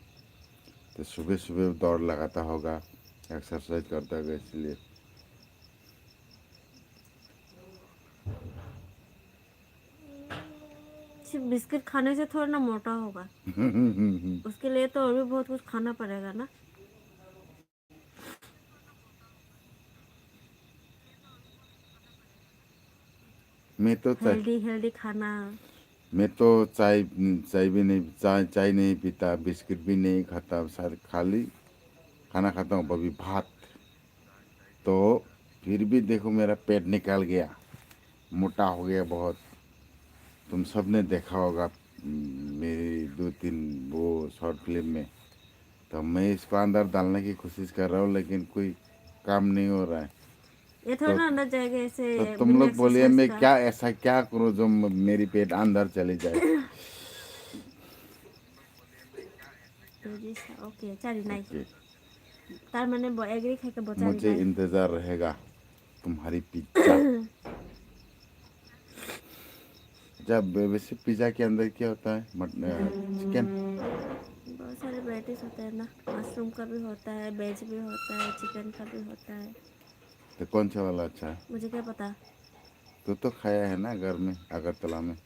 तो सुबह सुबह दौड़ लगाता होगा, एक्सरसाइज करता होगा, इसलिए। सिर्फ बिस्किट खाने से थोड़ी ना मोटा होगा। उसके लिए तो और भी बहुत कुछ खाना पड़ेगा ना। मैं तो चाय, हेल्दी, हेल्दी खाना। मैं तो चाय, चाय भी नहीं, चाय, चाय नहीं पीता, बिस्किट भी नहीं खाता, साथ खाली खाना खाता हूँ, वो भी भात। तो फिर भी देखो, मेरा पेट निकल गया, मोटा हो गया बहुत। तुम सबने देखा होगा, मेरी दो तीन वो शॉर्ट फिल्म में। तो मैं इसको अंदर डालने की कोशिश कर रहा हूँ, लेकिन कोई काम नहीं हो रहा है। ये थोड़ा तो, ना अंदर जाएगा ऐसे, तो तुम बिना लोग बोलिए, एक्सरसाइज मैं का। क्या, ऐसा क्या करूँ जो म-, मेरी पेट अंदर चली जाए? तेजी से, ओके, चल, नाइस। ओके। तार माने वो एग्री खाके बचा मुझे लिया। इंतजार रहेगा तुम्हारी पिज्जा। अच्छा, वे-, वैसे पिज्जा के अंदर क्या होता है? मट-, अ, चिकन? बहुत सारे वैराइटीज होता है ना, मशरूम का भी होता है, वेज भी होता है, चिकन का भी होता है। तो कौन सा वाला अच्छा है? मुझे क्या पता? तू तो खाया है ना घर में, अगरतला में।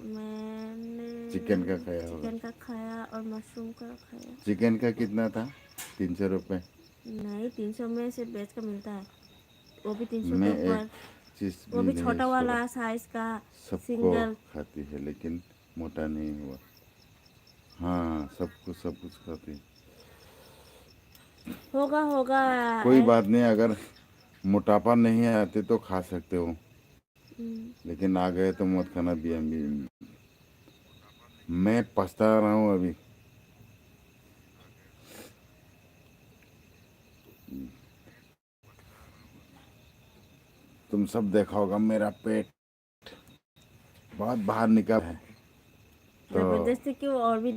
मैंने चिकन का खाया होगा। चिकन का खाया और मशरूम का खाया। चिकन का कितना था? तीन सौ रुपये। नहीं, तीन सौ में सिर्फ वेज का मिलता है, वो भी तीन सौ के मैं एक ऊपर। चीज वो भी भी नहीं छोटा वाला छोड़ा। साइज का, सबको सिंगल। खाती है, लेकिन मोटा नहीं हुआ। हाँ, सब कुछ, सब कुछ खाती है। होगा, होगा। कोई ऐ- बात नहीं, अगर मोटापा नहीं आते तो खा सकते हो। हम्म। लेकिन आ गए तो मत खाना, बियम बियम। मैं पछता रहा हूँ अभी। तुम सब देखा होगा, मेरा पेट बहुत बाहर निकल है। तो जबरदस्ती क्यों और भी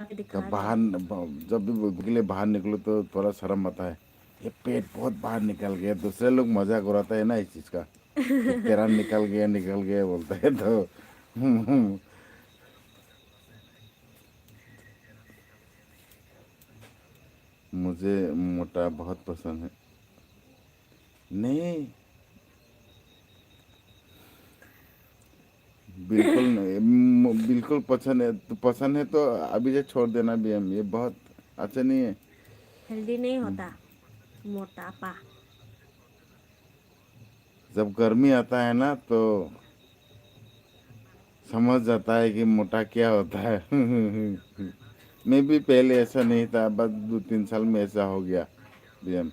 दिखा तो रहे बाहर हो? न-, ब-, जब भी ब-, के लिए बाहर निकलो तो थोड़ा शर्म आता है। ये पेट बहुत बाहर निकल गया, दूसरे लोग मजाक उड़ाता है ना इस चीज का। कि तेरा निकल गया, निकल गया बोलता है तो। मुझे मोटा बहुत पसंद है। नहीं, बिल्कुल नहीं। म-, बिल्कुल पसंद है, तो पसंद है तो अभी से छोड़ देना बियम, ये बहुत अच्छा नहीं है। हेल्दी नहीं होता मोटापा। जब गर्मी आता है ना, तो समझ जाता है कि मोटा क्या होता है। मैं भी पहले ऐसा नहीं था, बस दो तीन साल में ऐसा हो गया। ये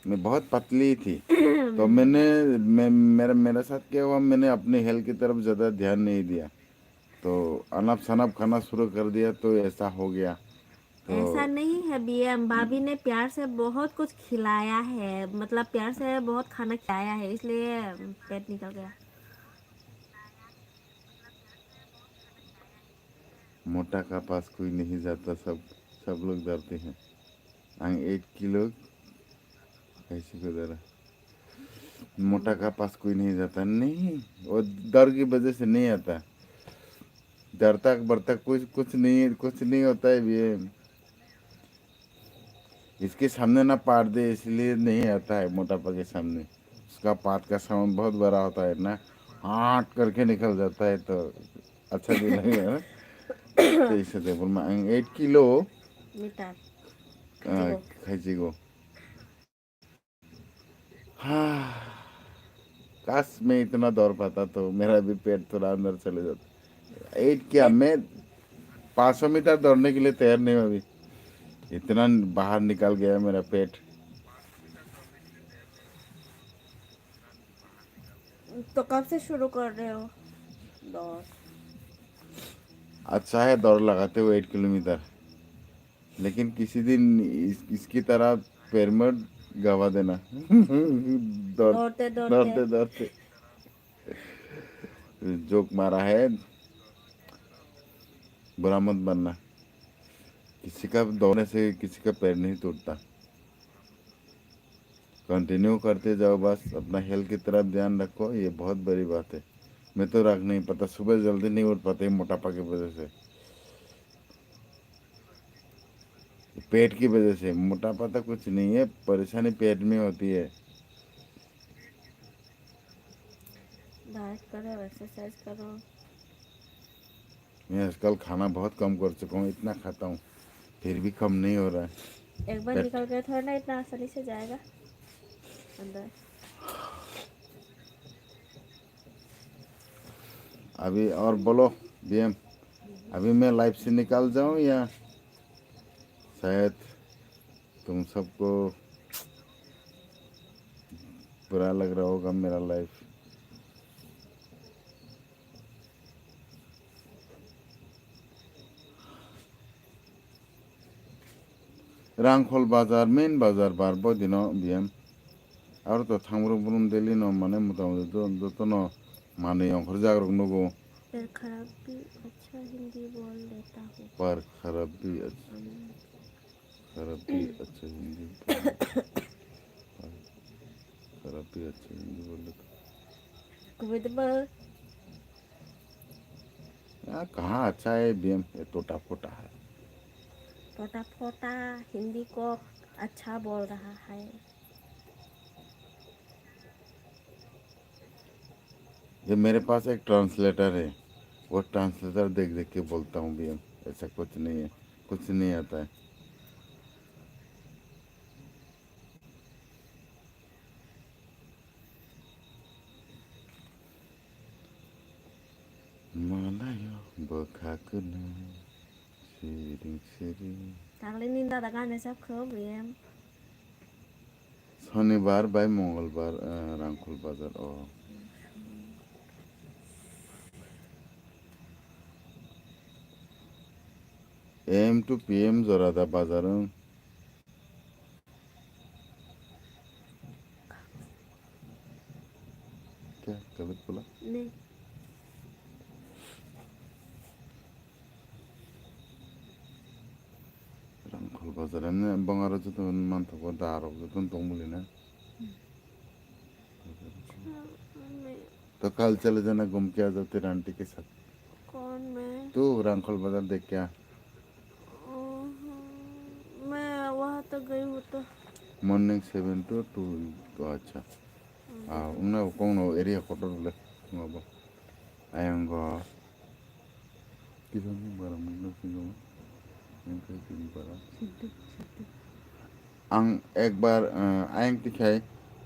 मैं बहुत पतली थी। तो मैंने मैं मेरा मेरे साथ क्या हुआ, मैंने अपने हेल्थ की तरफ ज़्यादा ध्यान नहीं दिया। तो अनाप शनाप खाना शुरू कर दिया, तो ऐसा हो गया। तो ऐसा नहीं है बीएम, भाभी ने प्यार से बहुत कुछ खिलाया है, मतलब प्यार से बहुत खाना खिलाया है, इसलिए पेट निकल गया। मोटा का पास कोई नहीं जाता, सब सब लोग डरते हैं। Ang eight kilo, कैसे को जरा, मोटा का पास कोई नहीं जाता। नहीं, वो डर की वजह से नहीं आता। डरता बरता कुछ कुछ नहीं, कुछ नहीं होता है भी। इसके सामने ना पार दे, इसलिए नहीं आता है मोटापा के सामने। उसका पाद का साउंड बहुत बड़ा होता है ना, हाट करके निकल जाता है, तो अच्छा भी लगेगा ना। तो इसे दे बोल, मैं एट किलो Meter. आ, खाइए को। हाँ, काश मैं इतना दौड़ पाता तो मेरा भी पेट थोड़ा अंदर चले जाता। एट क्या, मैं पाँच सौ मीटर दौड़ने के लिए तैयार नहीं हूँ अभी। इतना बाहर निकल गया मेरा पेट। तो कब से शुरू कर रहे हो? दौड़। अच्छा है दौड़ लगाते हो एट किलोमीटर, लेकिन किसी दिन इस, इसकी तरह पैर में गवा देना। दौड़, दौड़ते, दौड़ते। दौड़ते, दौड़ते। जोक मारा है, बुरा मत मानना। किसी का दौड़ने से किसी का पैर नहीं टूटता। कंटिन्यू करते जाओ, बस अपना हेल्थ की तरफ ध्यान रखो, ये बहुत बड़ी बात है। मैं तो रख नहीं पाता, सुबह जल्दी नहीं उठ पाते मोटापा की वजह से। पेट की वजह से मोटापा तो कुछ नहीं है, परेशानी पेट में होती है। डाइट करो, एक्सरसाइज करो। मैं आजकल खाना बहुत कम कर चुका हूँ, इतना खाता हूँ, फिर भी कम नहीं हो रहा है। एक बार पेट निकल गया थोड़ा ना इतना आसानी से जाएगा अंदर। अभी और बोलो बीएम, अभी मैं लाइफ से निकल जाऊँ या शायद तुम सबको बुरा लग रहा होगा मेरा life. Rangkhol bazar, main bazar bar bo dino biyam. Aro to thangbro brum daily no mane mota moti do, joto no manwi ongkhorjak rok nugo. पर खराब भी अच्छा हिंदी बोल लेता हूँ। पर खराब भी अच्छा, खराब भी अच्छा हिंदी बोल लेता हूँ। खराब भी अच्छा हिंदी बोल लेता हूँ। कुबेद बोल। यार, कहाँ अच्छा है बीएम? ये टोटा फोटा है। टोटा फोटा हिंदी को अच्छा बोल रहा है। ये मेरे पास एक ट्रांसलेटर है, वो ट्रांसलेटर देख देख के बोलता हूँ बीएम, ऐसा कुछ नहीं है, कुछ नहीं आता है। Malayo bwkha kwno siring siring. Tangli ni dada gana sab kho biyem. Sonibar bai Mongolbar, eh, Rangkhol bazar o. A M to P M jora da bazar wng. Kya galat bola? नहीं। Rangkhol bazar emne bongaro joto manthogo darok joto tongmuli na. तो कल चले जाना घूम के आ जाओ तेरे आंटी के साथ। कौन मैं? तू रांखल बाजार देख के आ। ओहो, मैं वहाँ तक गई हूँ तो। Morning seven to two, तो अच्छा। हाँ। Ah, उन्ना कौन हो area quarter ले, वहाँ पर। आयंगो। Kisam ni bara mungno singo. Yang kai tini bara. Ang ekbar, eh, ayang tikhai,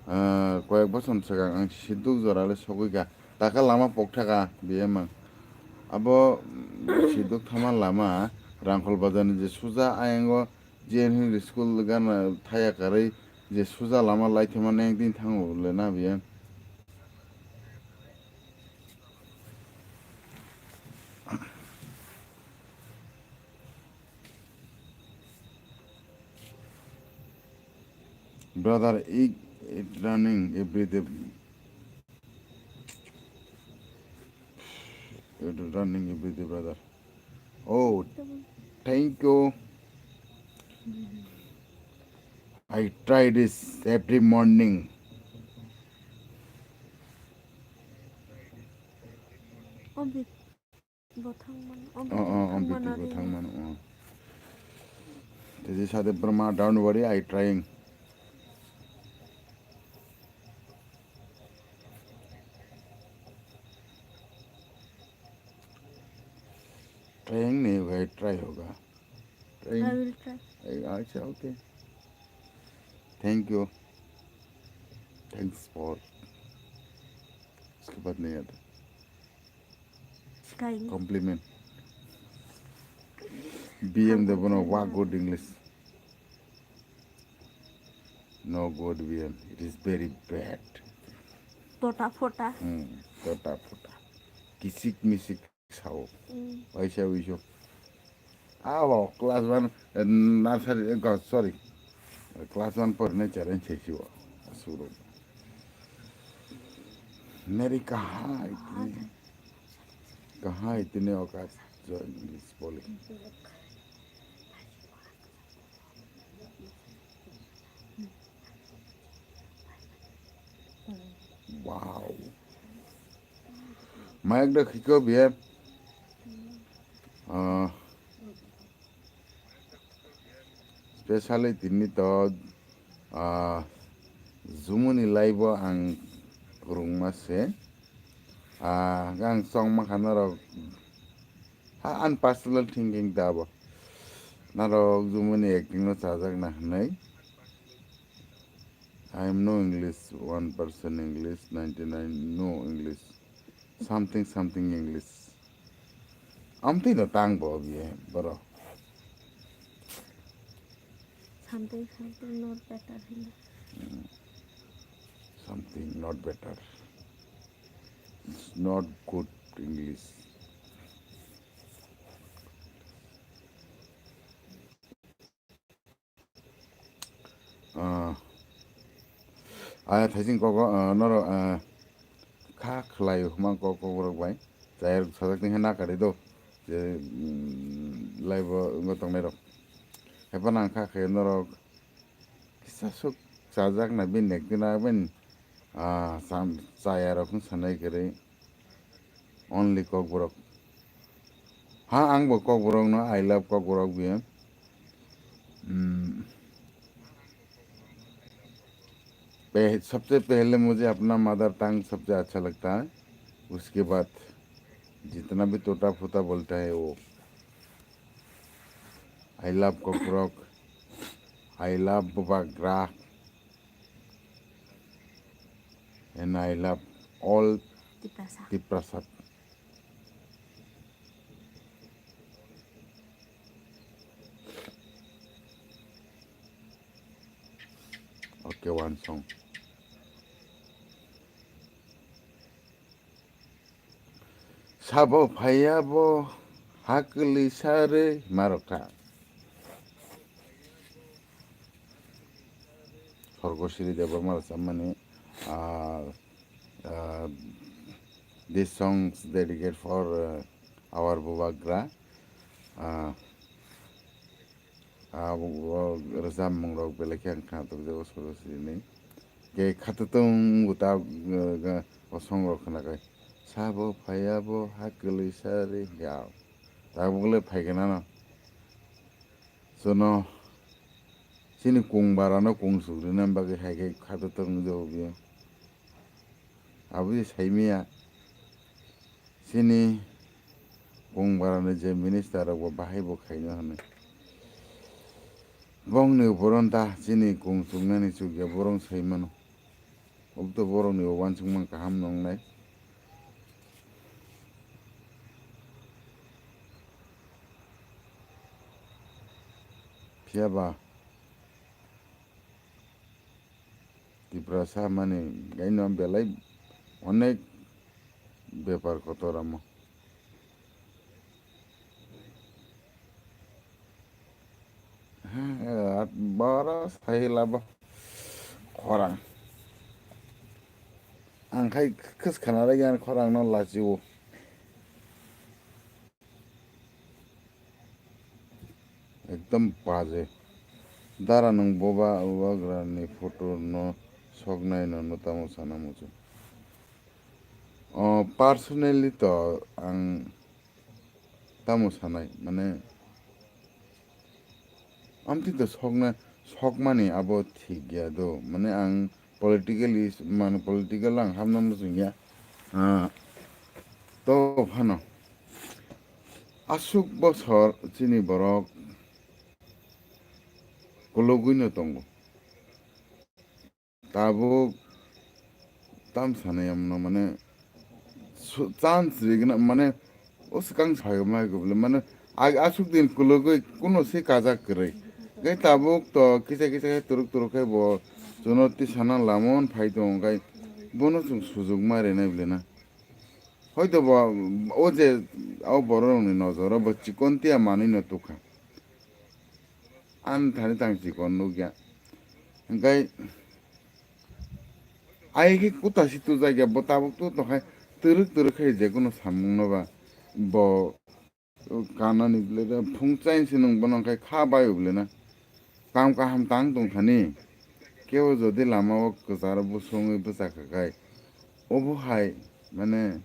eh, koyek bochor swkang ang Siduk jora le sogwi kha. Taka lama pokthaka biyemang. Abo, mm, Siduk thama lama, Rangkhol bazar ni je suja ayango G N Hill School gana thaya karwi je suja lama laithima neng din thango le na biya. Brother, it, it running every day. It running every day, brother. Oh, thank you. I try this every morning. Obi. Bo thang mano, obo Oh, oh, oh, thang mano biti bo ri. Thang mano, oh. Tiji sade Brahma, don't worry, I trying. Trying nahi hoga, I try hoga. Trying. I will try. I, अच्छा, okay. Thank you. Thanks for. उसके बाद नहीं आता। Sky. Compliment. B M de bono wa good English. No good B M. It is very bad. Tota fota. Hmm, tota fota. Kisik misik sao. Hmm. Paisa wiso. Abo class one, eh, nursery, eh, go-, sorry. Class one porne challenge sesi o. Asuro. Meri kaha itni, kaha itni aukat jo English bole. Wow. Mic da khiko biye. Ah, specially tini to, ah, Jumuni live o ang kwrwngma se. Ah, ang chongma kha norok. Ha, ani personal thinking da bo. Norok Jumuni acting no chajakna hwnwi. I am no English, one percent English, ninety-nine no English. Something, something English. Amtwi no tang bo biye, boro. Something, something not better hino. Hmm. Something not better. It's not good English. Ah, ah, thaising kok, ah, norok, ah, kha khlai hwnma kok, kok borok bai. Chayar sajak tengkhe na kari do. Je, mm, live o wngwi tongnai rok. Haiphano ang kha khe norok kisa swk chajak na bini acting na bini, ah, cham-, chaya rok wng sanai kwrwi. Only Kokborok. Ha, ang bo Kokborok no, I love Kokborok biya. Hmm. पह-, सबसे पहले मुझे अपना mother tongue सबसे अच्छा लगता है, उसके बाद जितना भी टूटा फूटा बोलता है वो। I love Kokborok, I love Bubagra, and I love all Tiprasa. Tiprasa. Okay, one song. Sabo phaiya bo ha kwlwi sa rwi ma rwkha. Sorgosiri Debbarma rwchapmani, ah, ah, this songs dedicated for, ah, our Bubagra. Ah, ah, bo, bo rwchapmung rok belai khe ang khna tongjago Sorgosiri ni. Khe khatutwng bo ta, ah, ah, o song rok khna khai. Sabo phaiya bo ha kwlwi sa rwi ya. Tabuk le phai khe nano. Chwngno chini kung barano kung suk rwna bagwi hai khe khatutwng wngjago biya. Abo je saimaya chini kung barani je minister rok bo bahai bo khaino hwnwi. Bongni uporon ta chini kung chuknani chukya borong saimano. Obo to borokni bo uansukmung kaham nongnai. Siya ba Tiprasa mani gaino belai onek bepar kotor amo. He, boro sahila bo khorang. Ang khai khwskhana lai ang khorang no lachio. Ekdom baje. Dara nwng boba wagra ni photo no soknai no, no tamo sana muchung. O personally to ang tamo sanai, mane, amtwi to sokna, sokmani abo thik ya do. Mane ang political is, mane political ang hamna muchung ya. Ah, to phano. Aswk bosor chini borok kologwino tongo. Tabuk tam sanai amno mane su-, chance rigna mane o swkang sayo mai gubli mane ag-, aswk din kologwi kuno se kajak kwrwi. Gai tabuk to kisa kisa khe turuk turuk khe bo chuno tisana lamon phai tongo gai bono chwng sujuk ma rwnai bwlena. Hoito bo o je o borok rokni nojoro bo chikon tiya manwi no tukha. Ani thani tang chikon nukya. Hingkai ai khe kuta si tujak ya bo tabuk tu tongkhai twrwk twrwk khe je kono samung no ba bo. Kanani bwlai phung chain se nwng bono khai kha bai bwlai na. Kam kaham tang tong thani. Kebo jodi lama o kwcharo bwswngwi bwchakha khai. Obo hai mane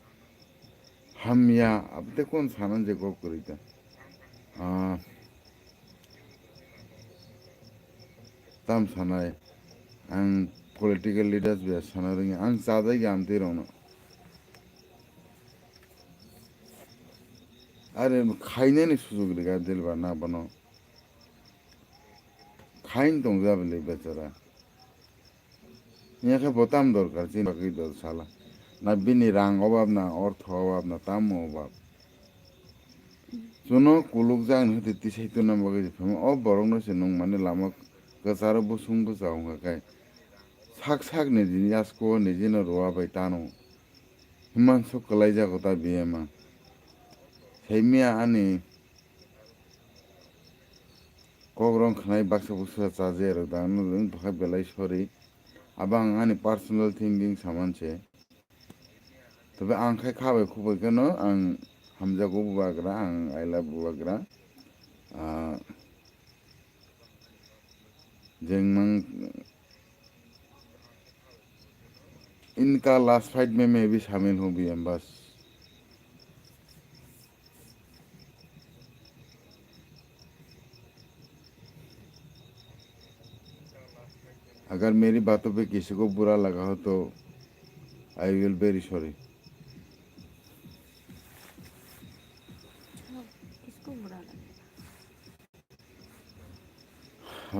hamya abte kon sana je kok kwrwi ta. Ah, tam sanai ang political leaders bai sana rwngya ang chajai ga amtwi rokno. Are khainani sujuk rega Dilbar na bono. Khain tongja bele bechara. Nya khe bo tam dorkar chini bagwi dol sala. Na bini rang obab na, ortho obab na, tamo obab. Chuno kuluk jak ni hwtwi tisai tuna bagwi phano o borok no se nung mani lama kwcharo busung bwsa wngkha khe. Sak sak ni jini yasko nijino rwa bai tano. Himansuk kwlai jago ta biyama. Saimia ani kok rong khnai baksa bwsa chaje rok da, ano wng tongkha belai sorry. Abo ang ani personal thinking saman se. Tobe ang khai kha bai khuk bai kheno ang hamjago bubagra, ang I love bubagra. Ah, jengmang inka last fight mein main bhi shamil hu bhi hum bas. अगर मेरी बातों पे किसी को बुरा लगा हो तो I will very sorry. किसको बुरा लगा?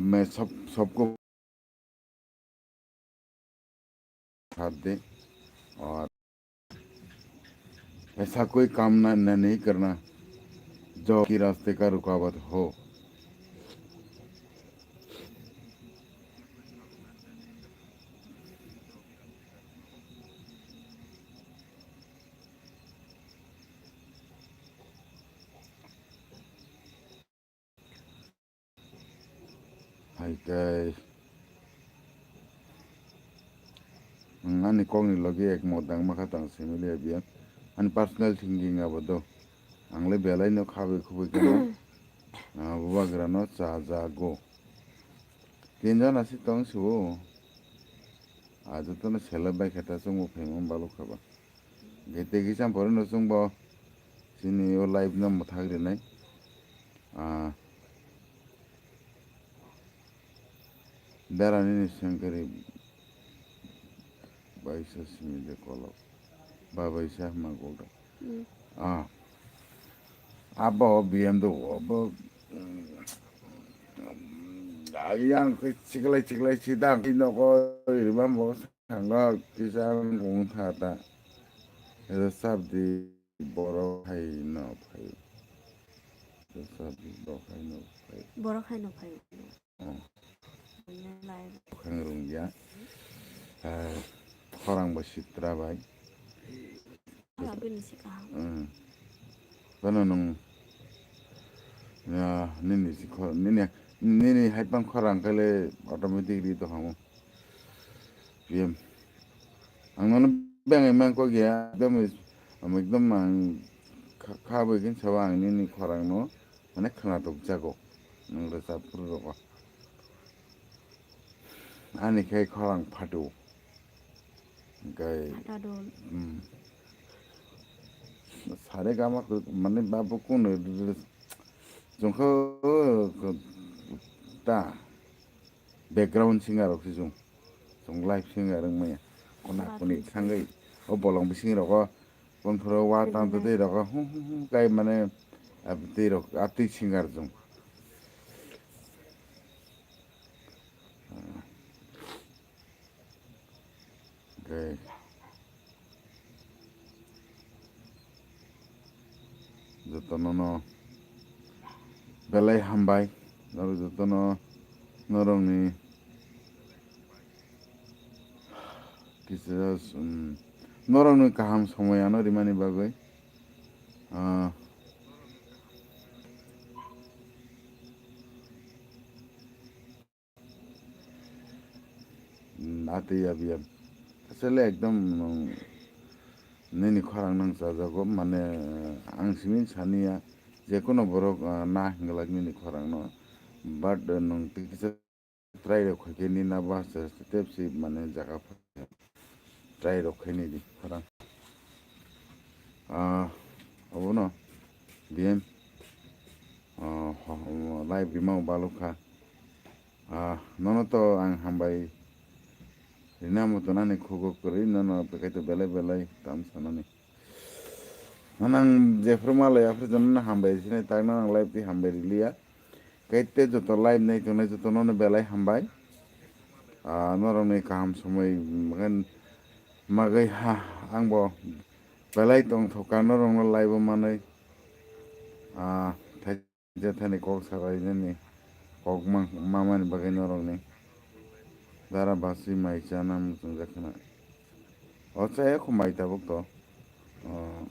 मैं सब, सबको साथ दे और ऐसा कोई काम ना, ना, नहीं करना जो कि रास्ते का रुकावट हो। Hai kai. Ang ani kokni logi ekmot dang makha tang simi liya biya. Ani personal thinking abo do. Ang le belai no khabai khubai khe no. Ah, bubagra no cha ja go. Tinjon asi tong sibo. Ah, jotono selai bai khe ta chwngbo phaima balok kha ba. Hwnkhe tei kisa pore no chwngbo chini o live no mwthak rinai. Ah, berani ni sengkari baisa simi de kolok. Ba baisa hwnma gokda. Hmm. Ah. Abo B M W abo, mm, yang khe chiklai chiklai si dang. Nogo ribam bo sanga kisa gong tha ta. Ero sabdi borok hai no phai. Borok haino phai. Oh. Bukhang rung ya. Ah, khorang bo sitra bai. Ala bini si kaham. Hmm. Bano nung, ya, nini si kho-, nini, nini hai pang khorang kale automatic ri to hamu. P M. Ang nono beng emang kok ya, ekdom, ekdom ang kha, kha bai kin sawa ang nini khorang no, mane khna tok jago. Nung rwchap phuru rogo. Ani khai khorang phatu. Hwnkhe, Phata dol. Hmm. Sare gama khe, mane babu kunu, jongkha, ta, background singer rok si jong. Jong live singer wng maya. Kona kuni thangwi, o bolong bising rogo, kon phoro wa tang tei rogo, hu, hu, hu, kai mane, ah, tei rok, ah, tei singer jong. Okay. Jotono no belai hambai, norok jotono norokni kisa, um, norokni kaham somoi ano rimani bagwi, ah, Hmm, atwi ya biyam. Asole ekdom, um, nini khorang nang chajago, mane, ang simi saniya, je kono borok, ah, na hinglak nini khorang no. But, uh, nung tei kisa try rok khaikhe nini abo haste haste tepsi mane jaga pha. Try rok khainai di khorang. Ah, obono biyam, ah, ho-, live rima balukha. Ah, nono to ang hambai rina muchunani khugo kwrwi, nono bekhai to belai belai tam sanani. Nono ang jephru malai aphru jono hambai sinai tak nono ang live twi hambai riliya. Kei tei joto live nai tongnai joto nono belai hambai. Ah, norokni kaham somoi, mm, magwi ha, angbo belai tongthokha norokno live o manwi. Ah, thai-, je thani kok sarai nini kok mang-, mamani bagwi norokni dara basi mai chana muchungjak khna. O chaya kho mai tabuk to. O,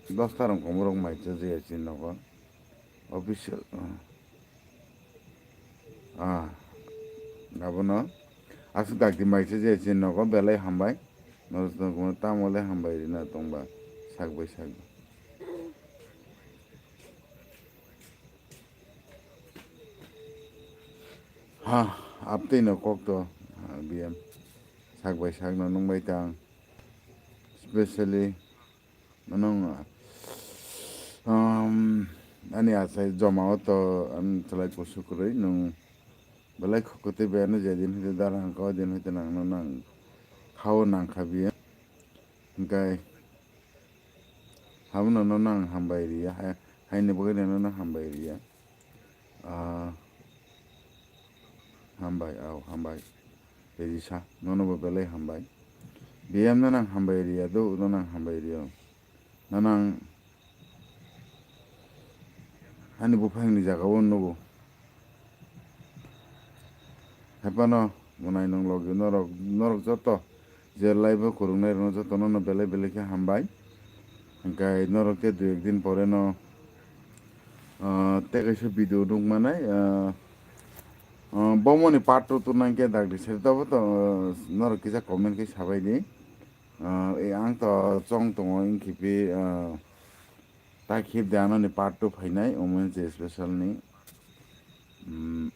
dosta rong komorok mai cha jaya chini nogo. Official, ah. Ah, abono aswk dakti mai cha jaya chini nogo belai hambai. Norok tamo le hambai rina tongba sak bai sak. Ha, aptwi no kok to, ah, biyam. Sak bai sak no nung bai tang. Specially, nung, um, ani achai joma o to, um, chalai kusu kwrwi nung belai khukutwi bai ano je din hwte darang ka o din hwte nang no nang khao nang kha biyam. Hwnkhe, habuno no nang hambai riya, hai-, haini bagwi no nang hambai riya. Ah, hambai, au, hambai. Risa, nono bo belai hambai. Biyam no nang hambai riya, do, no nang hambai riya. No nang Ani buphangni jagao nugo. Haphano mwnai nwng logi norok, norok joto je live o kwrwngnairokno jotono no belai belai khe hambai. Hwnkhe norok khe dui ek din pore no, ah, tei kaisa video nukmanai, ah, ah, bomoni part two tubunai khe dakti sari tabo to, ah, norok kisa comment khe sabaidi. Ah, e, ang to chong tongo, wngkhe phi, ah, ta khip de anoni part two phainai, omo je special ni. Mm,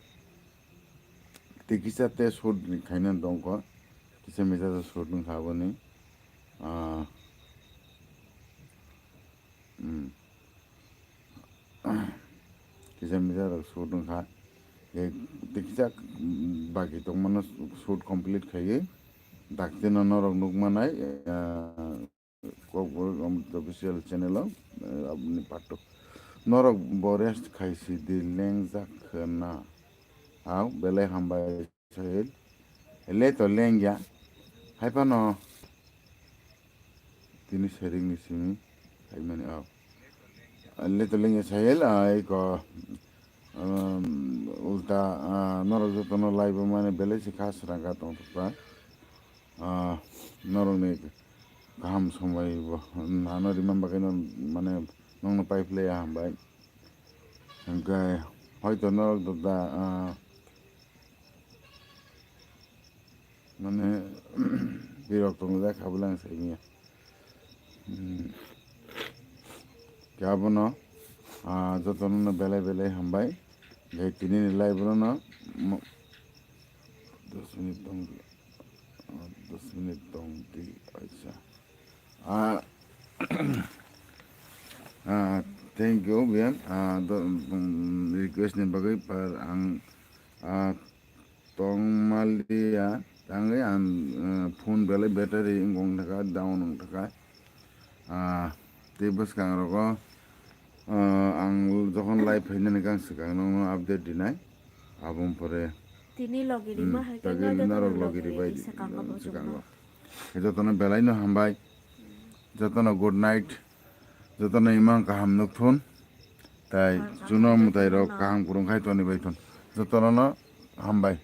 tei kisa te shoot ni khaina tongkho, kisa misa shoot wngkha aboni. Ah, mm. Kisa misa rok shoot wngkha. Tei kisa, mm, baki tongmano shoot complete khaiwi. Dakti no norok nukmanai, ah, Kokborok Amrit Official channel o, eh, aboni part two. Norok bo rest khaisi di lengjak khna. Au, belai hambai. Sahil, le to lengya. Hai phano tini sering ni simi, hai mani, oh. Little English Sahil, ah, iko, um, ulta, ah, norok jotono live o mane belai se kha srang kha tongthokma. Ah, norokni kaham somoi bo, ano rimani bagwi no, mane, nongno pai phlai ya hambai. Hwnkhe hoito norok da, ah, mane, birok tongjak kha bwle ang saimanya. Hmm. Khe abono, ah, jotono no belai belai hambai. Tei tini ni live no mo-, dos minute tong di. Ah, dos minute tong di, aisa. Ah, ah, thank you, Bian. Ah, do, mm, request ni bagwi par ang, ah, tongmaliya, tangwi ang, eh, phone belai battery wngkha, down wngkha. Ah, tei bwskang rogo, ah, ang jokhon live phainani kang swkang nokno update dinai, aboni pore, tini logi rima hmm, hai khe tagwi no jotono norok logi logi ribai ridi, swkang hmm, bo swkang chwngno. Bo. Jotono belai no hambai, jotono good night, jotono imang kaham nukthun, tai chuno mwtai rok kaham kwrwng khai toni bai thun, jotono no hambai.